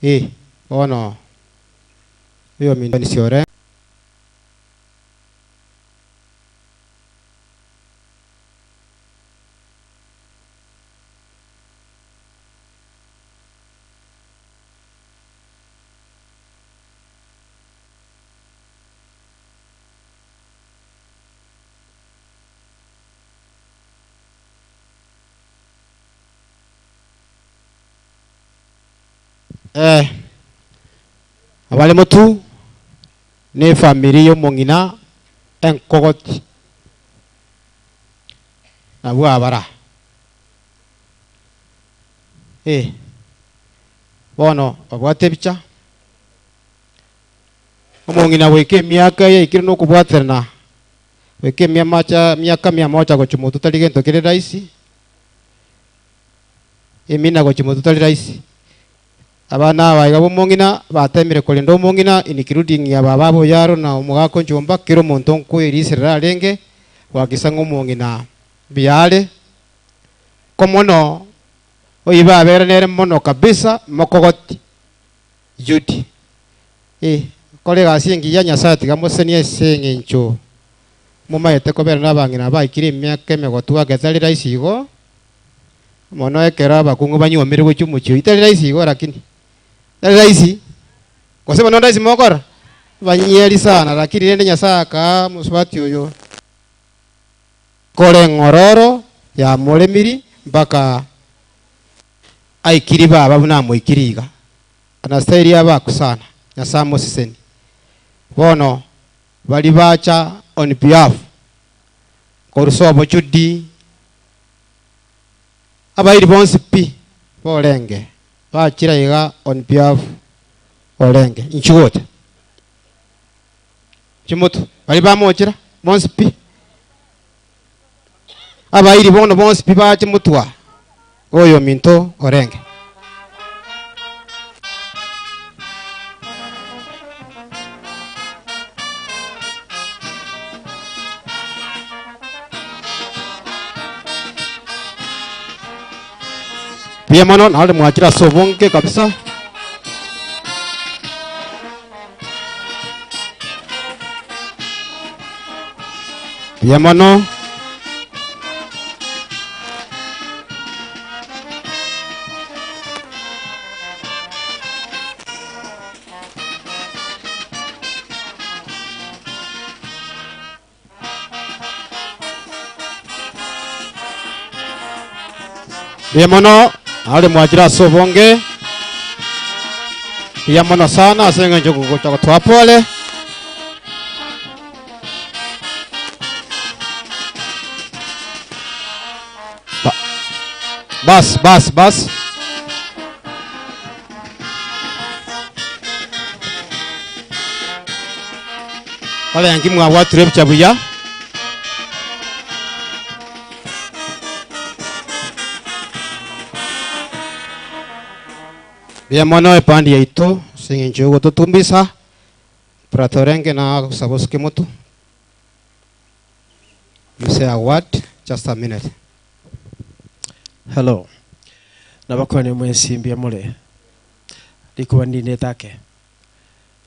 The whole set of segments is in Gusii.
Eh, bono oyominto Dennis ore. Eh, abare motu ne efamiri y'omong'ina enkogoti, nabwo abara. Eh, bono babwate ebicha, omong'ina goika emiaka yaikire na okobwaterana, goika emiamacha emiaka mia moja gochia motwe tari gento kere rahisi. Emina gochia motwe tari rahisi. Abana aba iga b'omong'ina batemire korenda omong'ina including ya baba abo oyaro na omogaka onchomba kera omonto nkoeriserera arenge goakisa ng'a omong'ina mbuya are. Ko mono oyio babere nere mono kabisa mokogoti Judy. Eh, kora egasi engiya Nyasaye tiga amosesenie ase eng'encho momaete kobera nabang'ina abaikire emiaka emegotu ake tari rahisi igo. Mono ekero abakungu banyuomire gochia omochie oyio tari rahisi igo lakini tari rahisi gose bono ndahisi mogokora? Banyieri sana lakini rende Nyasaye akaa omosubati oyo kore eng'ororo yamoremiri mpaka aikiri baba buna amoikiri iga. Anastahili abaku sana Nyasaye amoseseni bono bari bacha on behalf korwa sobo Judy Abairi bonsi pi borenge bachire iga on behalf orenge inchuo gocha chimotu baria bamochera bonsi pi abairi bono bonsi pi bache motwa oyo ominto orenge. Mbuya mono naende mwachire ase obonge kabisa. Mbuya mono. Mbuya mono nare mwachire ase obonge, mbuya mono sana ase eng'encho gocha gotoa pole. Ba- Bas bas bas. Barengi mwabwatire ebicha buya? Mbuya mono ebandi yaito ase eng'encho yogototumbisa, brother orenge nagosaba osuke motu. You say a word, just a minute. Hello. Nabakwanie mwensi mbuya more? Rikuba ndinete ake.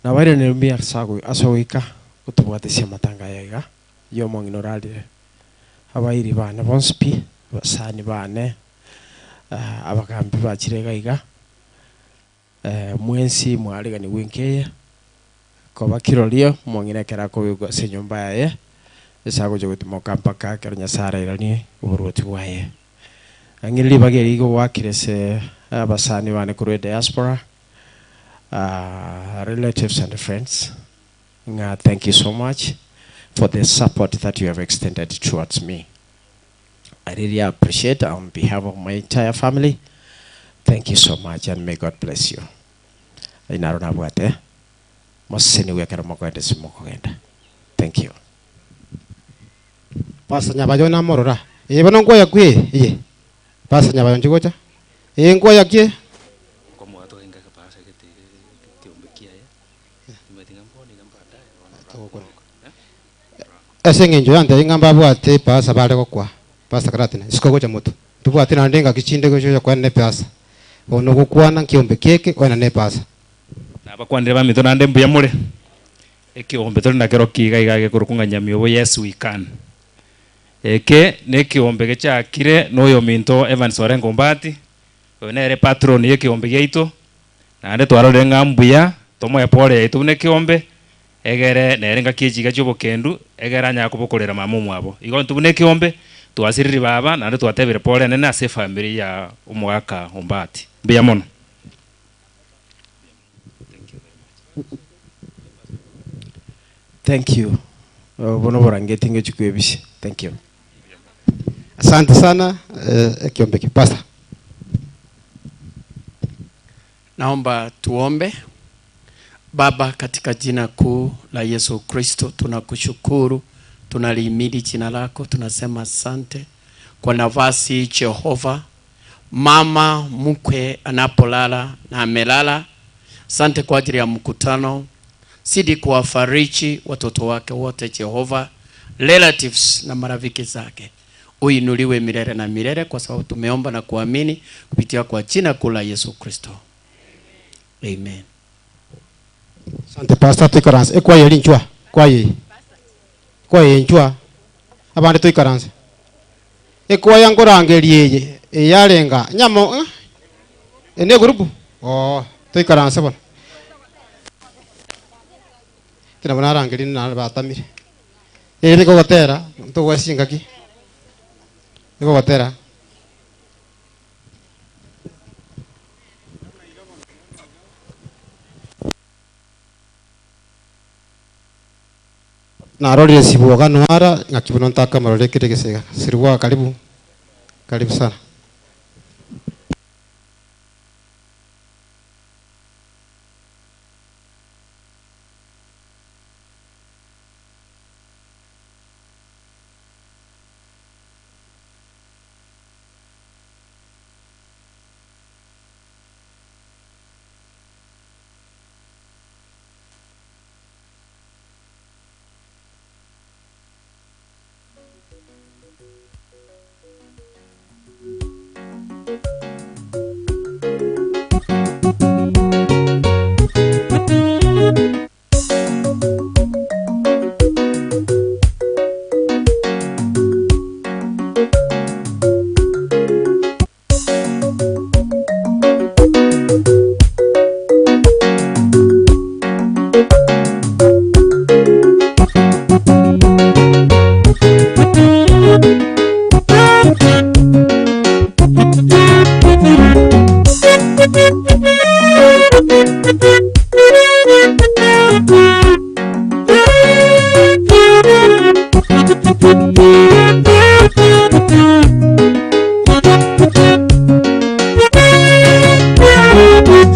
Nabairaneire mbuya ase ogoika gotobwatesia amatanga aya iga y'omong'ina orarire. Abairi bane bonsi pi, abasani bane, abagambi bachire iga iga, mwensi mwaariganigwe enka eye, koba kirorio omong'ina ekero akobekwa ase enyomba yaye, ase agocha gotimoka mpaka ekero Nyasae arairanie oborwoti bwaye. Ang'e ribaga eri igo goakire ase abasani bane korwa ediaspora, relatives and friends ng'a thank you so much for the support that you have extended towards me. I really appreciate on behalf of my entire family. Thank you so much and may God bless you. Ayio naro nabwate mosesenigwe ekero mokoenda ase mokogenda. Thank you. Pastor Nyabayo namorora. Ee bono nkwoya ki eye? Eye. Pastor Nyabayo nchi gocha. Ee nkwoya ki eye? Ase eng'encho yantebia ng'a mbabwate epasa bare gokwa, Pastor Gladness, isiko gocha motwe. Ntobwati naende engaki chinde gocha ocha koenena epasa. Bono ogokwana nkiombe kieke oenane epasa. Nabakwanire baminto naende mbuya more. Ekeombe tore nakerokio iga iga gekorokwa ng'a Nyamiobo Yes We Can. Eke nekeombe gechakire noyominto Evans Orengo Ombati, oyo nere patron yekeombe giaito, naende twarorire ng'a mbuya tomoe pole yaito buna ekeombe, egere nere engaki echiga chiobokendu, egere anyare kobokorera mama omwabo. Igo intwe buna ekeombe, twasiriri baba naende twatebire pole enene ase efamiri ya omogaka Ombati. Mbuya mono. Thank you. Obo noborangeti ngochia kwebisia. Thank you. Asante sana ekiombe ekio pastor. Naomba tuombe. Baba, katika jina kuu la Yesu Kristo tunakushukuru, tunalihimidi jina lako, tunasema asante kwa nafasi Jehova. Mama mkwe anapolala na amelala, asante kwa ajili ya mkutano. Zidi kuwafariji watoto wake wote Jehova, relatives na marafiki zake. Uinuliwe milele na milele, kwa sababu tumeomba na kuamini kupitia kwa jina kuu la Yesu Kristo, amen. Asante pastor toikaranse ekwaya eri inchwa ekwaya eye ekwaya eye inchwa abande toikaranse ekwaya nkorangeria eye eye yarenga nyamo eh eye ne egurupu oo toikaranse bono nabo narangeria naende batamire ere nigo ogotera ntogwesa chingaki nigo ogotera. Narorire Sibwoga noara ng'aki buna ntakamorora ekere egesega. Siribwoga karibu, karibu sana.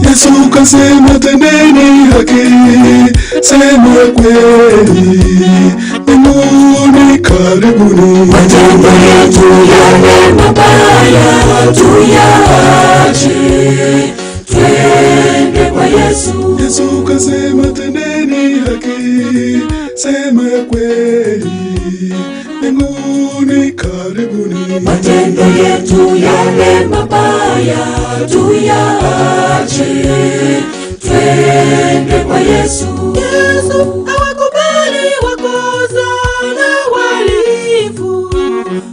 Yesu kasema tendeni haki, sema kweli, mbinguni karibuni. Matendo yetu yale mabaya tuyaache, twende kwa Yesu. Yesu kasema tendeni haki, sema kweli, mbinguni karibuni. Matendo yetu yale mabaya tuyaache, twende kwa Yesu. Yesu hawakubali wakosa na wahalifu,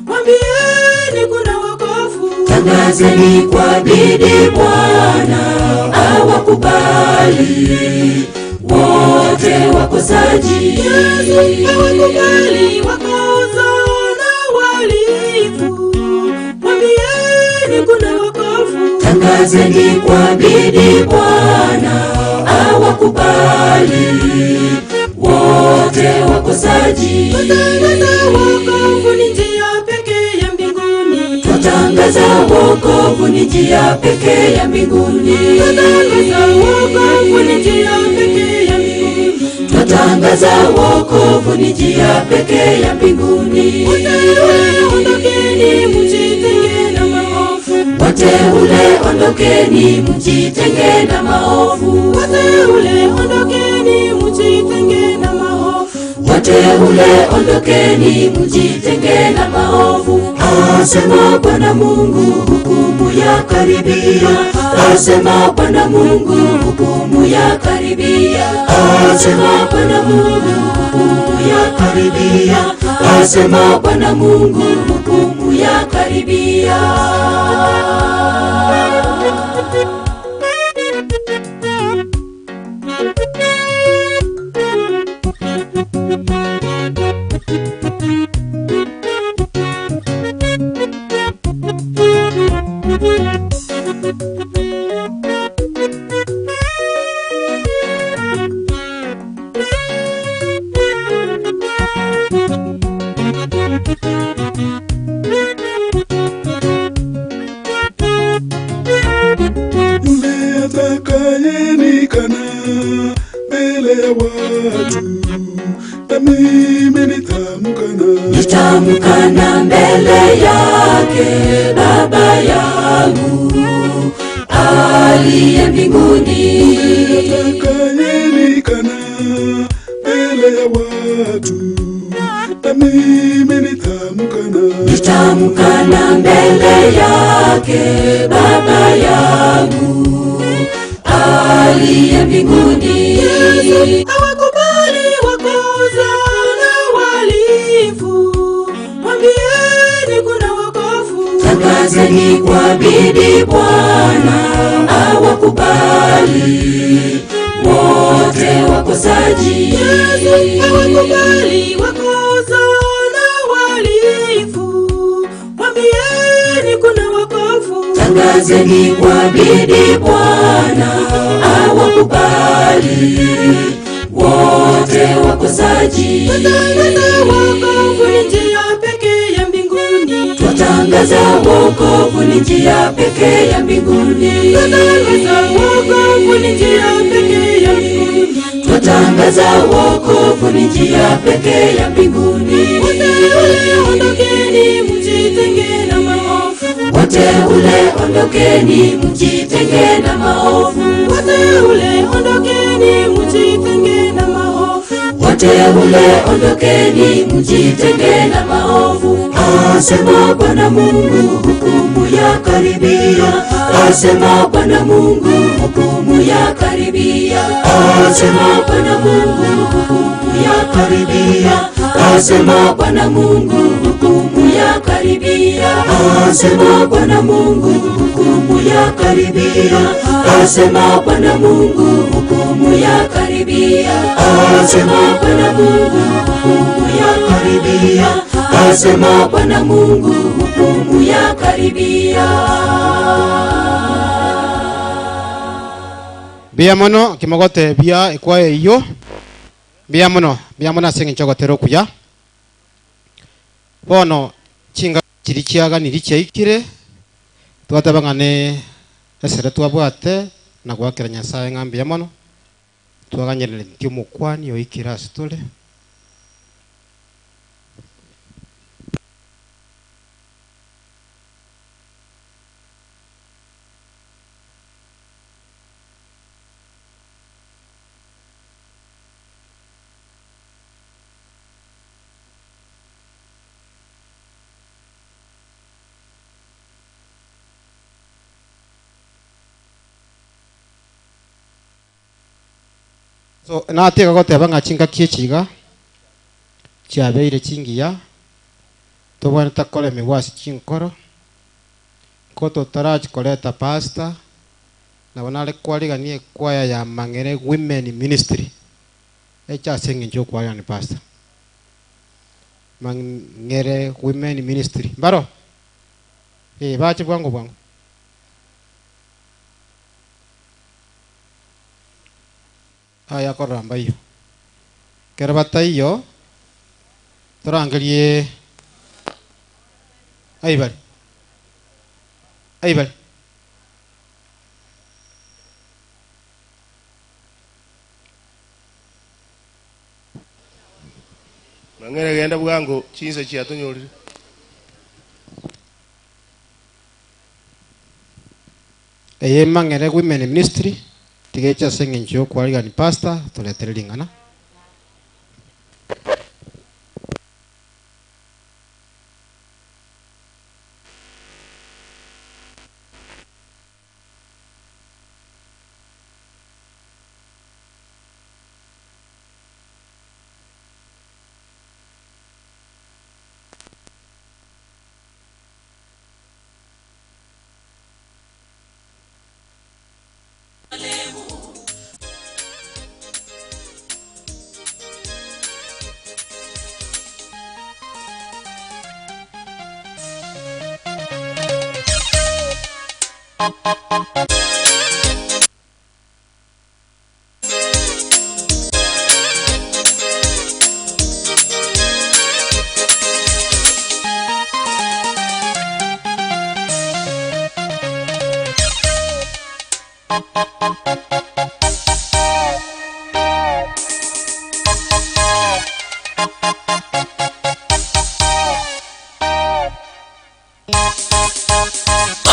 mwambieni kuna wokovu. Tangazeni kwa bidii, Bwana awakubali wote wakosaji. Yesu hawakubali wakosa na wahalifu, mwambieni kuna wokovu. Tangazeni kwa bidii, Bwana awakubali wote wakosaji. Twatangaza wokovu ni njia pekee ya mbinguni. Twatangaza wokovu ni njia pekee ya mbinguni. Twatangaza wokovu ni njia pekee ya mbinguni. Twatangaza wokovu ni njia pekee ya mbinguni. Wateule ondokeni, mjitenge na maovu. Wateule ondokeni, mjitenge na maovu. Wateule ondokeni, mjitenge na maovu. Wateule ondokeni, mjitenge na maovu. Asema Bwana Mungu, hukumu hukumu ya karibia. Asema Bwana Mungu, hukumu ya karibia. Asema Bwana Mungu, hukumu ya karibia. Asema Bwana Mungu, hukumu ya karibia. Yule atakayenikana mbele ya watu, na mimi nitamkana. Nitamkana mbele yake Baba yangu aliye mbinguni. Atakayenikana mbele ya watu, na mimi nitamkana. Nitamkana mbele yake Baba yangu aliye mbinguni. Hawakubali wakoza na wahalifu, mwambieni kuna wokovu. Tangazeni kwa bidii Bwana awakubali wote wakosaji. Hawakubali wakoza na wahalifu, mwambieni kuna wokovu. Tangazeni kwa bidii Bwana awakubali wote wakosaji. Twatangaza wokovu ni njia pekee ya mbinguni. Twatangaza wokovu ni njia pekee ya mbinguni. Twatangaza wokovu ni njia pekee ya mbinguni. Twatangaza wokovu ni njia pekee ya mbinguni. Wote ondokeni, mjitenge na maovu. Wateule ondokeni, mjitenge na maovu. Wateule ondokeni, mjitenge na maovu. Wateule ondokeni, mjitenge na maovu. Asema Bwana Mungu, hukumu ya karibia. Asema Bwana Mungu, hukumu ya karibia. Asema Bwana Mungu, hukumu ya karibia. Asema Bwana Mungu, hukumu ya karibia. Asema Bwana Mungu, hukumu ya karibia. Asema Bwana Mungu, hukumu ya karibia. Asema Bwana Mungu, hukumu ya karibia. Asema Bwana Mungu, hukumu ya karibia. Mbuya mono kimogotebia ekwa eyio mbuya mono mbuya mono ase eng'encho ogotera okuya bono chinga chiri chiaganiri chiaikire twateba ng'a ne esere twabwate na goakera Nyasaye ng'a mbuya mono twaganyerereti omokwani oikire ase tore. So natega goteba ng'a chingaki echi iga chiabeire chingiya, tobwenerete koremigwa ase chinkoro, nko totarachi koreta pastor, nabo nare kwarigania ekwaya ya Mang'ere Women Ministry, eche ase eng'encho yokwarigania pastor. Mang'ere Women Ministry, mbaro? Eh, bache bwango bwango. Aya korora mbaiyo. Ekero bataiyo, torangerie aibare. Aibare. Mang'ere genda bwango chinsa chiatonyorire. Eye Mang'ere Women Ministry, tiga eche ase eng'encho y'okwarigani pastor, toretere ring'ana.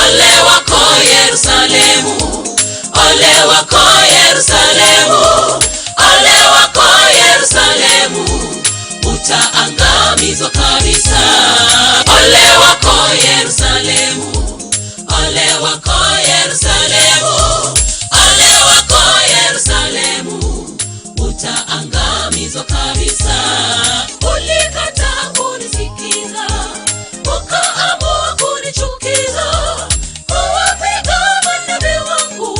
Ole wako Yerusalemu, ole wako Yerusalemu, ole wako Yerusalemu, utaangamizwa kabisa. Ole wako Yerusalemu, ole wako Yerusalemu, ole wako Yerusalemu, utaangamizwa kabisa. Ulikataa kunisikiza, ukaamua kunichukiza, kuwapiga manabii wangu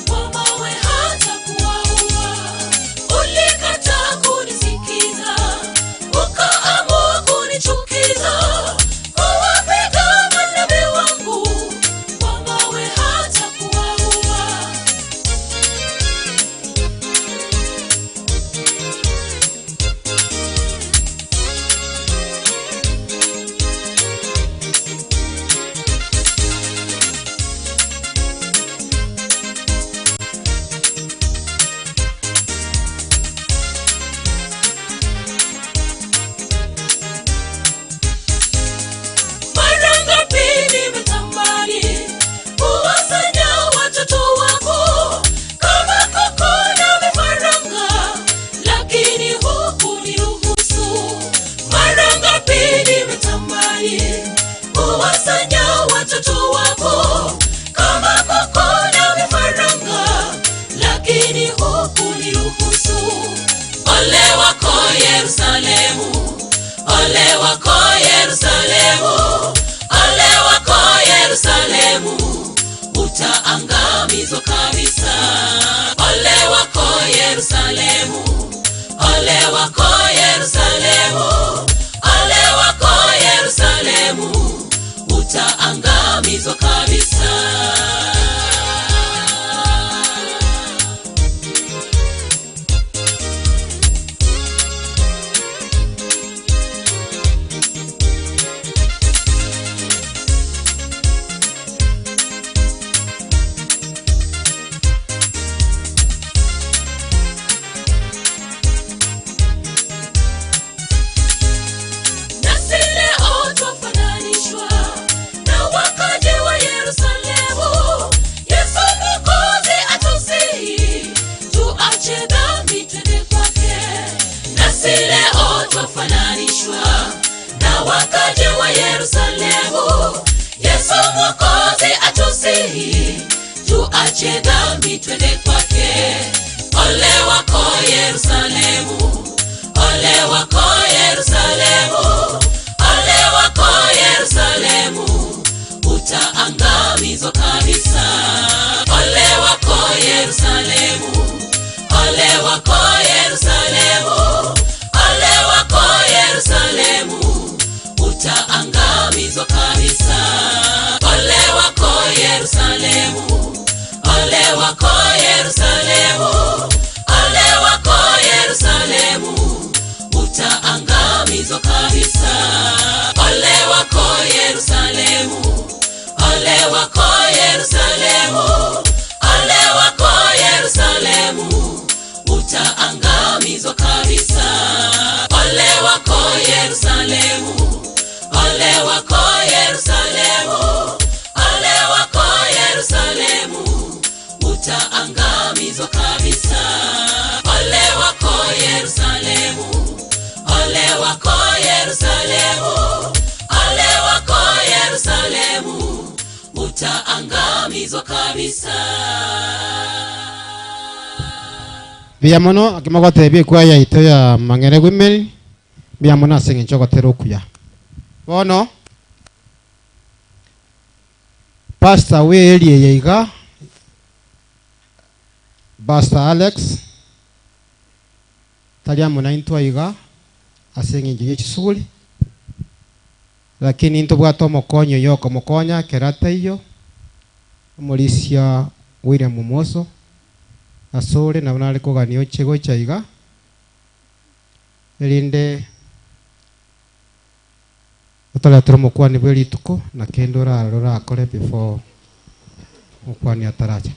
kwa mawe hata kuwaua. Ulikataa kunisikiza, ukaamua kunichukiza, kuwapiga manabii wangu kwa mawe hata kuwaua. Mara ngapi nimetamani kuwasanya watoto wako kama kuku na vifaranga, lakini hukuniruhusu. Mara ngapi nimetamani kuwasanya watoto wako kama kuku na vifaranga, lakini hukuniruhusu. Ole wako Yerusalemu, ole wako Yerusalemu, ole wako Yerusalemu, utaangamizwa kabisa. Ole wako Yerusalemu, ole wako Yerusalemu, ole wako Yerusalemu, utaangamizwa kabisa. Nasi leo twafananishwa na wakazi wa Yerusalemu. Yesu Mwokozi atusihi tuache dhambi twende kwake. Nasi leo twafananishwa na wakazi wa Yerusalemu. Yesu Mwokozi atusihi tuache dhambi twende kwake. Ole wako Yerusalemu, ole wako Yerusalemu, ole wako Yerusalemu, utaangamizwa kabisa. Ole wako Yerusalemu, ole wako Yerusalemu, ole wako Yerusalemu, utaangamizwa kabisa. Ole wako Yerusalemu, ole wako Yerusalemu, ole wako Yerusalemu, utaangamizwa kabisa. Ole wako Yerusalemu, ole wako Yerusalemu, ole wako Yerusalemu, utaangamizwa kabisa. Ole wako Yerusalemu, ole wako Yerusalemu, ole wako Yerusalemu, utaangamizwa kabisa. Ole wako Yerusalemu, ole wako Yerusalemu, ole wako Yerusalemu, utaangamizwa kabisa. Mbuya mono akima gotebia ekwaya yaito ya Mang'ere Women, mbuya mono ase eng'encho ogotera okuya. Bono pastor bwe area eye iga, Pastor Alex, tari amo naintwe aiga ase eng'encho ye chisuguri, lakini ntobwate omokonyi oyo okomokonya ekero ataiyo. Omorisia William Omoso, asore nabo nare kogania oche gocha iga, erinde otoretere omokwani bwe rituko, na kende orarore orakore before omokwani ataracha.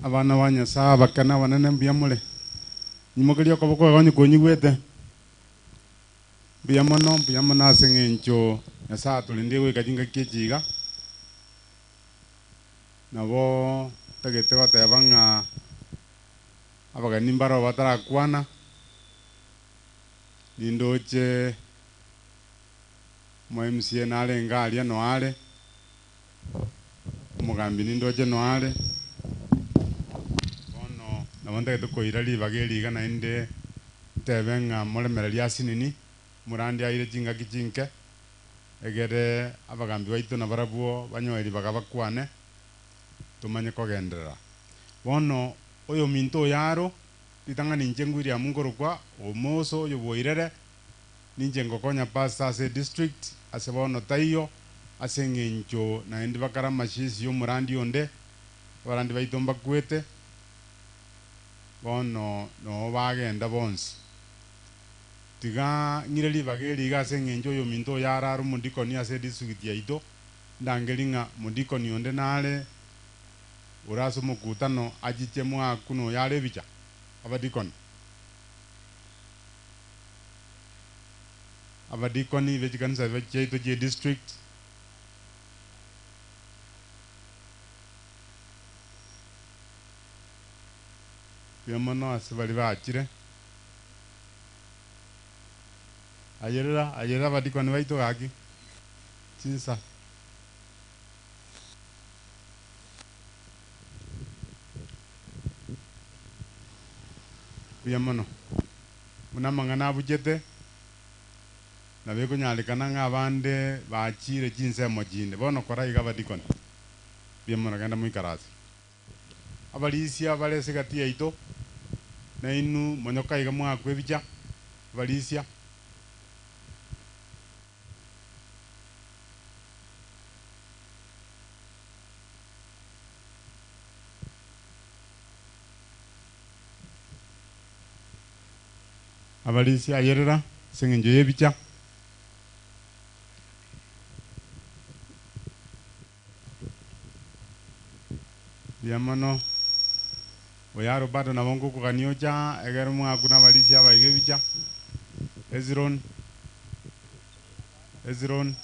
Abana ba Nyasae abake na abanene mbuya more? Nyimokeria okoboko iga onye konyigwete. Mbuya mono, mbuya mono ase eng'encho Nyasae atorendire goika chingaki echi iga. Nabo ntagete goteba ng'a abageni mbaroo batarakwana, nindoche Omo MCA narenge aria noare, omogambi nindoche noare, bono nabo ntagete koira ribaga eri iga naende ntebe ng'a moremererie asinini, morande aire chingaki chinke, egere abagambi baito nabarabwo banyoe ribaga bakwane, tomanye kogenderera. Bono oyominto oyo aro, ritang'ani inche William nkorokwa, omoso oyo bwairere, Ninche ngokonya pastor ase edistrict ase bono taiyo ase eng'encho naende bakare amashisi y'omorandi onde, abarandi baito mbakwete, bono noo bagenda bonsi. Tiga ng'ire ribaga eri iga ase eng'encho oyominto oyo arare omodikoni ase edistrict yaito, ndangeri ng'a modikoni onde nare ore ase omokutano achiche mwaku noyo are ebicha, abadikoni. Abadikoni be chikanisa chiaito chie district, Mbuya mono ase baria bachire. Ayerera, ayerera abadikoni baito gaki, chinsa. Mbuya mono. Buna amang'ana abuchete, nabo ekonyarekana ng'a abande bachiire chinsemo chinde. Bono kora iga abadikoni, mbuya mono, genda moikaranse. Abarisia bare ase egati yaito, nainwe monyoka iga mwakwa ebicha, abarisia. Abarisia ayerera ase engencho y'ebicha. Mbuya mono. Oyo aro bado nabo ngokogania ocha aa, ekero mwakuna abarisia abaiga ebicha. Hezron, Hezron.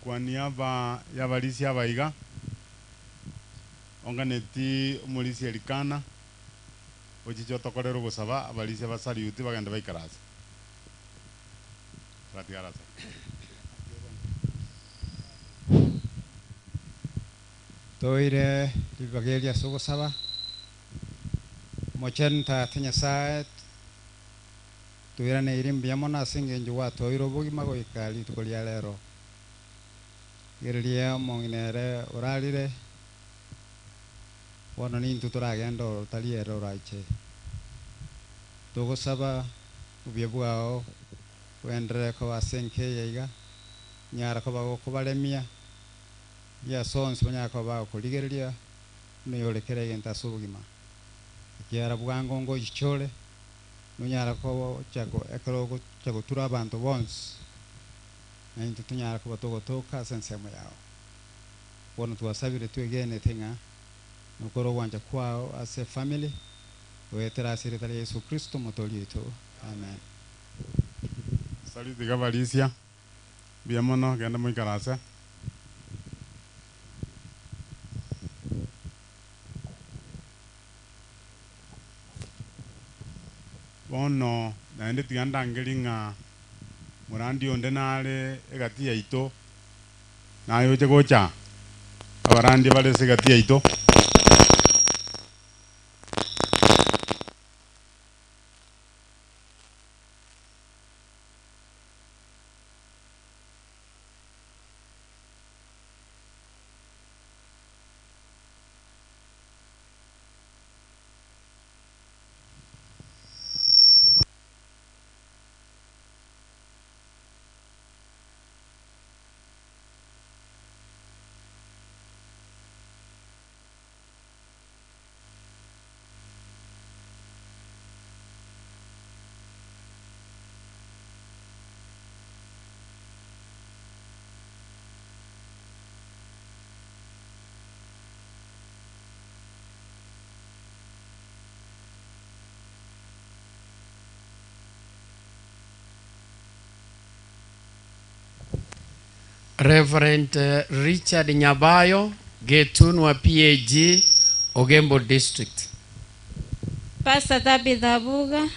Kwa niaba y'abarisia aba iga, onganeti omorisia Elikana, ochiche otokorere ogosaba abarisia ba Sariuti bagende baikaranse. Oratigare ase. Toire ribaga eri ase ogosaba. Omochenu Tata Nyasae, toiraneiri mbuya mono ase engencho gwatoeire obogima goika rituko ria rero. Rigereria omong'ina ere orarire, bono nintwe toragende oro tari ere orache. Togosaba obuya bwao bogenderere koba ase enka eye iga, onyare koba gokobaremia. Rigia ase onsi banyare koba bagokorigereria buna oyore kera egento ase obogima, ekiagera bwango ngochicha ore, nonyare gocha ekero ogocha gotura abanto bonsi, na intwe tonyare koba togotoka ase ensemo yao. Bono twasabire twegenete ng'a nokore ogwancha kwao ase efamiri, goetera ase erieta ria Yeso Kristo Omotoori oito. Amen. Salute iga barisia. Mbuya mono, genda moikaranse. Bono naende tiga ndangerie ng'a morandi onde nare egati yaito, Naye oche gocha abarandia bare ase egati yaito. Reverend Richard Nyabayo, Getunwa PAG, Ogembo District. Pastor Tabitha Abuga,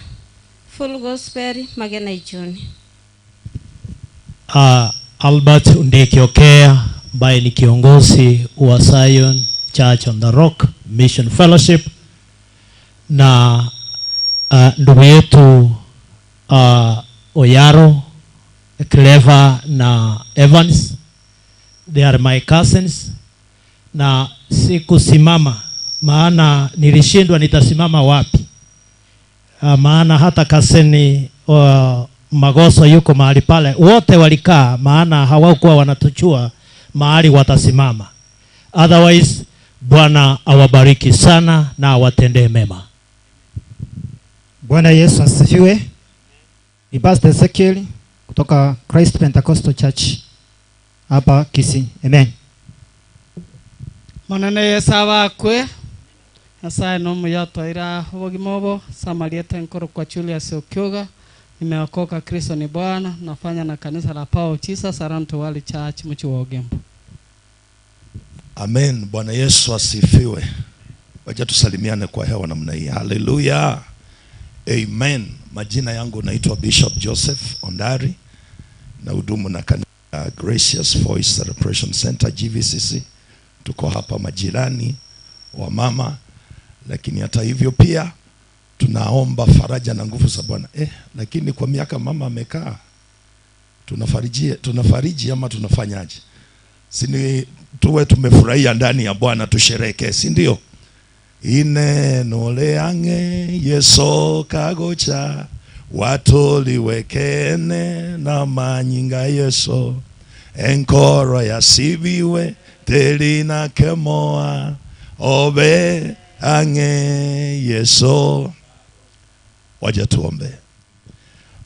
Full Gospel, Magena Ichuni. Uh, Albert Undiki Okea ambaye ni kiongozi wa Zion Church on the Rock Mission Fellowship na ndugu yetu Oyaro Clever na Evans, they are my cousins, na sikusimama maana nilishindwa nitasimama wapi. Maana hata kaseni Magoso yuko mahali pale, wote walikaa, maana hawakuwa wanatuchua mahali watasimama. Otherwise, Bwana awabariki sana na awatendee mema. Bwana Yesu asifiwe. Ni Pastor Ezekiel kutoka Christ Pentecostal Church hapa Kisii. Amen. Monene Yesu abakwe. Nyasaye no muya twaira obogima obo samariete nkoro kwa Julius Okyoga. Nimeokoka, Kristo ni Bwana. Nafanya na kanisa la Power Jesus Around World Church mchi wa Ogembo. Amen. Bwana Yesu asifiwe. Wacha tusalimiane kwa hewa namna hii. Haleluya. Amen. Majina yangu naitwa Bishop Joseph Ondari na hudumu na kanisa la Gracious Voice Celebration Center GVCC. Tuko hapa majirani wa mama, lakini hata hivyo pia tunaomba faraja na nguvu za Bwana. Lakini kwa miaka mama amekaa, tunafariji ama tunafanyaje? Si ni tuwe tumefurahia ndani ya Bwana, tusherehekee, si ndio? Ineno leange Yesu kagocha watoliwekene na manyinga Yesu enkoro yasibiwe telina kemoa obe ange Yesu. Waja tuombe.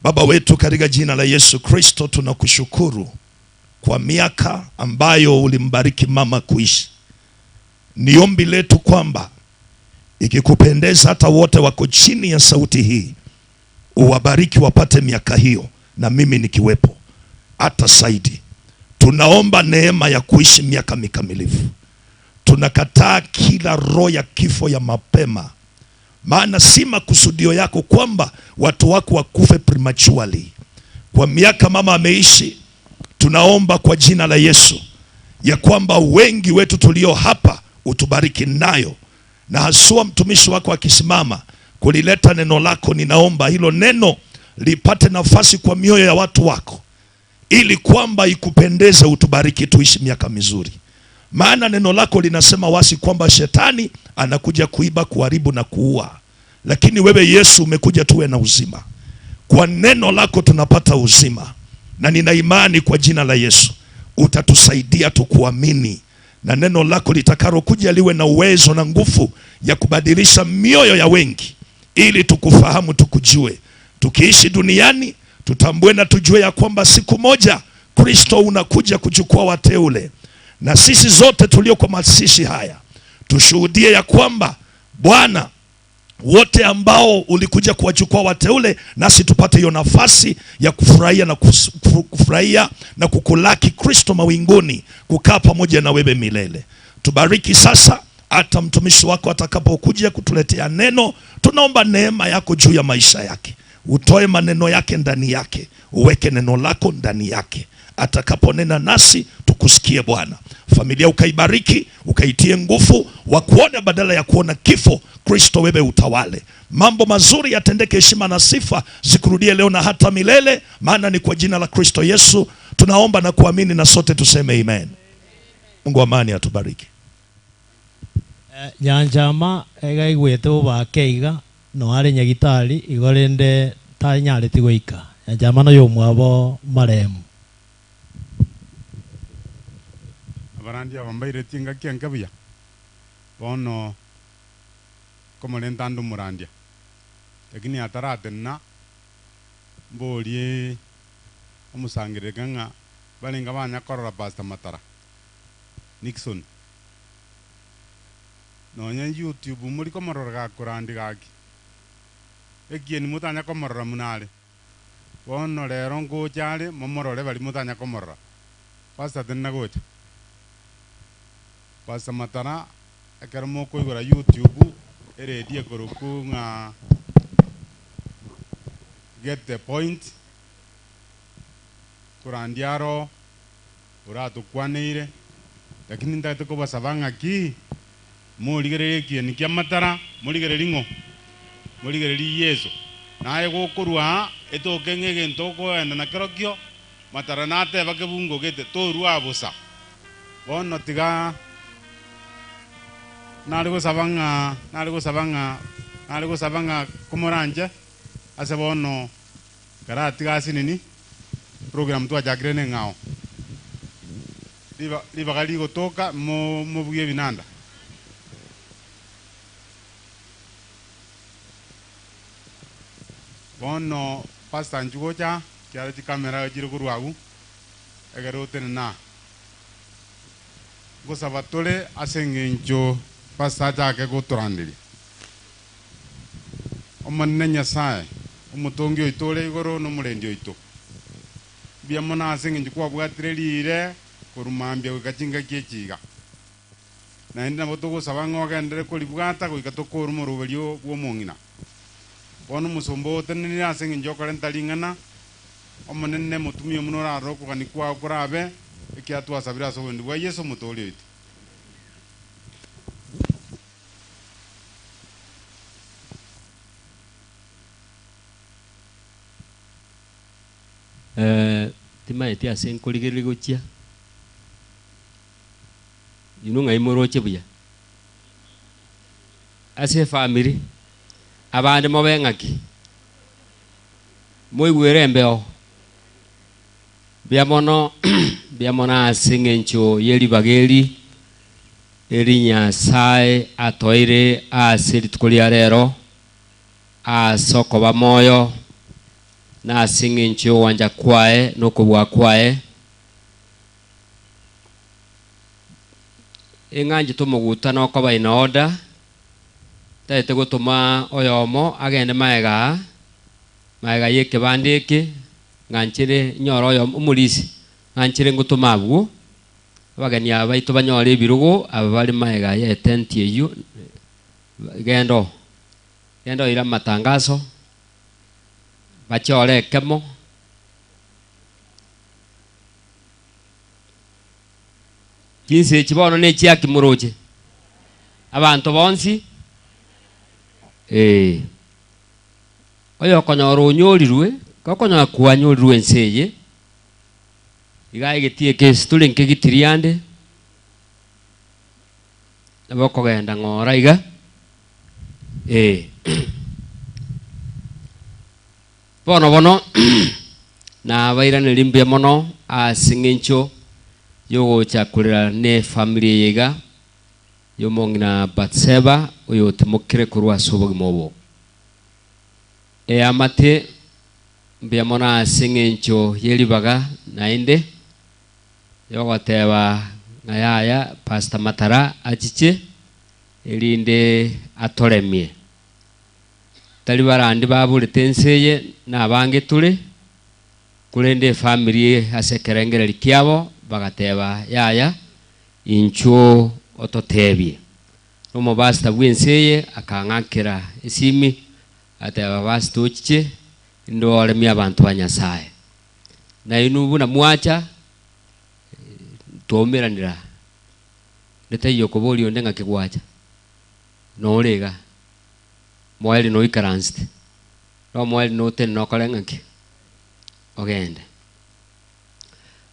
Baba wetu katika jina la Yesu Kristo, tunakushukuru kwa miaka ambayo ulimbariki mama kuishi. Ni ombi letu kwamba ikikupendeza hata wote wako chini ya sauti hii uwabariki wapate miaka hiyo, na mimi nikiwepo hata zaidi. Tunaomba neema ya kuishi miaka mikamilifu. Tunakataa kila roho ya kifo ya mapema, maana si makusudio yako kwamba watu wako wakufe prematurely. Kwa miaka mama ameishi, tunaomba kwa jina la Yesu ya kwamba wengi wetu tulio hapa utubariki nayo, na haswa mtumishi wako akisimama kulileta neno lako, ninaomba hilo neno lipate nafasi kwa mioyo ya watu wako, ili kwamba ikupendeze, utubariki tuishi miaka mizuri. Maana neno lako linasema wasi kwamba shetani anakuja kuiba, kuharibu na kuua, lakini wewe Yesu umekuja tuwe na uzima. Kwa neno lako tunapata uzima, na nina imani kwa jina la Yesu utatusaidia tukuamini, na neno lako litakalokuja liwe na uwezo na nguvu ya kubadilisha mioyo ya wengi, ili tukufahamu, tukujue. Tukiishi duniani tutambue na tujue ya kwamba siku moja Kristo unakuja kuchukua wateule, na sisi zote tulio kwa mazishi haya tushuhudie ya kwamba Bwana, wote ambao ulikuja kuwachukua wateule, nasi tupate hiyo nafasi ya kufurahia na kufurahia na kukulaki Kristo mawinguni, kukaa pamoja na wewe milele. Tubariki sasa hata mtumishi wako atakapokuja kutuletea neno, tunaomba neema yako juu ya maisha yake, utoe maneno yake ndani yake, uweke neno lako ndani yake. Atakaponena nasi tukusikie Bwana. Familia ukaibariki, ukaitie nguvu, wakuone badala ya kuona kifo. Kristo wewe utawale, mambo mazuri yatendeke, heshima na sifa zikurudie leo na hata milele, maana ni kwa jina la Kristo Yesu tunaomba na kuamini, na sote tuseme amen. Mungu wa amani atubariki. Nyanchama iga aigwete obake iga, noe are nyagitari, igo rende tanyareti goika. Nyanchama noyomwabo marehemu. Abarandia aba mbairetie engaki enke buya, bono nkomorenta ande omorandia, lakini ataratenena mborie omosangerereka ng'a barenge banya korora Pastor Matara Nixon. Nonya YouTube mori komorora gakorandia gaki, ekieni motanya komorora buna are. Bono rero ngocha are momorore baria motanya komorora. Pastor tenena gocha. Pastor Matara ekero mokoigora YouTube eredio ekorokwa ng'a Get the point korandia aro oratokwaneire lakini ntagete kobasaba ng'aki morigererie ekieni ki'amatara morigererie ng'o? Morigererie Yeso. Naye gokorwa aa etoke ng'a egento okoenda nakerokio matara nateba kebungo gete torua bosa. Bono tiga nare gosaba ng'a nare gosaba ng'a nare gosaba ng'a komoranche ase bono Karatiga ase nini, program twachakire neng'ao. Riba ribaga rigotoka mo mobugie ebinanda. Bono pastor inchu gocha aa, kiara chikamera chire korwa agwo, ekero otenene aa. Ngosaba tore ase eng'encho pastor achake gotoranderia. Omonene Nyasae, Omotongi oito ore igoro na Omorendi oito, mbuya mono ase engencho kwabwatire riire korwa mambia goika chingaki echi iga. Naende nabo togosaba ng'a ogenderere koribwata goika tokore omoroberio bw'omong'ina. Bono omosomba oo otenenire ase engencho y'okorenta ring'ana, Omonene, motumie buna orarore okogania kwao korabe, ekiagera twasabire ase oborendi bwa Yeso Omotooria oito. Eh, timaeti ase nkorigereria gochia, inwe ng'ai moroche buya? Ase efamiri, abande mobe ng'aki? Moigwere embeo. Mbuya mono, mbuya mono ase eng'encho ye ribaga eri. Eri Nyasae atoeire ase rituko ria rero, ase okoba moyo, na ase engencho y'ogwancha kwaye na okobua kwaye, eng'anchete omogutano okoba in order, ntagete gotoma oyomo agende magega aa, magega y'ekebanda eke, ng'anchere nyore oyomo omorisia, ng'anchere ngotome abwo. Abageni aba baito banyore ebirogo, aba bare magega y'etenti eyio, genda oo, genda oire amatangaso, bachore ekemo, Chinsa echi bono nechiaki moroche? Abanto bonsi? Ee. Oyokonyora onyorirwe, gokonyora kwanyorirwe ense eye, Iga egetii eke tore nkegitiri ande, nabo okogenda ng'ora iga, eh. Bono bono, nabairanerie mbuya mono ase eng'encho yogocha korera ne efamiri eye iga, y'omong'ina Bathseba oyotimokire korwa ase obogima obo. Eamate Mbuya mono ase engencho ye ribaga naende yogoteba ng'a yaya Pastor Matara achiche erinde atoremie. Tari barandi baborete ense eye na abange tore, korende efamiri ase ekerengereri kiabo bagateba yaya inchuo ototebie. Nomopastor bw'ense eye akang'akera esimi agateba Pastor ochiche Inde oremie abanto ba Nyasae. Na inwe buna mwacha, Twaumeranire aa. Onde taiyo okoboria onde ng'aki gwacha. Nore iga. Moerio noikaransete. Roho moerio notenene okore ng'aki? Ogende.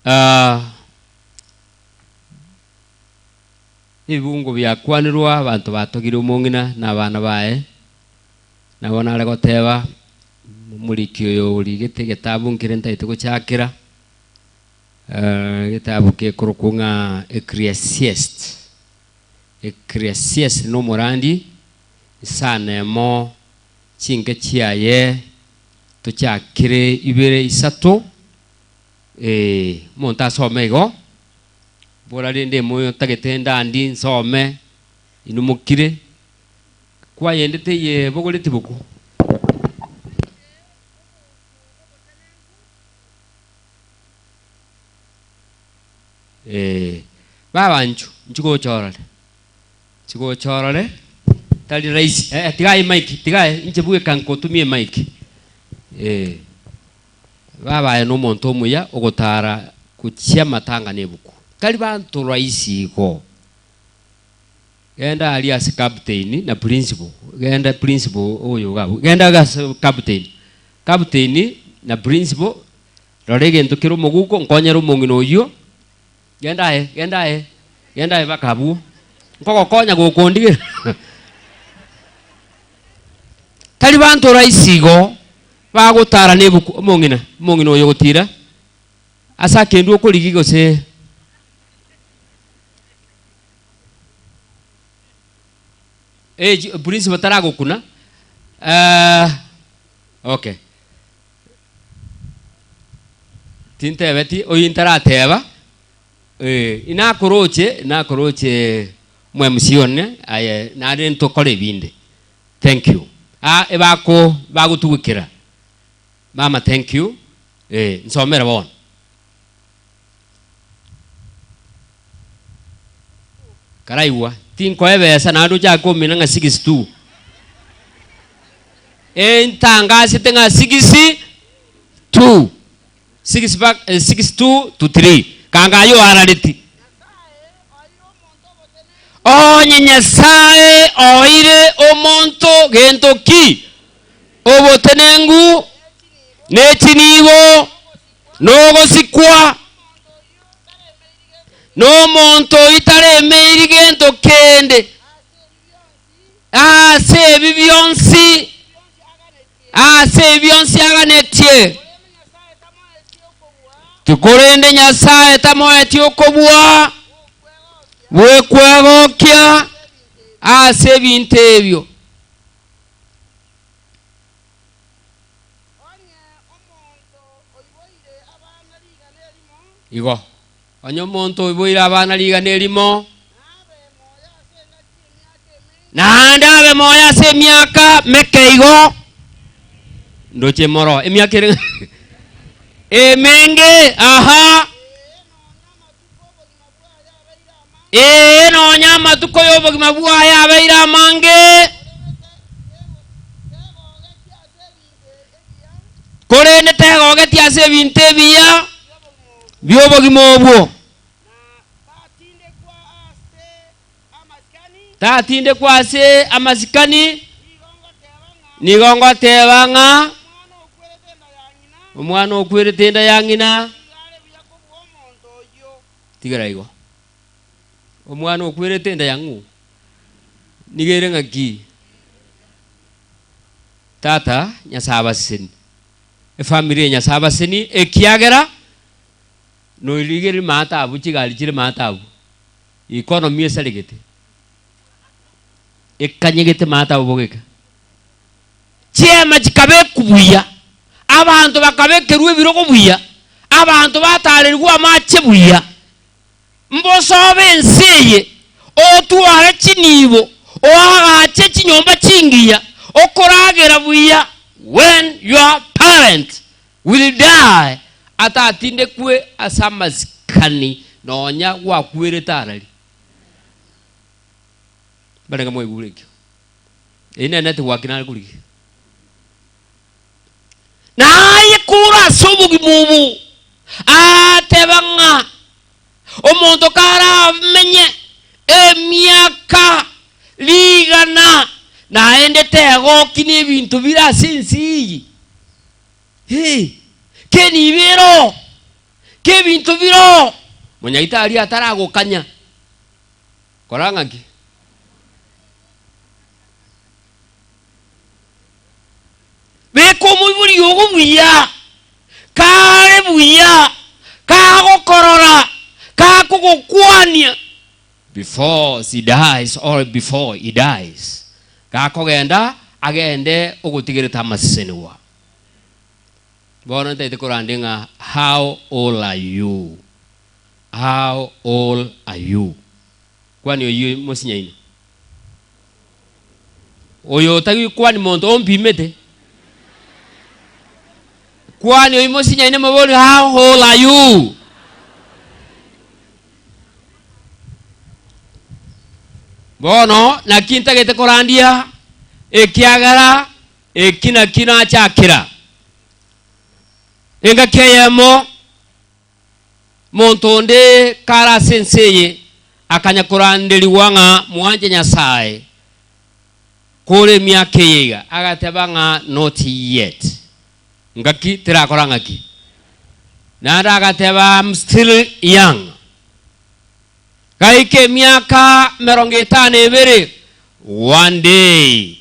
Ah, ebibungo biakwanirwe abanto batogire omong'ina na abana baye, nabo nare goteba, omoriki oyo origete egetabu nkere ntagete gochakera, egetabu kekorokwa ng'a Ecclesiastes. Ecclesiastes nomorandi, isano emo chinke chiaye tochakere ibere isato, eh, omonto asome igo, bora rende moyo ntagete ndandi nsome, inwe mokire, kwayendete eye bogoreti boku. Eh, baba nchu, nchu gocha orore, nchu gocha orore, tari rahisi, eh, eh, tiga aye mic, tiga aye, inche bweka nkotumia emic, eh. Baba aye nomonto omuya ogotara gochia amatanga na ebuku. Tari banto rahisi igo. Genda aria ase captain na principal, genda principal oyo iga abwo, genda iga ase captain, captain na principal, rora egento kere omoguko, nkonyere omong'ina oyio, genda aye, genda aye, genda aye mpaka abwo, nkogokonya gokondigera Tari banto rahisi igo, bagotara na ebuku, omong'ina, omong'ina oyo ogotira, ase akendwe okorigia gose. Eh, principal taragokuna eh, okay tintebeti oyo ntarateba eh, inakoroche inakoroche mwe-MC one aye naende ntokore ebinde thank you ah ebako bagotugukera mama thank you eh, nsomere bono. Karaigwa, tinkoa ebesa naende ochake komina ng'a sigisi tu. Entangasete ng'a sigisi tu. Sigisi ba eh, sigisi tu to three. Kanga ayio oarareti. Onye Nyasae oeire omonto gento ki? Obotenengu, ne chinibo, nogosikwa, nomonto oitaremeiri gento kende ase ebi bionsi, ase ebi bionsi aganetie. Tikorende Nyasae tamoeti okobua bw'ekwegokia ase ebinto ebio. Igo, onye omonto oiboire abana rigana erimo, naende abe moyo ase emiaka meke igo, ndoche moro emiaka ere emenge, aha, ee, nonya amatuko y'obogima bwaye abeire amange. Korende tegogetie ase ebinto ebiya bi'obogima obwo. Tatindekwa ase amasikani, nigo ngoteba ng'a omwana okwerete enda ya ng'ina, tigera igo. Omwana okwerete enda ya ng'o? Nigo ere ng'aki? Tata, Nyasae abasesenie. Efamiri eye Nyasae abasesenie, ekiagera norigereria maate abwo chigari chire maate abwo, economy esaregete, ekanyegete maate abwo bogeka. Chiema chikabekwa buya, abanto bakabekerwa ebirogo buya, abanto batarerigwe amache buya. Mbosobe ense eye, otware chinibo, oagache chinyomba chingiya, okoragera buya, when your parent will die, atatindekwe ase amasikani nonya gwakwerete arari. Mbarenge mwaigure ekio? Eyio nere network nare korigia. Naye kore ase obogima obo, ateba ng'a. Omonto karamenye emiaka rigana, naende tegoki nebinto bire ase ense eye. Ee, kenibo ere oo, kebinto bire oo, monyagetari ataragokanya. Kora ng'aki? Beka omoibori ogo buya, kare buya, kagokorora, kakogokwania. Before she dies or before he dies, gakogenda agende ogotigerete amasesenigwa. Bono ntaete korande ng'a how old are you? How old are you? Kwani oyio mosinyaine? Oyo otagwikwani monto ompimete. Kwani oyio mosinyaine mobori how old are you? Bono naki ntagete korandia ekiagera eki naki nachakera. Engaki eyemo Monto onde kare ase ense eye akanya koranderigwa ng'a mwanche Nyasae kore emiaka eye iga, agateba ng'a not yet, ngaki terakora ng'aki. Naende agateba I'm still young. Gaika emiaka emerongo etano ebere, one day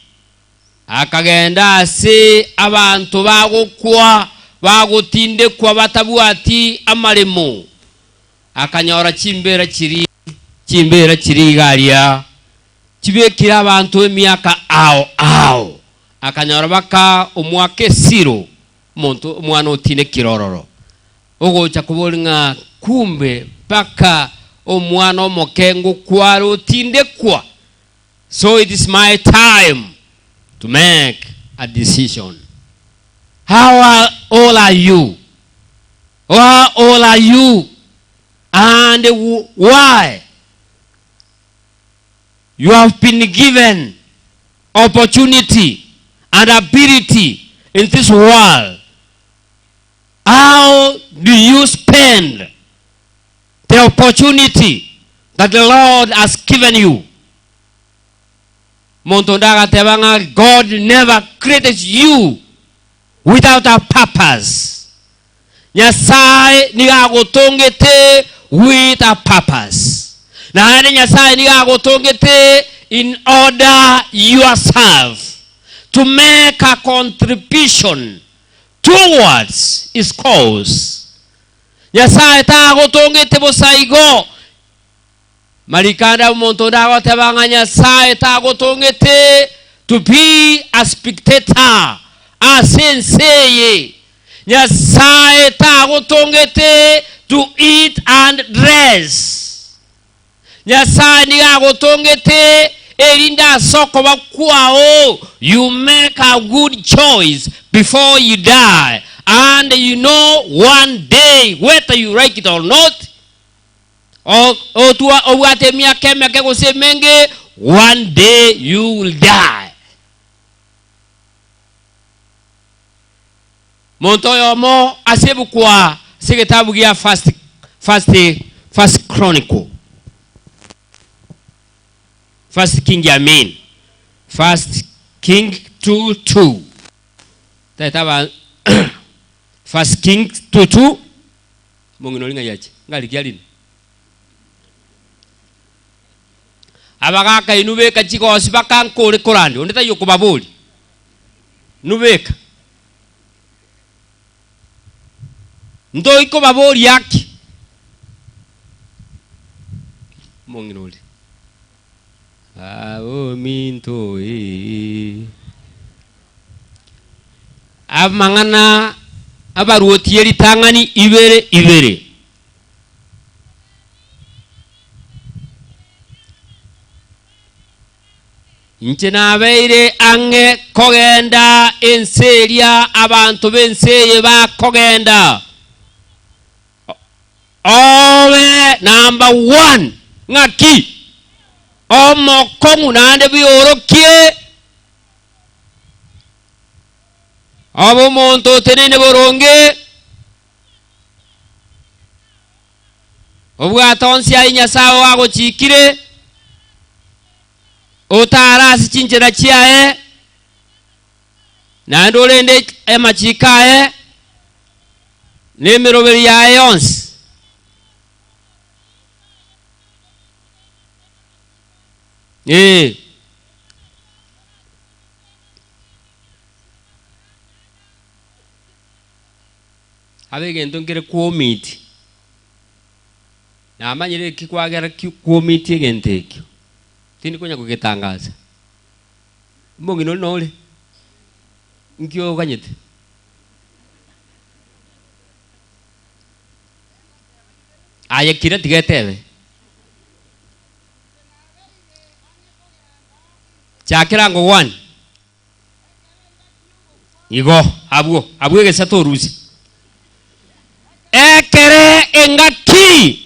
Akagenda ase abanto bagokwa, bagotindekwa batabwati amaremo, akanyora chimbeera chiria chimbeera chiria iga aria chibekire abanto emiaka ao ao, akanyora baka omwaka esiro omonto omwana otindekire ororo, ogocha koboria ng'a kumbe mpaka omwana omoke ngokware otindekwa. So it is my time to make a decision. How old are you? How old are you? And why? You have been given opportunity and ability in this world. How do you spend the opportunity that the Lord has given you? Monto onde agateba ng'a God never created you without a purpose. Nyasae nigo agotongete with a purpose. Naende Nyasae nigo agotongete in order yourself to make a contribution towards his cause. Nyasae tagotongete bosa igo. Mariko ande omonto onde agoteba ng'a Nyasae tagotongete to be a spectator ase ense eye. Nyasae tagotongete to eat and dress. Nyasae nigo agotongete erinde ase okoba kwao you make a good choice before you die and you know one day whether you like it or not otwa obwate emiaka emeke gose emenge one day you will die. Monto oyomo ase ebukwa ase egetabu gia first, first, first Chronicle. First King I mean. First King 2 2. Tata ba First King 2 2. Mong'ina ori ng'ai ache? Ng'arikia rinde. Abagaka inwe beka chigosi bakankore korande, onde taiyo okobaboria. Inwe beka. Ntoi kobaboria ki? Omong'ina oria. Ominto ee. Amang'ana abaruoti ye ritang'ani ibere ibere. Inche nabeire ang'e kogenda ense eria abanto b'ense eye bakogenda. Obe number one ng'aki? Omokong'u naende biorokie. Obe omonto oteneine boronge. Obwate onsi ayio Nyasae oo agochiikire, otaare ase chinchera chiaye, naende orende amachiiko aye, na emeroberi yaye yonsi. Ee. Abe egento nkere kwomiti. Namanyire eki kwagera ki kwomiti egento ekio. Tindi konya kogetangasa. Omong'ina oria nore? Nki oganyete? Aye kira tiga etebe. Chakera ngogwani. Igo abwo abwo egesato orusie. Ekere engaki,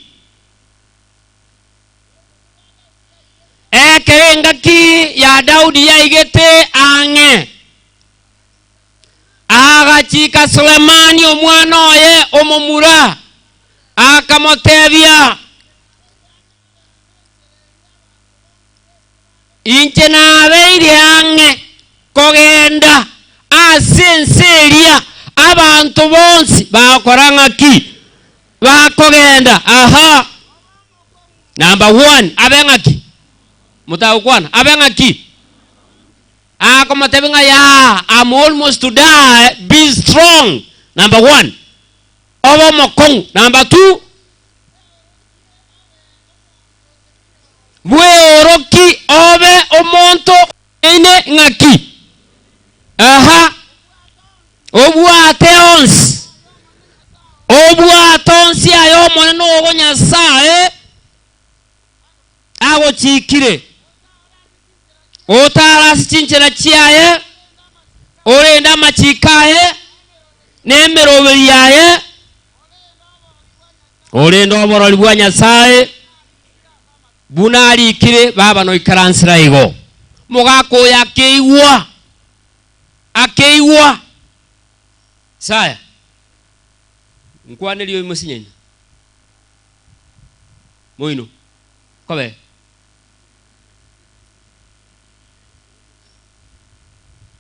ekere engaki ya Daudi yaigete ang'e, agachika Sulemani omwana oye omomura, akamotebia, Inche nabeire ang'e kogenda ase ense eria abanto bonsi bagokora ng'aki? Bakogenda. Aha. Number one, abe ng'aki? Motagokwana, abe ng'aki? Akomotebia ng'a yaa, I'm almost to die, be strong. Number one, obe omokong'u. Number two, Bweoroki obe omonto omonene ng'aki? Aha, obwate onsi, obwate onsi aye Omonene ogo Nyasae agochiikire, otare ase chinchera chiaye, orende amachiiko aye, na emeroberi yaye, Korende oborori bwa Nyasae buna arikire, baba noikaransera igo. Omogaka oyo akeigwa, akeigwa. Isaya, nkwanerie oyo mosinyaine moino, kobe.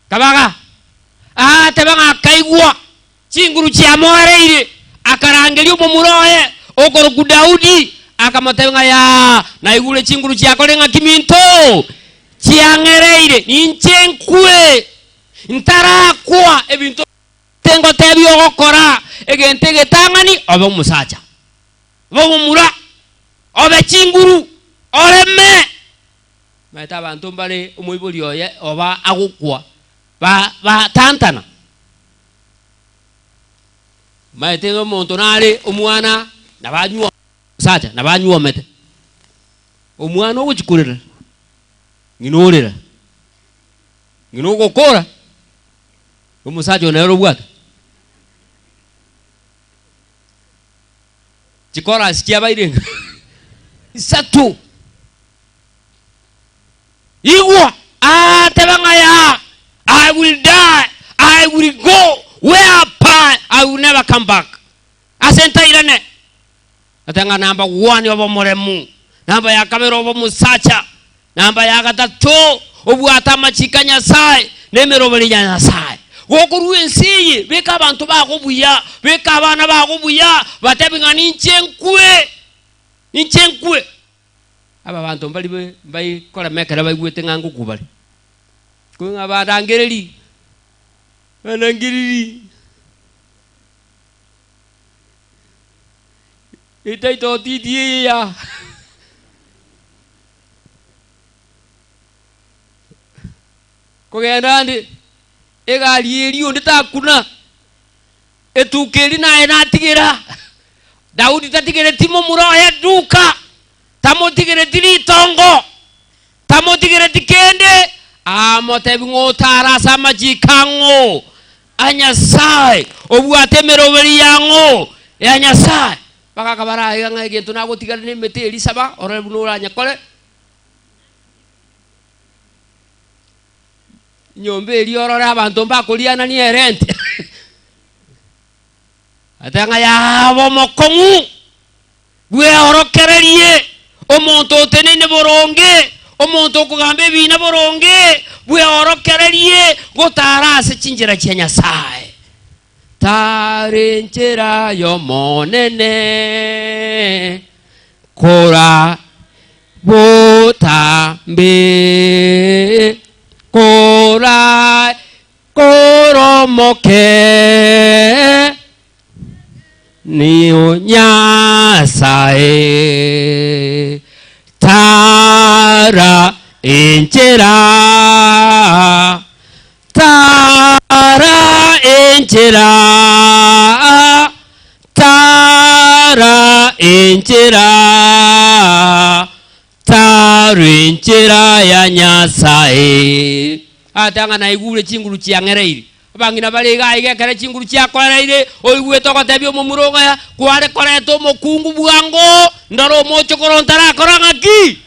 Kabaga, agateba ng'a akaigwa chinguru chiamoereire, akarangeria omomura oye okorokwa Daudi, akamotebia ng'a, Yaa, naigure chinguru chiakore ng'aki minto chiang'ereire, ninche nkwe, ntarakwa ebinto tingotebia ogokora egento egetang'ani, obe omosacha, obe omomura, obe chinguru, oreme. Omanyete abanto mbare omoibori oye oba agokwa ba batantana. Omanyete ng'a omonto nare omwana nabo anywo omosacha nabo anywomete, omwana ogochi korera ng'ina orera, ng'ina ogokora, omosacha oyo nere obwate. Chikorasi chiabaire ng'a isato. Igwa! Agateba ng'a yaa, I will die, I will go whereby I will never come back. Ase ntairane. Agateba ng'a namba one obe omoremu, namba ya kabere obe omosacha, namba ya gatato obwate amachiko a Nyasae na emeroberi ya Nyasae. Gokorua ense eye, beka abanto bago buya, beka abana bago buya, batebi ng'a ninche nkwe, ninche nkwe. Aba banto mbari mbaikorema ekero baigwete ng'a ngokwa bare. Korwa ng'a bandangereri, bandangereri, etaito titi eye ya kogenda ande, egari eria onde takuna, etuka eria naye natigera. Daudi tatigereti momura oye eduka, tamotigereti ritongo, tamotigereti kende, amotebi ng'a otare ase amachiko ang'o a Nyasae, obwate emeroberi y'ang'o ya Nyasae. Bagaka baraiga ng'a egento nagotigara nemete eria saba, orore buna oranyekore. Enyomba eria orore abanto mbakorianania erenti. Agateba ng'a yaba omokong'u. Bweorokererie omonto oteneine boronge, omonto okogamba ebiina boronge, bweorokererie gotara ase chinchera chia Nyasae. Tara enchera y'Omonene, kora botambe, kora koromoke. Niyo Nyasae tara enchera, tara enchera, tara enchera, tara enchera ya Nyasae. Ate ng'a naigure chinguru chiang'ereire. Abang'ina bare iga aiga ekero chinguru chiakoereire, oigwete ogotebia omomura ogoya, Kware koreta omokungu bwango, ndore omochokoro ntarakora ng'aki?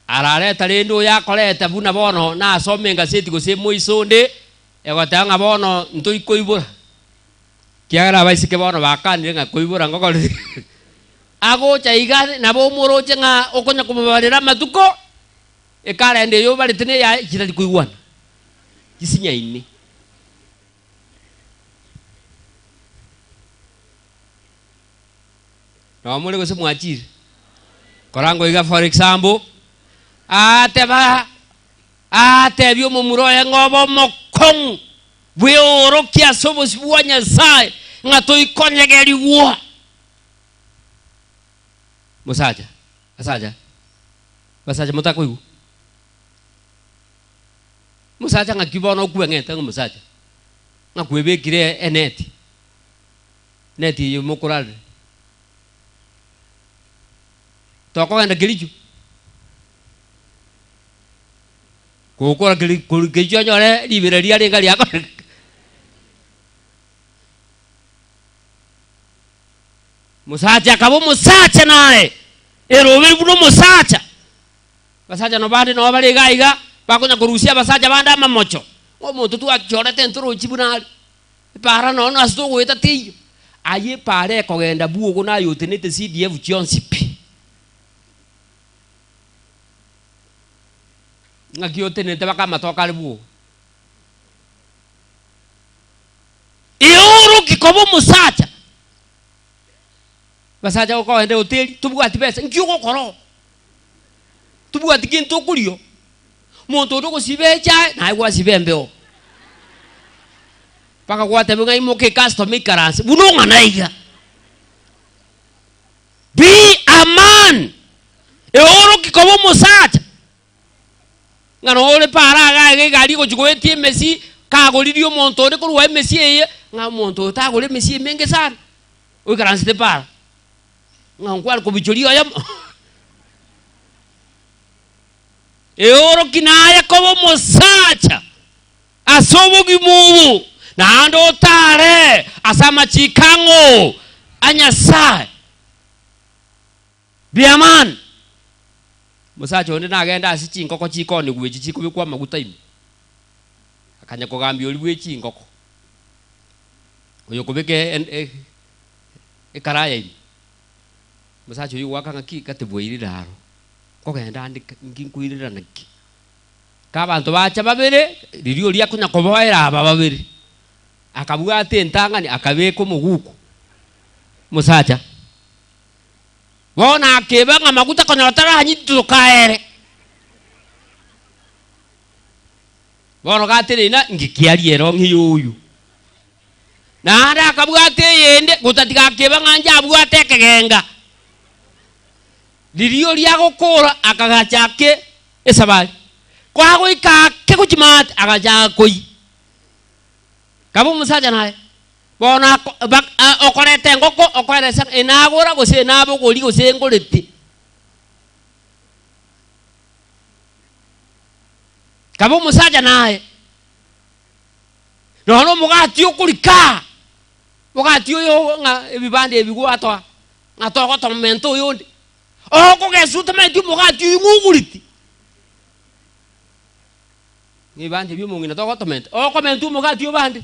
Arareta rende oyo akoreta buna bono nasome engaseti gose emoiso onde, egoteba ng'a bono ntoikoibora, ekiagera abaiseke bono bakanire ng'a koibora ngokoreti Agocha iga nabo omoroche ng'a okonya komobarera amatuko, ekalenda eye obarete neyaye chitari koigwana, chisinyaine. Nabo more gose mwachire? Korangwa iga for example, ateba atebia omomura oye ng'a obe omokong'u bweorokie ase obosio bwa Nyasaye ng'a toikonyegerigwa. Mosacha, basacha, basacha motakoigwa? Mosacha ng'aki bono okweng'ete ng'a omosacha? Ng'a kwebekire eneti, eneti eye mokorarera. Tokogenda Kericho? Gokora Keri korwa Kericho onyore ribera riarenge riakoreka. Mosacha akaba omosacha naye eroberi buna omosacha. Abasacha nabo bande nabo bare iga iga, bakonya korusia abasacha bande amamocho, ng'a omonto twachorete ntorochi buna are, epaara nonya ase togoeta teiyo. Aye epaara ekogenda bwogo naye otenete CDF chionsi pi. Ng'aki otenete baka amatoke are bwogo. Eoroki koba omosacha. Basacha gokogenda ehoteli, tobwati besa, nki ogokora oo? Tobwati gento okoria oo. Omonto onde ogosiba echae, naye gwasiba embeo. Mpaka gwatebigwa ng'a imoka ecustomer ikaranse, buna ong'ana iga. Be a man! Eoroki koba omosacha. Ng'a nore para iga iga egari egochia goetia emesi, kagoririe omonto onde korwa emesi eye, ng'a omonto oyo tagora emesi emenge sana, oikaransete para, ng'a nkware kobichoria oyomo. Eoroki naye koba omosacha ase obogima obo, naende otare ase amachiko ang'o a Nyasae. Biamani. Omosacha onde nagende ase chingoko chikonigwa echi chikobekwa amaguta ime, akanya kogambia oria bwe chingoko, oyokobeka ekaraya ime. Omosacha oyio goaka ng'aki gati bwairire aro, nkogenda ande nki nkoirera naki? Ka abanto bacha babere, riria oria akonya koboera aba babere, akabwata entang'ani akabeka omoguko, omosacha. Bono akeba ng'a amaguta konyora taranyititoka ere. Bono gatenena ngikiaria erong'i y'oyio. Naende akabwata eyende, gotatiga akeba ng'a inche abwate ekegenga. Riria oria agokora akagacha ake esabari. Kwagoika ake gochia maate agachaka koyia. Kaba omosacha naye. Bono okoreta engoko okoeresa ng'a enagora gose enabogori gose engorete. Kaba omosacha naye, nonya omogati okorika, omogati oyo ng'a ebibanda ebi gwatoa, ng'a togotomenta oyonde, okogesa otamanyeti omogati oyio ng'a ogoreti. Ng'a ebibanda ebi omong'ina togotomenta, okomenta omogati obande.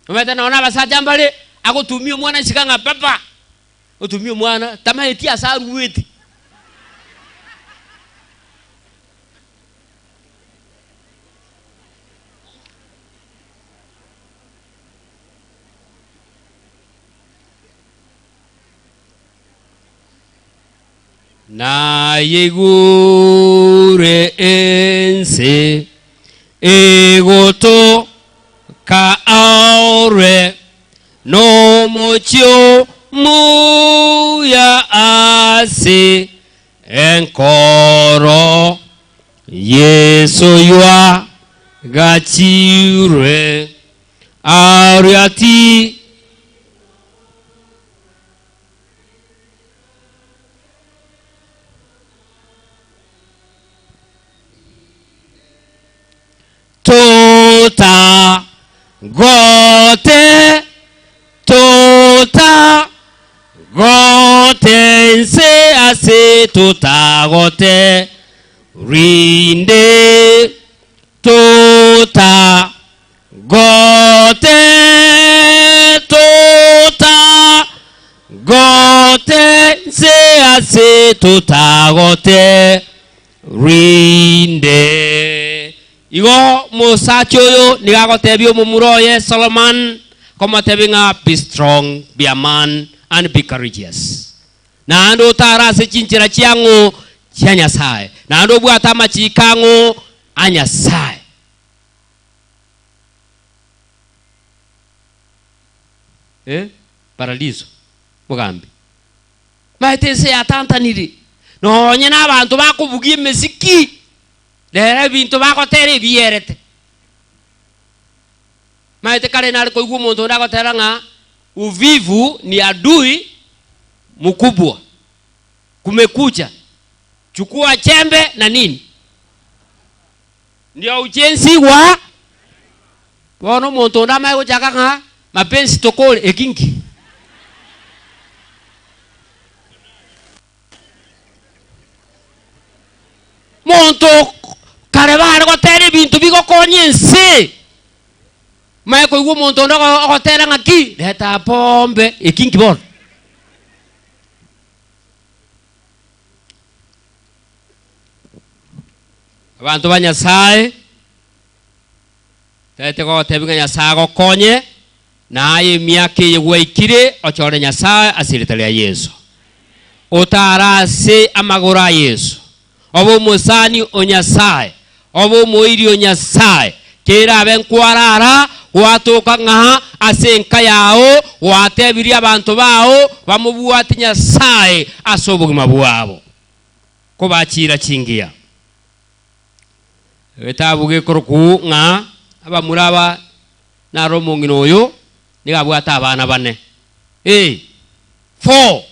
Omanyete nonya na abasacha mbare, agotumia omwana isiko ng'a papa, otumia omwana tamaeti ase aruete. Nayeigure ense egotoka aore nomochie omuya ase enkoro Yeso ywagachirwe aria ti Tota gote tota gote nse ase totagote rinde tota gote tota gote nse ase totagote rinde. Igo mosacha oyo nigo agotebia omomura oye Solomon, akomotebia ng'a be strong, be a man and be courageous. Naende otare ase chinchera chiang'o chia Nyasae, naende obwate amachiiko ang'o a Nyasae. Eh, paradiso, mogambi. Maete ense yatantanire, nonye nabanto bakobugia emesiki, rero ebinto bagotera ebierete. Maete kare nare koigwa omonto onde agotera ng'a uvivu ni adui mkubwa, kumekucha, chukua chembe na nini, ndio ujenzi wa bono omonto onde amanye gochaka ng'a mapenzi tokore eki nki? Monto kare bare gotera ebinto bigokonya ense, omanye koigwa omonto onde ogotera ng'aki, reta pombe, eki nki bono? Abanto ba Nyasae, tete gotebia ng'a Nyasae agokonye, na aye emiaka eye gwaikire ochore Nyasae ase erieta ria Yeso. Otare ase amagoro a Yeso, obe omosani o Nyasae, obe omoiri o Nyasae, kerabe nkwarara gwatoka ng'a ase enka yao gwatebirie abanto bao bamobwate Nyasae ase obogima bwabo. Kobachira chingiya. Egetabu gekorokwa ng'a abamura aba naro omong'ina oyo nigo abwate abana bane. Ee, four.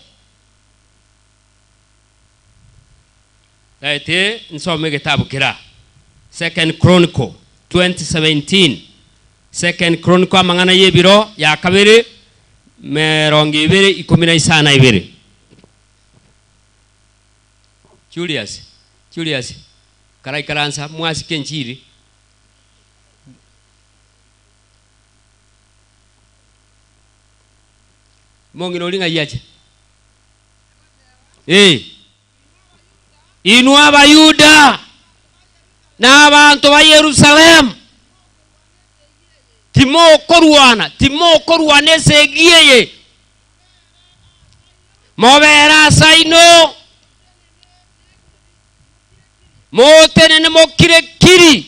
Taete nsome egetabu kera. Second Chronicle 2017. Second Chronicle amang'ana y'ebiro ya kabere merongo ebere ikomi na isano na ibere. Julius, Julius, karaikaransa mwasike enchiri. Omong'ina oria ng'ai ache? Ee. Inwe Abayuda na abanto ba Yerusalemu, timokorwana, timokorwana esegi eye. Mobere ase aino, motenene mokire-kiri,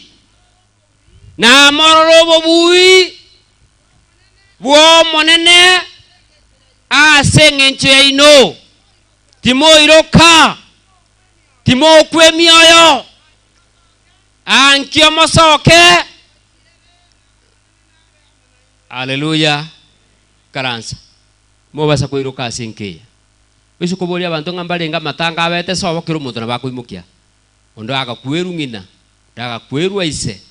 na morore obobui bw'Omonene ase engencho yaino. Timoiroka, timokwa emioyo, ankio mosoke. Haleluya! Ikaransa, mobasa koiroka ase enka eye. Oise koboria abanto ng'a mbarenge amatanga abete sobo kera omonto nabo akoimokia. Onde agakwerwa ng'ina, onde agakwerwa ise,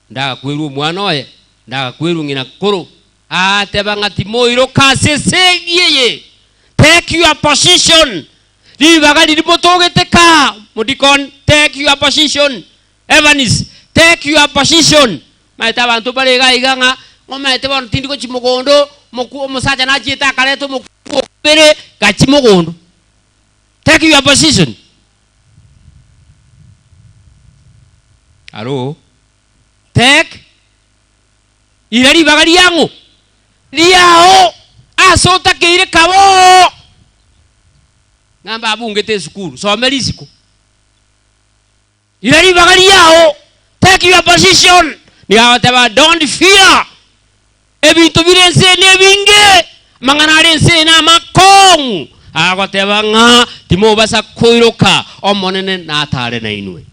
onde agakwerwa omwana oye, onde agakwerwa ng'ina koro. Aateba ng'a timoiroka ase esegi eye. Take your position. Ribaga riria motogete kaa, modikon, take your position. Evans, take your position. Maete abanto bare iga iga ng'a Ng'omaete bono tindi gochia mogondo, moku omosacha nachiete akareta omokungu o kabere, gachia mogondo. Take your position. Aro. Take ira ribaga riang'o? Riao ase otakeire kaba oo. Ng'a mbabungete esukuru, some risiko. Ira ribaga riao, take your position. Nigo agoteba don't fear. Ebinto bire ense eye nebinge, amang'ana are ense eye namakong'u. Agoteba ng'a timobasa koiroka, Omonene natare nainwe.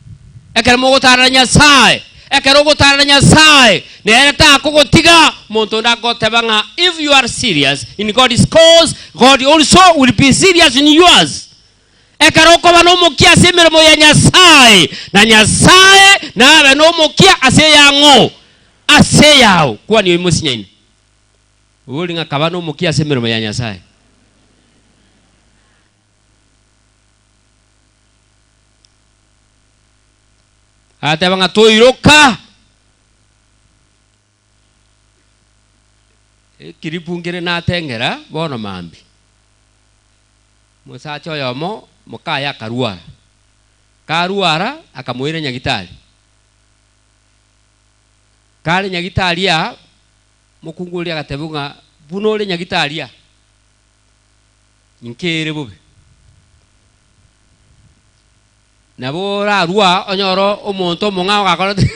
Ekero mogotara na Nyasae, ekero ogotara na Nyasae, nere takogotiga. Omonto onde agoteba ng'a if you are serious in God's cause, God also will be serious in yours. Ekero okoba nomokia ase emeremo ya Nyasae, na Nyasae nabe nomokia ase eyang'o? Ase eyao. Kwania oyio mosinyaine. Bori ng'a kaba nomokia ase emeremo ya Nyasae. Agateba ng'a toiroka. Ekiribu nkere natengera bono mambia. Omosacha oyomo mokaye akarwara. Karwara akamoira nyagitari. Kare nyagitari aa, mokungu oria agatebigwa ng'a buna ore nyagitari aa, nkere bobe. Nabo orarwa onyore omonto omong'ao gakorete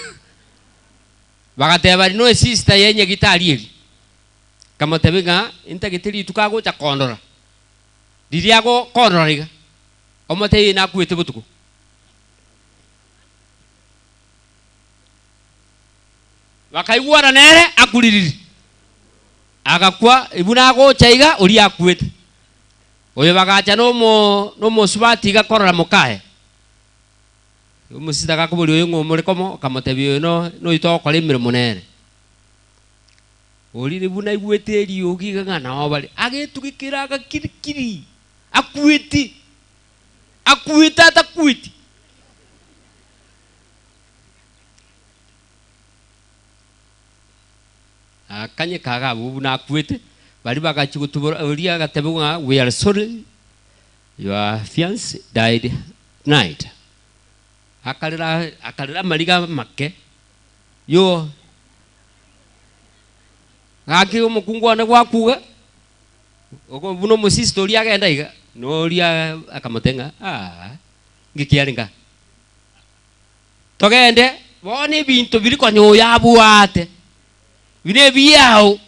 Bagateba, Rino esisita ye nyagitari eria. Nkamotebia ng'a intagete rituko agocha kondora. Riria agokondora iga, omotebie nakwete botuko. Bakaigwana nere akuririri. Agakwa, buna agocha iga, oria akwete. Oyo bagacha nomo nomosubati iga korora mokaye. Omosisa agakoboria oyo ng'a omore komo, akamotebia oyo no noyo togokora emeremo nere. Orire buna aigwete eriogi iga ng'a nao bare, agetugekera agakirikiri, akwete, akwete atakweti. Akanyeka iga abwo buna akwete, baria bagachia gotubora oria agatebigwa ng'a we are sorry. Your fiance died tonight. Akarera akarera amariga amake yo gaki omokungu one gwakuga ogo buna omosista oria agenda iga noria akamotebia ng'a aah ng'iki are nka togende bono ebinto biria konya oyo abwate bire ebiao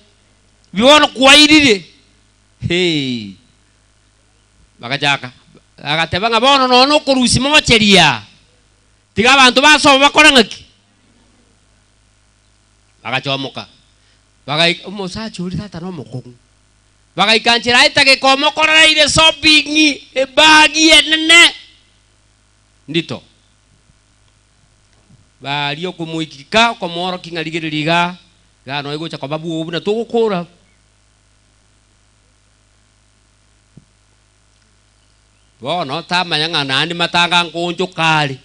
bono kwairire hee. Bagachaka, bagateba ng'a bono nonya nokorusia mocheria, tiga abanto basobe bakore ng'aki? Bagachomoka, bagaika omosacha oria tata nomokong'u, bagaika nchera etageka omokorereire shopping, ebagi enene, ndito. Baria okomoikika, okomoorokia ng'a rigereria igaa, igaa nonya egocha koba bwogo buna togokora. Bono tamanya ng'a naende matanga nkoonchoka are.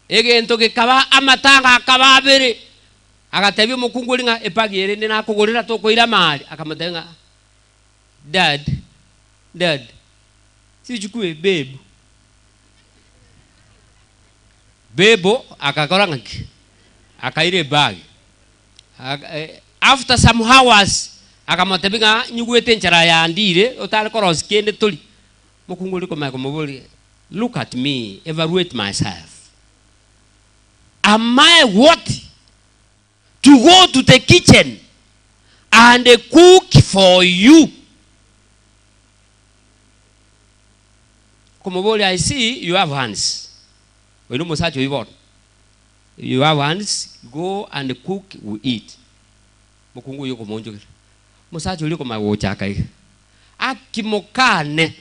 Egento gekaba amatanga akaba abere. Agatebia omokungu oria ng'a ebag ere ende nakogorera tokoira amari. Akamotebia ng'a dad, dad, sichukue babe. Bebo akakora ng'aki? Akaira ebag. After some hours akamotebia ng'a nyigwete enchara yandire otare korosia kende tori. Mokungu oria komanya komoboria, look at me, evaluate myself. Am I what to go to the kitchen and cook for you? Komoboria, I see you have hands. Oyo nomosacha oyio bono. You have hands, go and cook, we eat. Mokungu oyio okomoonchokera. Omosacha oria okomanya gochaka iga. Aki mokane,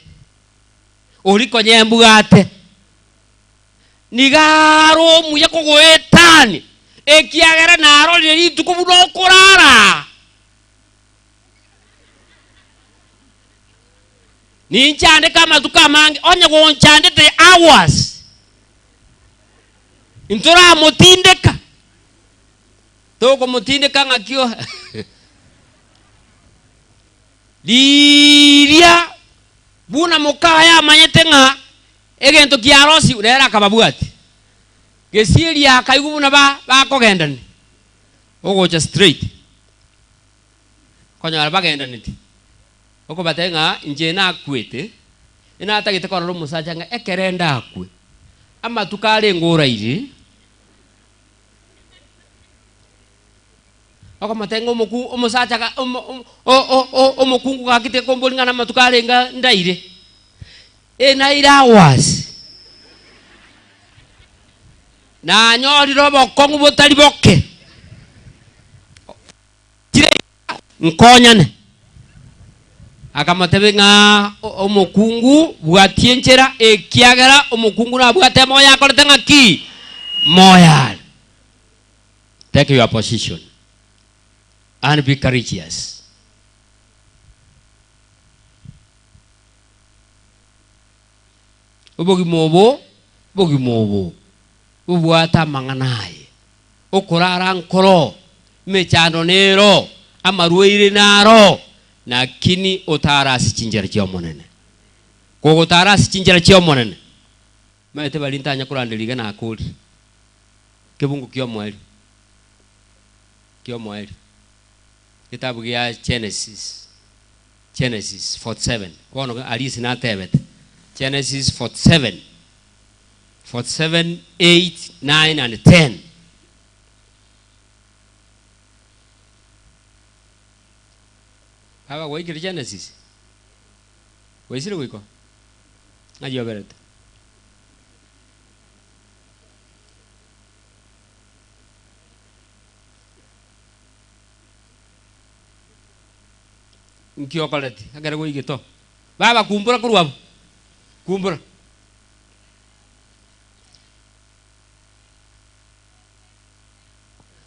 oria konya embwate, nigo are omuya kogoetania, ekiagera narorire rituko buna okorara. Ninchandeke amatuko amange, onye gonchandete hours. Ntoramotindeka. Tokomotindeka ng'aki o Riria buna mokaye amanyete ng'a egento kiarosigwe, nere akababwatia. Gesieri akaigwa buna ba bakogendania, ogocha straight, konyora bagendaneti, okobatebia ng'a inche nakwete, enatagete korora omosacha ng'a ekere ndakwe, amatuko arenge oraire, Okomotebia ng'a omoku omosacha ga omo o o o omokungu gaki tekombori ng'a namatuko arenge ndaire, enaire hours, nanyorire obokong'u botari boke, chire iga nkonyane. Akamotebia ng'a omokungu bwatia enchera, ekiagera omokungu nabwate emoyo akorete ng'aki? Moyo are. Take your position and be courageous. Obogima obo, obogima obo bobwate amang'ana aye. Okorara nkoro, emechando nero, amarwaire naro, lakini otare ase chinchera chi'Omonene. Kogotara ase chinchera chi'Omonene, Maete baria ntanya koranderia iga nakorire. Kebungo ki'omoerio, ki'omoerio, getabu gia Genesis, Genesis 47, bono aria ase natebete, Genesis 47, 47, 8, 9 and 10. Baba gwaikire Genesis? Gwaisire goika oo? Ng'ai oberete? Nki okoreti ekero gwaigete oo? Baba kumbura korwa abwo, kumbura.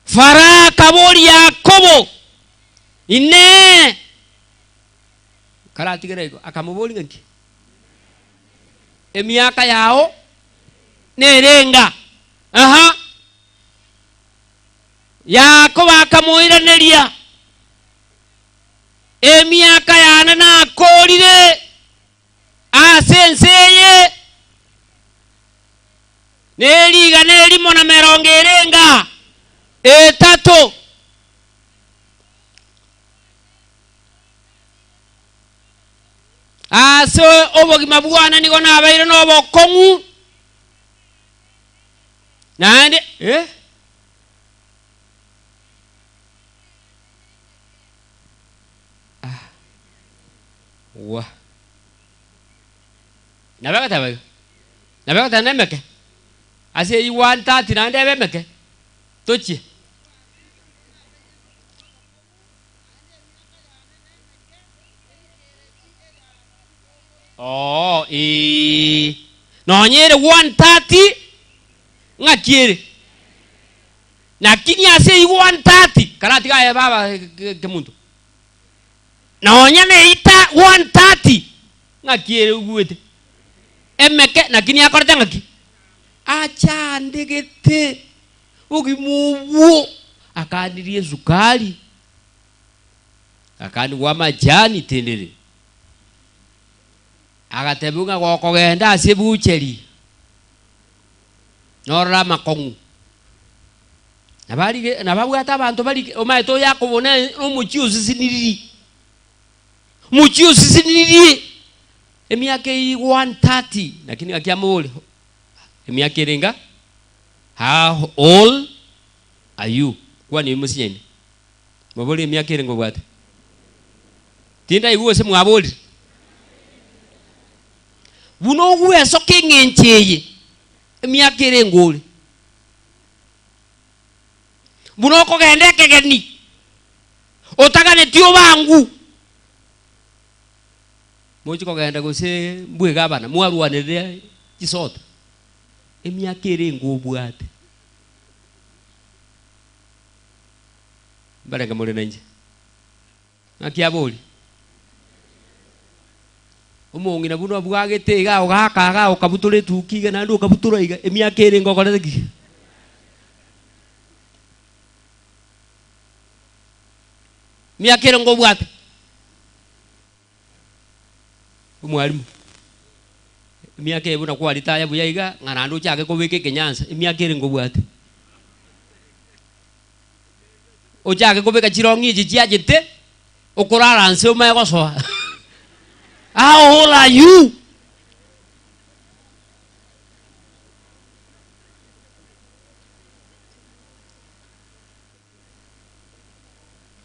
Farao akaboria Yakobo, Inee! Karatigere igo, akamoboria ng'a ki? Emiaka yao nerenga? Aha. Yakobo akamoiraneria, Emiaka yane nakoorire ase ense eye nerigana erimo na merongo erenga etato. Ase obogima bwane nigo nabeire nobokong'u, naende eh? Ah, wa. Nabo agateba iga, nabo agateba nemeke, ase eyio 1:30 naende ebe emeke, tochie. Oo, ee. Nonya ere 1:30, ng'aki ere? Lakini ase eyio 1:30, karatiga aye baba kemunto. Nonya na eita 1:30, ng'aki ere oigwete? Emeke, lakini akorete ng'aki? Achandegete. Bogima obwo akanirie esukari, akanigwa amachani tendere, agatebiwa ng'a gokogenda ase ebucheri norore amakong'u. Nabarige nababwate abanto barige omanyete oyo akobuna omochie oseseniririe, omochie oseseniririe emiaka eyio 130 lakini gaki amobore emiaka ere enga. How old are you? Kwana ebi mosinyaine. Moborie emiaka ere ngobwate. Tindaigwa gose mwaborire. Buna ogwesoka eng'encho eye, emiaka ere ngore. Buna okogenda ekegeni, otaganeti obangu. Mochi kogenda gose mbwegabana, mwarwanerera chisota. Emiaka ere ngobwate. Mbarenge more nainche? Ng'aki aboria? Omong'ina buna obwagete iga ogaka iga okabutora etuki iga naende okabutora iga, emiaka ere ngokorete ki? Emiaka ere ngobwate. Omwalimu, emiaka eye buna kwaritaya buya iga, ng'a naende ochake kobeka ekenyansa, emiaka ere ngobwate. Ochake kobeka chirong'i echi chiachete, okorara nse omanye gosoa. How old are you?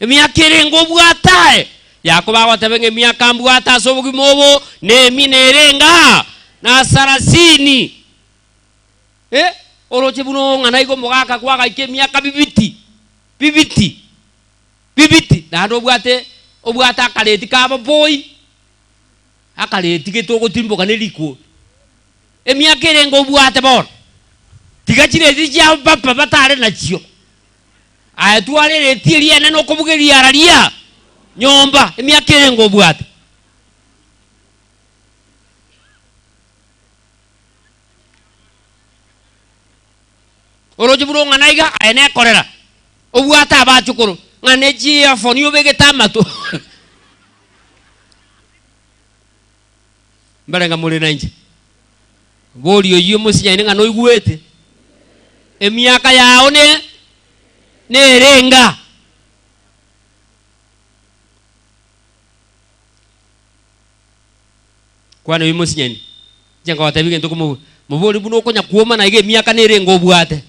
Emiaka erenge obwate aye? Yakobo agoteba ng'a emiaka mbwate ase obogima obo nemina erenge aa na sarasini. Eh, oroche buna ong'ana iga omogaka kwagaika emiaka bibiti, bibiti, bibiti, naende obwate obwate akareti kabo boi, akareti gete ogotirimboka ne rikori. Emiaka erenge obwate bono, tiga chireti chia papa batare nachio. Aye twara ereti eria enene okobuga eriara ria nyomba, emiaka erenge obwate. Oroche buna ong'ana iga, aye nekorera, obwate abachokoro, ng'a ne chiearphone obegete amato. Mbarenga more nainche? Boria oyio mosinyaine ng'a noigwete. Emiaka yao ne nerenga. Kwana oyio mosinyaine. Inche nkogotebia egento komo mobori buna okonya kwomana iga emiaka nerenga obwate.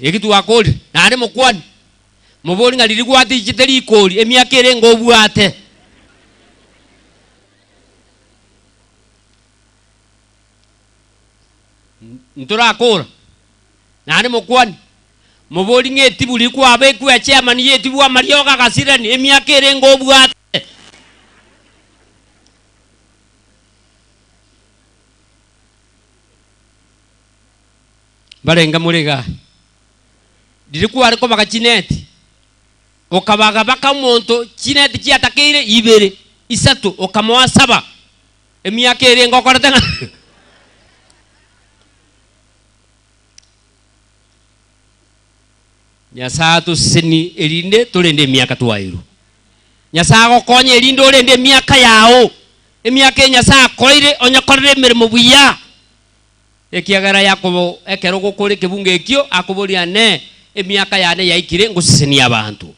Eki twakorire, naende mokwane, mobori ng'a riria gwatichete rikori emiaka erenge obwate. Ntorakora, naende mokwane, mobori ng'a etibu riria kwabekwa echairman ya etibu amariogo agasirani emiaka erenge obwate. Mbarenge more igaa, riria kware kobaga chineti, okabaga baka omonto chineti chiatakeire ibere, isato, okamoa saba, emiaka erenge okorete ng'a Nyasae atosesenie erinde torende emiaka twairwe. Nyasae agokonye erinde orende emiaka yao, emiaka eye Nyasae akoeire onyekorere emeremo buya. Ekiagera Yakobo ekero gokora ekebungo ekio, akoboria, Inee, emiaka yane yaikire ngosesenia abanto?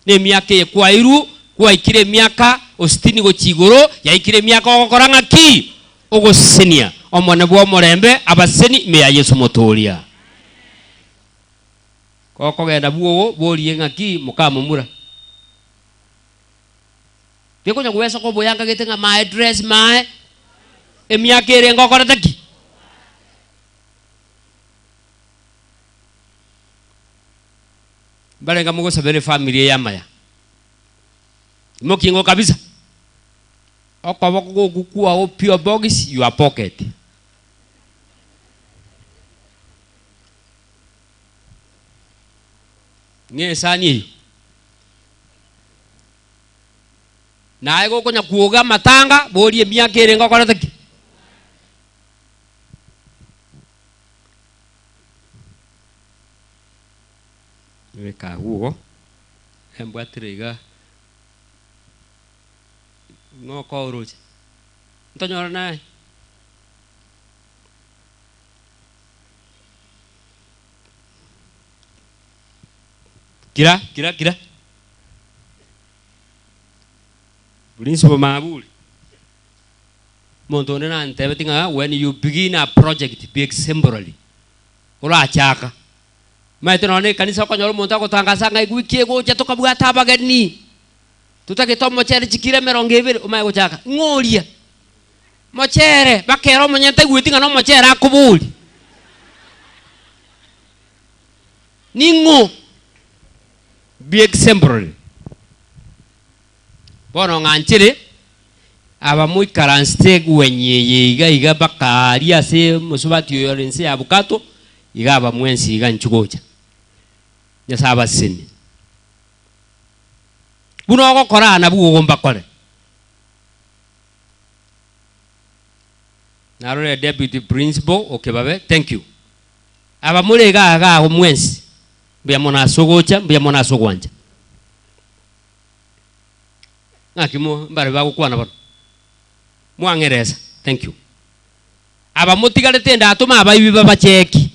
Na emiaka eye kwairwe, gwaikire emiaka ositini gochia igoro, yaikire emiaka ogokora ng'aki? Ogosesenia. Omonene bw'omorembe abaseseni ime ya Yeso Omotooria. Gokogenda bwogo, borie ng'aki mokamomura. Tikonya gwesoka oboyanga gete ng'a my dress my emiaka erenge okorete ki? Mbarenga mogosabera efamiri eye amaya? Imokia ing'o kabisa. Okoboko goku kwao pure box your pocket. Ng'a esani eyio. Naye gokonya kwoga amatanga, boria emiaka erenge okorete ki? Beka agwo igo, embwatire iga, ng'a okooroche, ntonyore naye. Kira, kira, kira. Principal Maburi, omonto onde nantebeti ng'a when you begin a project be exemplary, orachaka. Omanyete nonya na ekanisa okonyora omonto agotangasa ng'a ewiki egocha tokabwate abageni, totagete omochere chikiro emerongo ebere, omanye gochaka, ng'o oria? Mochere, mpaka ere omonyene taigweti ng'a nomochere akoboria. Ning'o? Be exemplary. Bono ng'anchere aba moikaransete egwenyi eye iga iga mpaka aria ase omosubati oyo ore inse ya abukato, iga aba mwensi iga inchuo gocha. Nyasae abasesenie. Buna ogokora aa nabwo ogo mbakore. Narorire deputy principal o Kibabe, thank you. Aba more iga iga agwo mwensi, mbuya mono ase ogocha, mbuya mono ase ogwancha. Ng'aki mo mbare bagokwana bono? Mwang'eresa, thank you. Aba motigarete ndatome abaibi babacheki.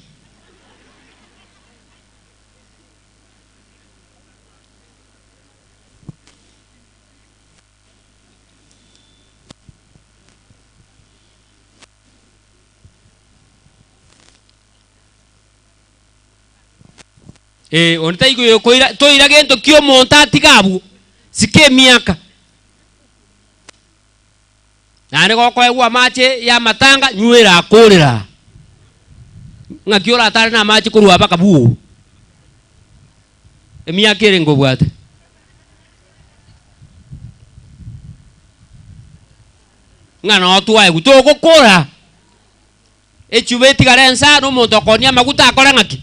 Ee, onde taigo oyokoira, toira gento ki'omonto atige abwo, sika emiaka. Naende gokoegwa amache y'amatanga, nywera akorera aa. Ng'aki oratare namache korwa aba kabwo? Emiaka erenge obwate? Ng'a noo twaegwa, togokora. Echuba etigare ensa, na omonto okoonia amaguta akore ng'aki?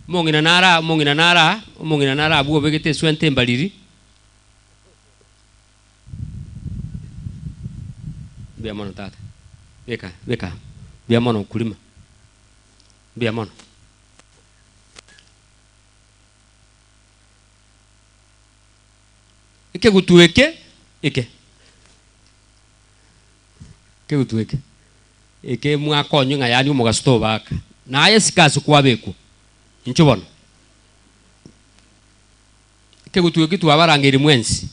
Omong'ina nare aa, omong'ina nare aa, omong'ina nare abwo obegete eswenta embariri. Mbuya mono tata, beka beka, mbuya mono okurima, mbuya mono. Ekegutu eke eke, ekegutu eke, eke mwakonywe ng'a yaani omogaso tobaaka, naye sika ase kwabekwa, inchuo bono. Ekegutu eki twabarangeiri mwensi,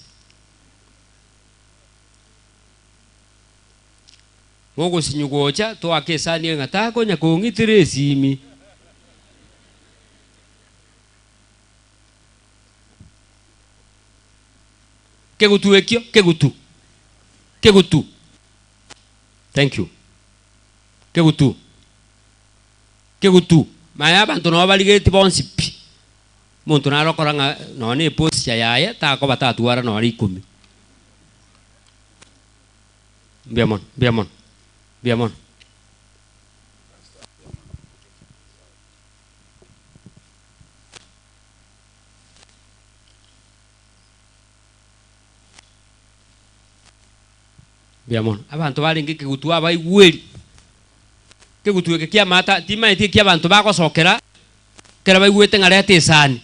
mogosinywa gocha toake esani eye ng'a takonya kong'itera esimi. Kegutu ekio, kegutu, kegutu. Thank you. Kegutu, kegutu. Maya abanto nabo barigeretie bonsi pi. Omonto nare okora ng'a nonya na eposture yaye takoba tatwara nonya ikomi. Mbuya mono, mbuya mono, mbuya mono. Mbuya mono. Abanto barenge ekegutu abaigweri. Ekegutu eke kiamata timaeti eki abanto bagosokera ekero baigwete ng'a reta esani.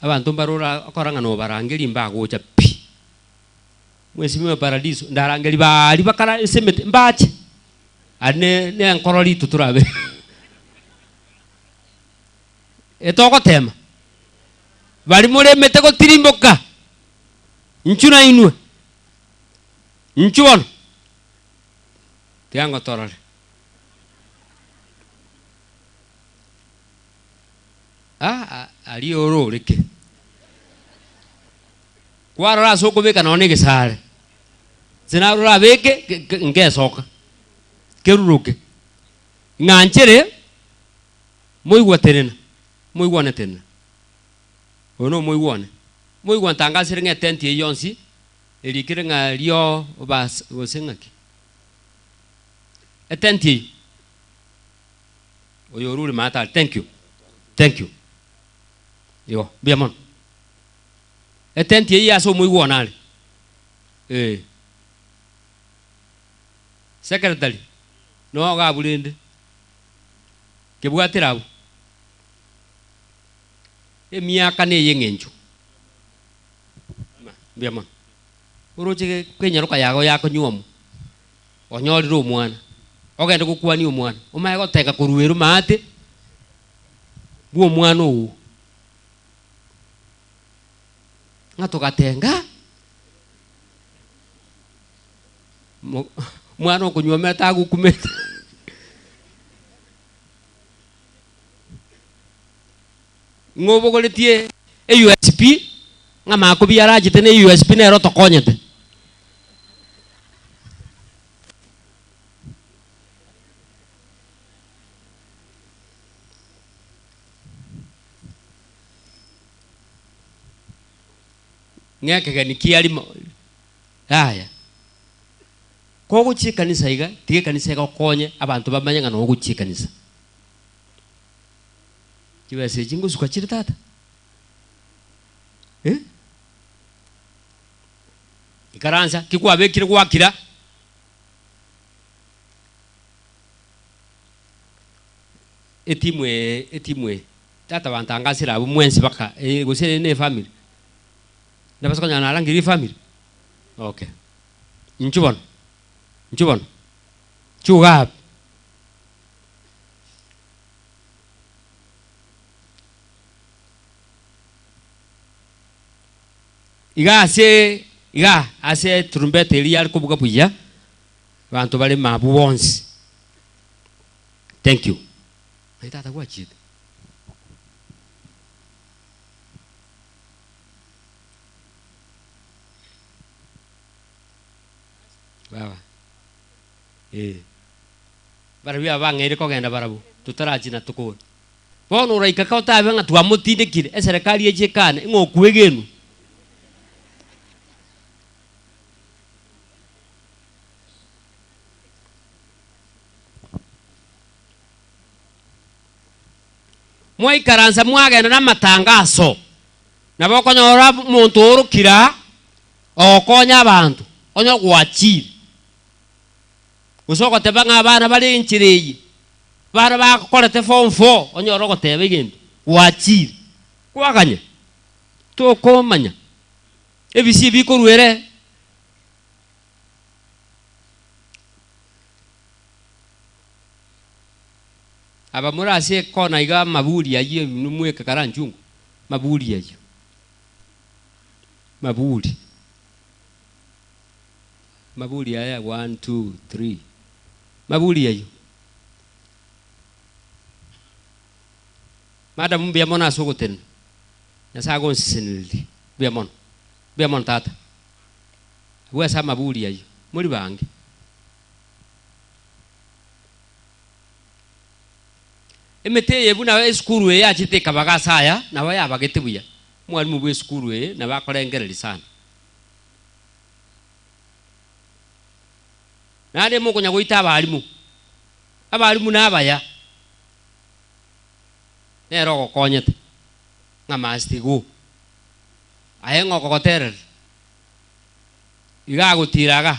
Abanto mbare ora okora ng'a nobarangeria mbagocha pi. Mwesimiwa paradiso, ndarangeria baria bakara ase emete mbache. Aria ne ne enkoro rito torabe etogotema. Baria more emete gotirimboka, inchuo nainwe, inchuo bono, tiga ngotorore. Ah, aria ororeke. Kwarora ase okobeka nonya na egesare, inche narora abeke ngesoka, keruruke. Ng'anchere moigwa tenena, moigwane tenena. Oyo na omoigwa one. Moigwa ntangasire ng'a etenti eyio yonsi erikire ng'a rio bas gose ng'aki. Etenti eyio, oyo orure maate aria, thank you, thank you. Igo, mbuya mono. Etenti eyio ase omoigwa one are. Ee. Secretary, nogo iga abwo rende. Kebwatire abwo. Emiaka neye eng'encho. Mbuya mono. Oroche ge kenyaroka yago yakonyuomwa, onyorire omwana, ogende gokwania omwana, omanye goteka korwa ero maate, bwa omwana oo. Ng'a togatenga, mo omwana okonyuomera tagokumete. Ng'a obogoretie eUSB, ng'a makobi arachete na eUSB nere otokonyete. Ng'a ekegeni kiarimo yaya. Kogochia ekanisa iga, tiga ekanisa egokonye abanto bamanye ng'a nogochia ekanisa. Chibesa echi ngosuka chire tata? Eh? Ikaransa, ki kwabekire gwakira. Etimu eye, etimu eye, tata bantangasire abwo mwensi baka eh, gose eye ne efamiri? Nabasa konyora narangeria efamiri? Okay. Inchuo bono, inchuo bono, inchuo iga abwo. Iga ase iga ase eturumbete eria yare kobuga buya, abanto bare mabwo bonsi. Thank you. Aye tata gwachiete. Baba. Eh. Barabwo aba bang'eire kogenda barabwo, totarachina tokore. Bono oraika ka otabe ng'a twamotindekire, eserekari eche ekane, ng'a okwegenwa. Mwaikaransa mwagenda namatangaso, nabo okonyora omonto oorokire aa, ogokonya abanto, onye gwachire. Gose ogoteba ng'a abana bare enchera eye, abana bakorete form four, onyore ogoteba egento, gwachire, kwaganya, tokomanya ebisio ebikorwa ere. Aba more ase ekona iga amaburi ayio inwe mweka karanchungu, maburi ayio, maburi. Maburi aya one, two, three. Maburi ayio. Madam mbuya mono ase ogotenena. Nyasae agonsesenererie. Mbuya mono. Mbuya mono tata. Abwo ase amaburi ayio. Mori bange. Emete eye buna esukuru eye yachete ekabaga ase aya, nabo yabagete buya. Omwalimu bwa esukuru eye nabo akorengereria sana. Naende mokonya goita abalimu, abalimu nabaya, nere ogokonyete ng'a must go. Aye ng'a okogoterera, iga agotira iga,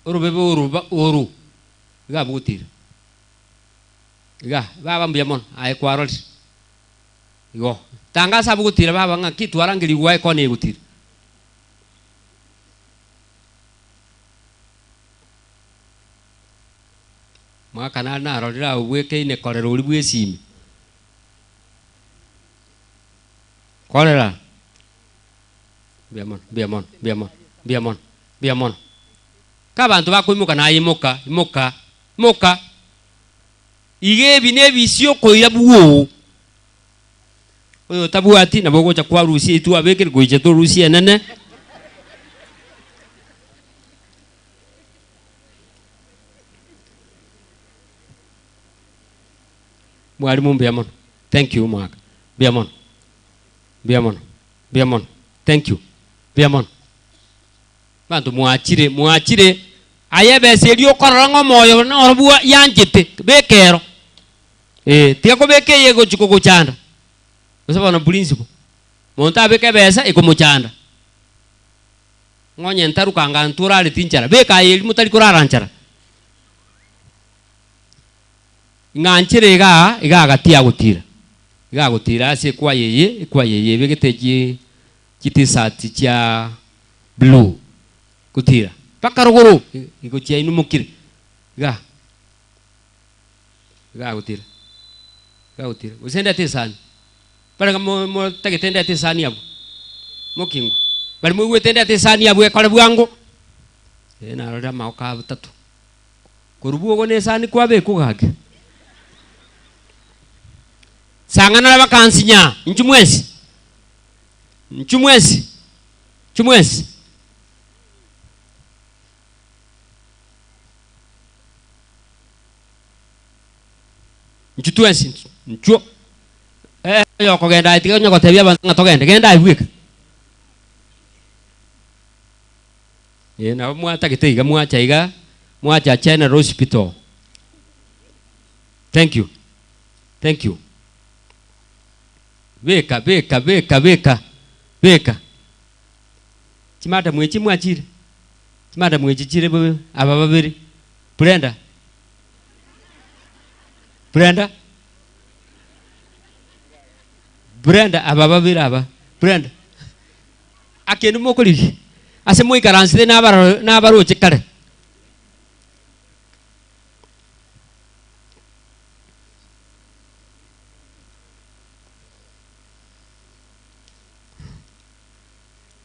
orobebe oro ba oro, iga abogotira. Iga, baba mbuya mono, aye kwarorire. Igo, tanga ase abogotira baba ng'aki twarangerigwe aye kona egotira. Mwaka nare narorire agwo bwekeine korera oria bw'esimi. Korera. Mbuya mono, mbuya mono, mbuya mono, mbuya mono, mbuya mono. Ka abanto bakoimoka naye imoka, imoka, imoka. Iga ebi nebisio okoira bwoo. Oyotabwati nabo ogocha kwarusia eye twabekire goicha torusie enene. Mwalimu mbuya mono. Thank you mwaka. Mbuya mono. Mbuya mono. Mbuya mono. Thank you. Mbuya mono. Abanto mwachire, mwachire. Aye ebesa eria okorora ng'a omoyo noro bwa yanchete, beka ero. Ee, tiga kobeka eye egochi kogochanda. Gose bono principle. Monto abeke ebesa ekomochanda. Ng'a onye ntaruka anga ntorareti nchara, beka aye eria motari korara nchara. Ng'a nchere igaa, iga agati agotira. Iga agotira ase ekwaya eye, ekwaya eye ebegete chi chitisati chia blue, gotira mpaka rogoro, igochia inwe mokire, igaa. Iga agotira, iga agotira, gose ndete esani, barenge mo motagete ndete esani abwo, mokingwa, baria moigwete ndete esani abwo ekore bwango, eh narorire amagoko abatato, korwa bwogo na esani kwabekwa gaki. Sang'ana bakansinya, inchuo mwensi, inchuo mwensi, inchuo mwensi. Inchuo twensi, inchuo. Eh, oyo okogenda aye tiga onya gotebia abanto ng'a togende, genda aye bweka. Eh, nabo mwatagete iga mwacha iga, mwacha General Hospital. Thank you. Thank you. Beka, beka, beka, beka, beka. Chimadam echi mwachire. Chimadam echi chire bobe aba babere, Brenda, Brenda, Brenda aba babere aba, Brenda. Akende mokorigia ase moikaransete nabaro nabaroche kare.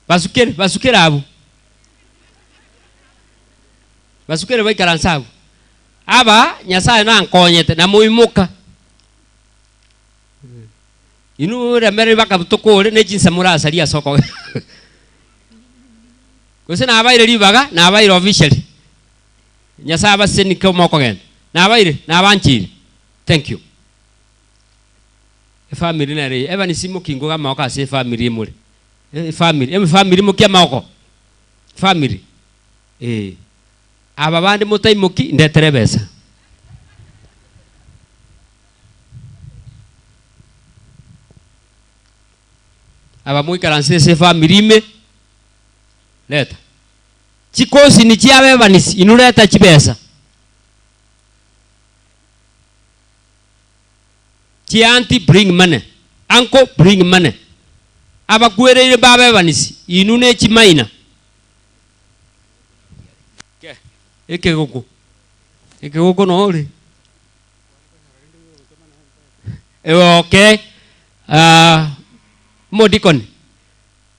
Basukere, basukere abwo. Basukere baikaranse abwo. Aba Nyasaye nankonyete na moimoka. Inwe remereri baka tokore ne chinsa morasarie ase okoge. Gose nabaire ribaga, nabaire officially. Nyasaye abasesenike mokogenda. Nabaire, nabancheire. Thank you. Efamiri nere eye. Evans imoki ngoga amagoko ase efamiri emore. Efamiri, efamiri imokia amagoko. Famiri, eh. Aba bande motaimoki, ndetere ebesa. Aba moikaransete ase efamiri ime, reta. Chikosini chiaba Evans, inwe reta chibesa. Chianti bring money, uncle bring money. Abakwereire mbabe Evans, inwe ne chimaina. Ke, ekegoko, ekegoko nore. Okay. Omodikoni,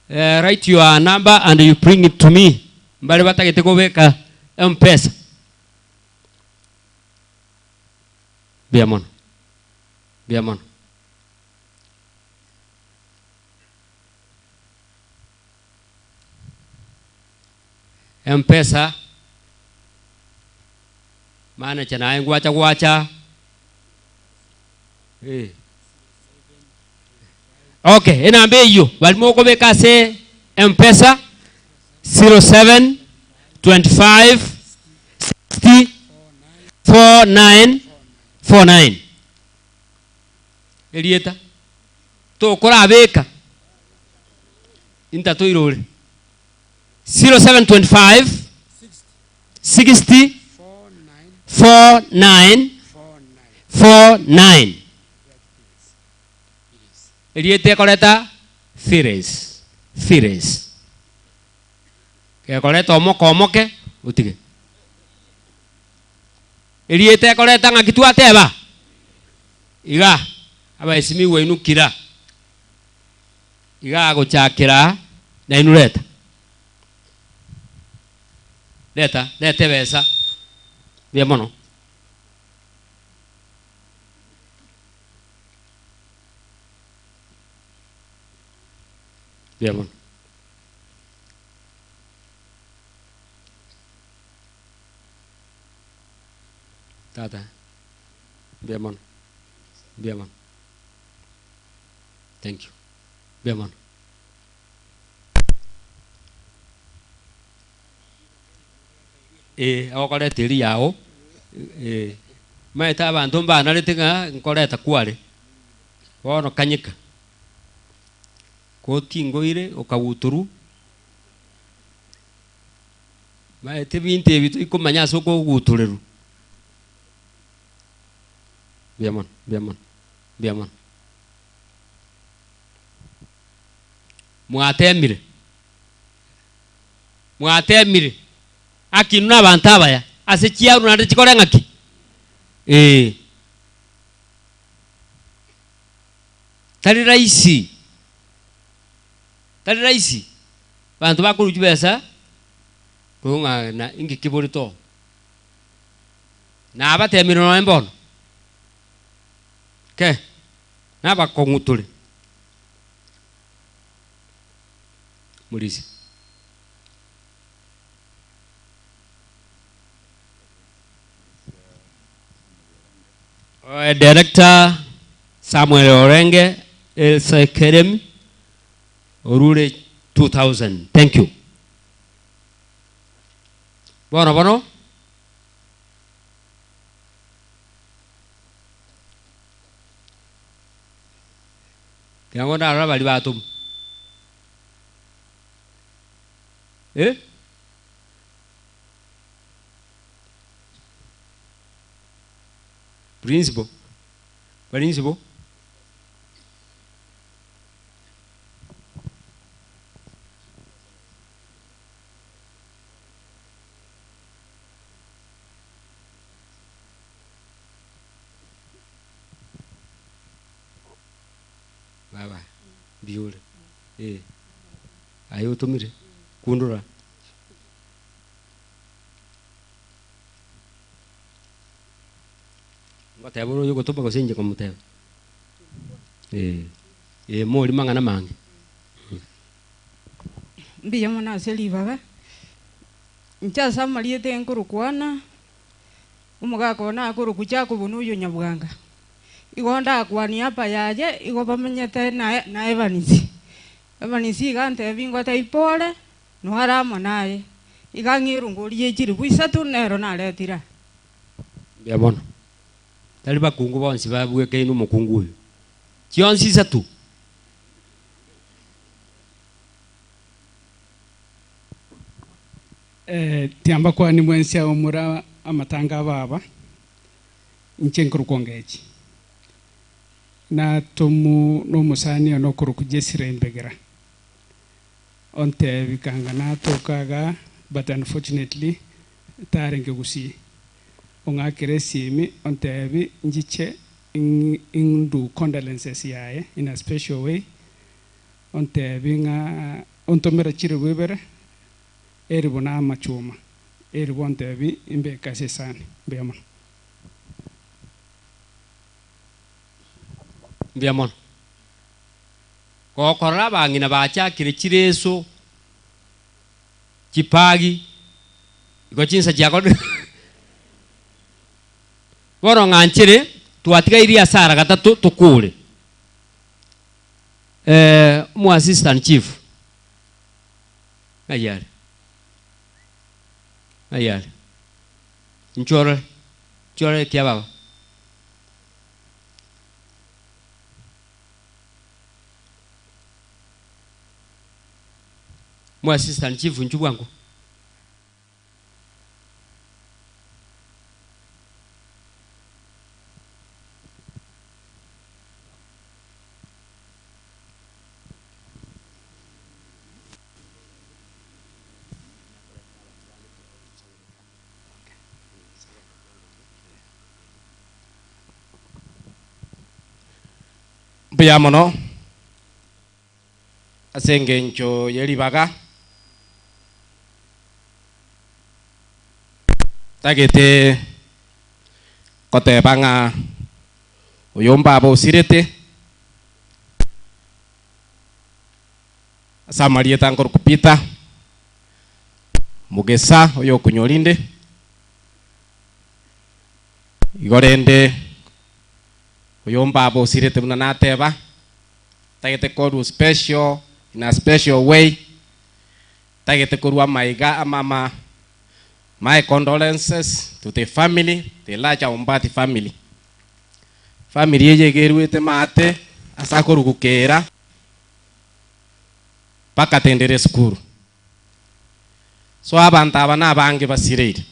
write your number and you bring it to me. Mbare batagete kobeka M-Pesa. Mbuya mono. Mbuya mono. M-Pesa manager naye ngwacha gwacha. Eh. Okay, enamba eyio bari mokobeka ase M-Pesa 07 25 60 49 49. Erieta tokorabeka intatoirore 0725 60 49 49. Erieta ekoreta Pheres, Pheres. Gekoreta omoka omoke, otige. Erieta ekoreta ng'aki twateba? Iga, abaesimigwa inwe kira. Iga agochakera nainwe reta. Reta, reta ebesa. Mbuya mono. Mbuya mono. Tata, mbuya mono. Mbuya mono. Thank you. Mbuya mono. Ee, agokoreta eria yao, ee, omanyete abanto mbanarete ng'a nkoreta kware, bono kanyeka, kotingoire okagutorwa, omanyete ebinto ebi toikomanya ase okogutorerwa. Mbuya mono, mbuya mono, mbuya mono. Mwatemire. Mwatemire, aki inwe nabanto abaya, ase chiaru naende chikore ng'aki? Ee. Tari rahisi, tari rahisi abanto bakorwa chibesa korwa ng'a na inki keborete oo. Nabatemire nonye mbono, ke, nabakong'u tore. Morisia. Director Samuel Orenge Elsa Academy orure 2000. Thank you. Bono bono Tiga ndarora baria batomwa. Eh? Principal, principal. Baba, mbuya ore? Eh, aye otomire kundora. Ngoteba ore oyogotoma gose inche nkomoteba? Eh, eh, mori mang'ana mange. Mbuya mono ase ribaga, inche ase amarieta nkorokwana, omogaka one akorokwa Jacob na oyo Nyabwanga. Igo ndakwanie apa yaye, igo bamenyete na na Evans. Evans iga antebi ngotebi pole, noare amo naye. Iga ang'e erongori ye chilifu isato nero naretire aa. Mbuya mono. Tari bakungu bonsi babwekaine omokungu oyo. Chionsi isato. Tiambakwani mwensi abo more amatanga a baba, inche nkorokwa Ongechi. Natomu nomosani one okorokwa Jesire Mbegera, ontebi kanga natoka igaa but unfortunately tarenge gusii. Ong'akere esimi ontebi nchiche indue condolences yaye in a special way, ontebi ng'a ontomere chiribu ibere, eribu na amachuma, eribu ontebi imbeke ase esani. Mbuya mono. Mbuya mono. Gokorora abang'ina bachakire chireso, chipagi, igo chinsa chiakorire Bono ng'anchere twatigairi ase ara gatato tokore. Omo assistant chief ng'ai are? Ng'ai are? Inchuo orore, inchuo orore ekia baba. Omo assistant chief inchuo bwango. Mbuya mono ase engencho ye ribaga ntagete koteba ng'a oyo mbaba osirete ase amarieta nkorokwa Peter Mugesa oyo okonywa rinde igo rende oyo mbaba osirete buna nateba ntagete korwa special in a special way ntagete korwa amaiga ama ama my condolences to the family the larger Ombati family. Family eye iga erwete maate ase akorugukera mpaka tendere esukuru. So abanto aba nabange basireire.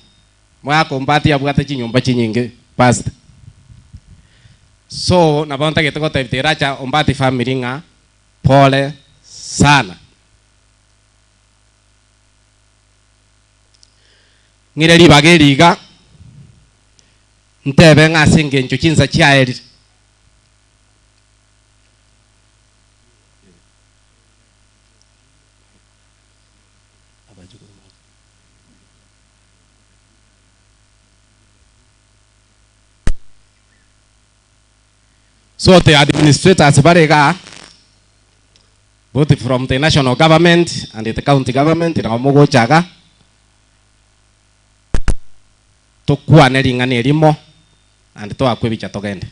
Mwaka Ombati abwate chinyomba chinyinge pastor. So nabo ntagete gotebia the larger Ombati family ng'a pole sana. Ng'ire ribaga eri iga, ntebe ng'a ase engencho chinsa chiaerire. So the administrators bare igaa, both from the national government and the county government, nabo mogocha iga, tokwane ring'ana erimo naende toakwe ebicha togende.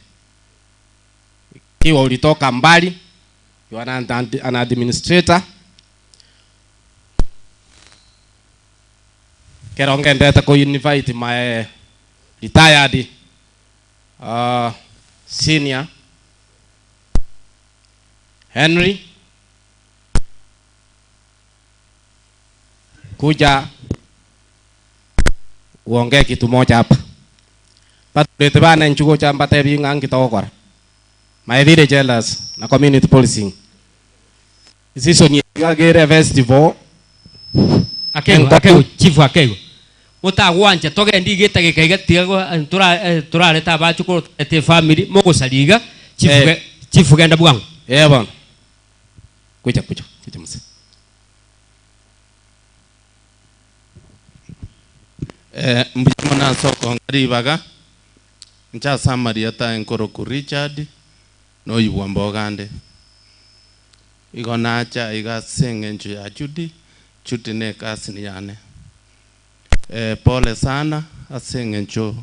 Ikiwa ulitoka mbali, you are an administrator, ekero ngendete ko invite my retired senior Henry kuja uongee kitu moja hapa. Batureti bane inchuo gocha mbatebi ng'a nki togokora. My village elders na community policing. Season eye iga kere efestival Akeigo, enkoku. akeigo, chief akeigo. Motagwancha togende iga etageka iga tiga go tora torarete abachukuru torarete efamiri mogosaria iga chief Eh. ge chief genda bwango. Eh bono. Kuja kuja kuja mzee. Eh, mbuya mono ase okonga ribaga, inche ase amarieta aye nkoroku Richard, noyio bwambogande. Igo nacha iga ase eng'encho ya Judy, Judy ne ecousin yane. Eh, pole sana ase eng'encho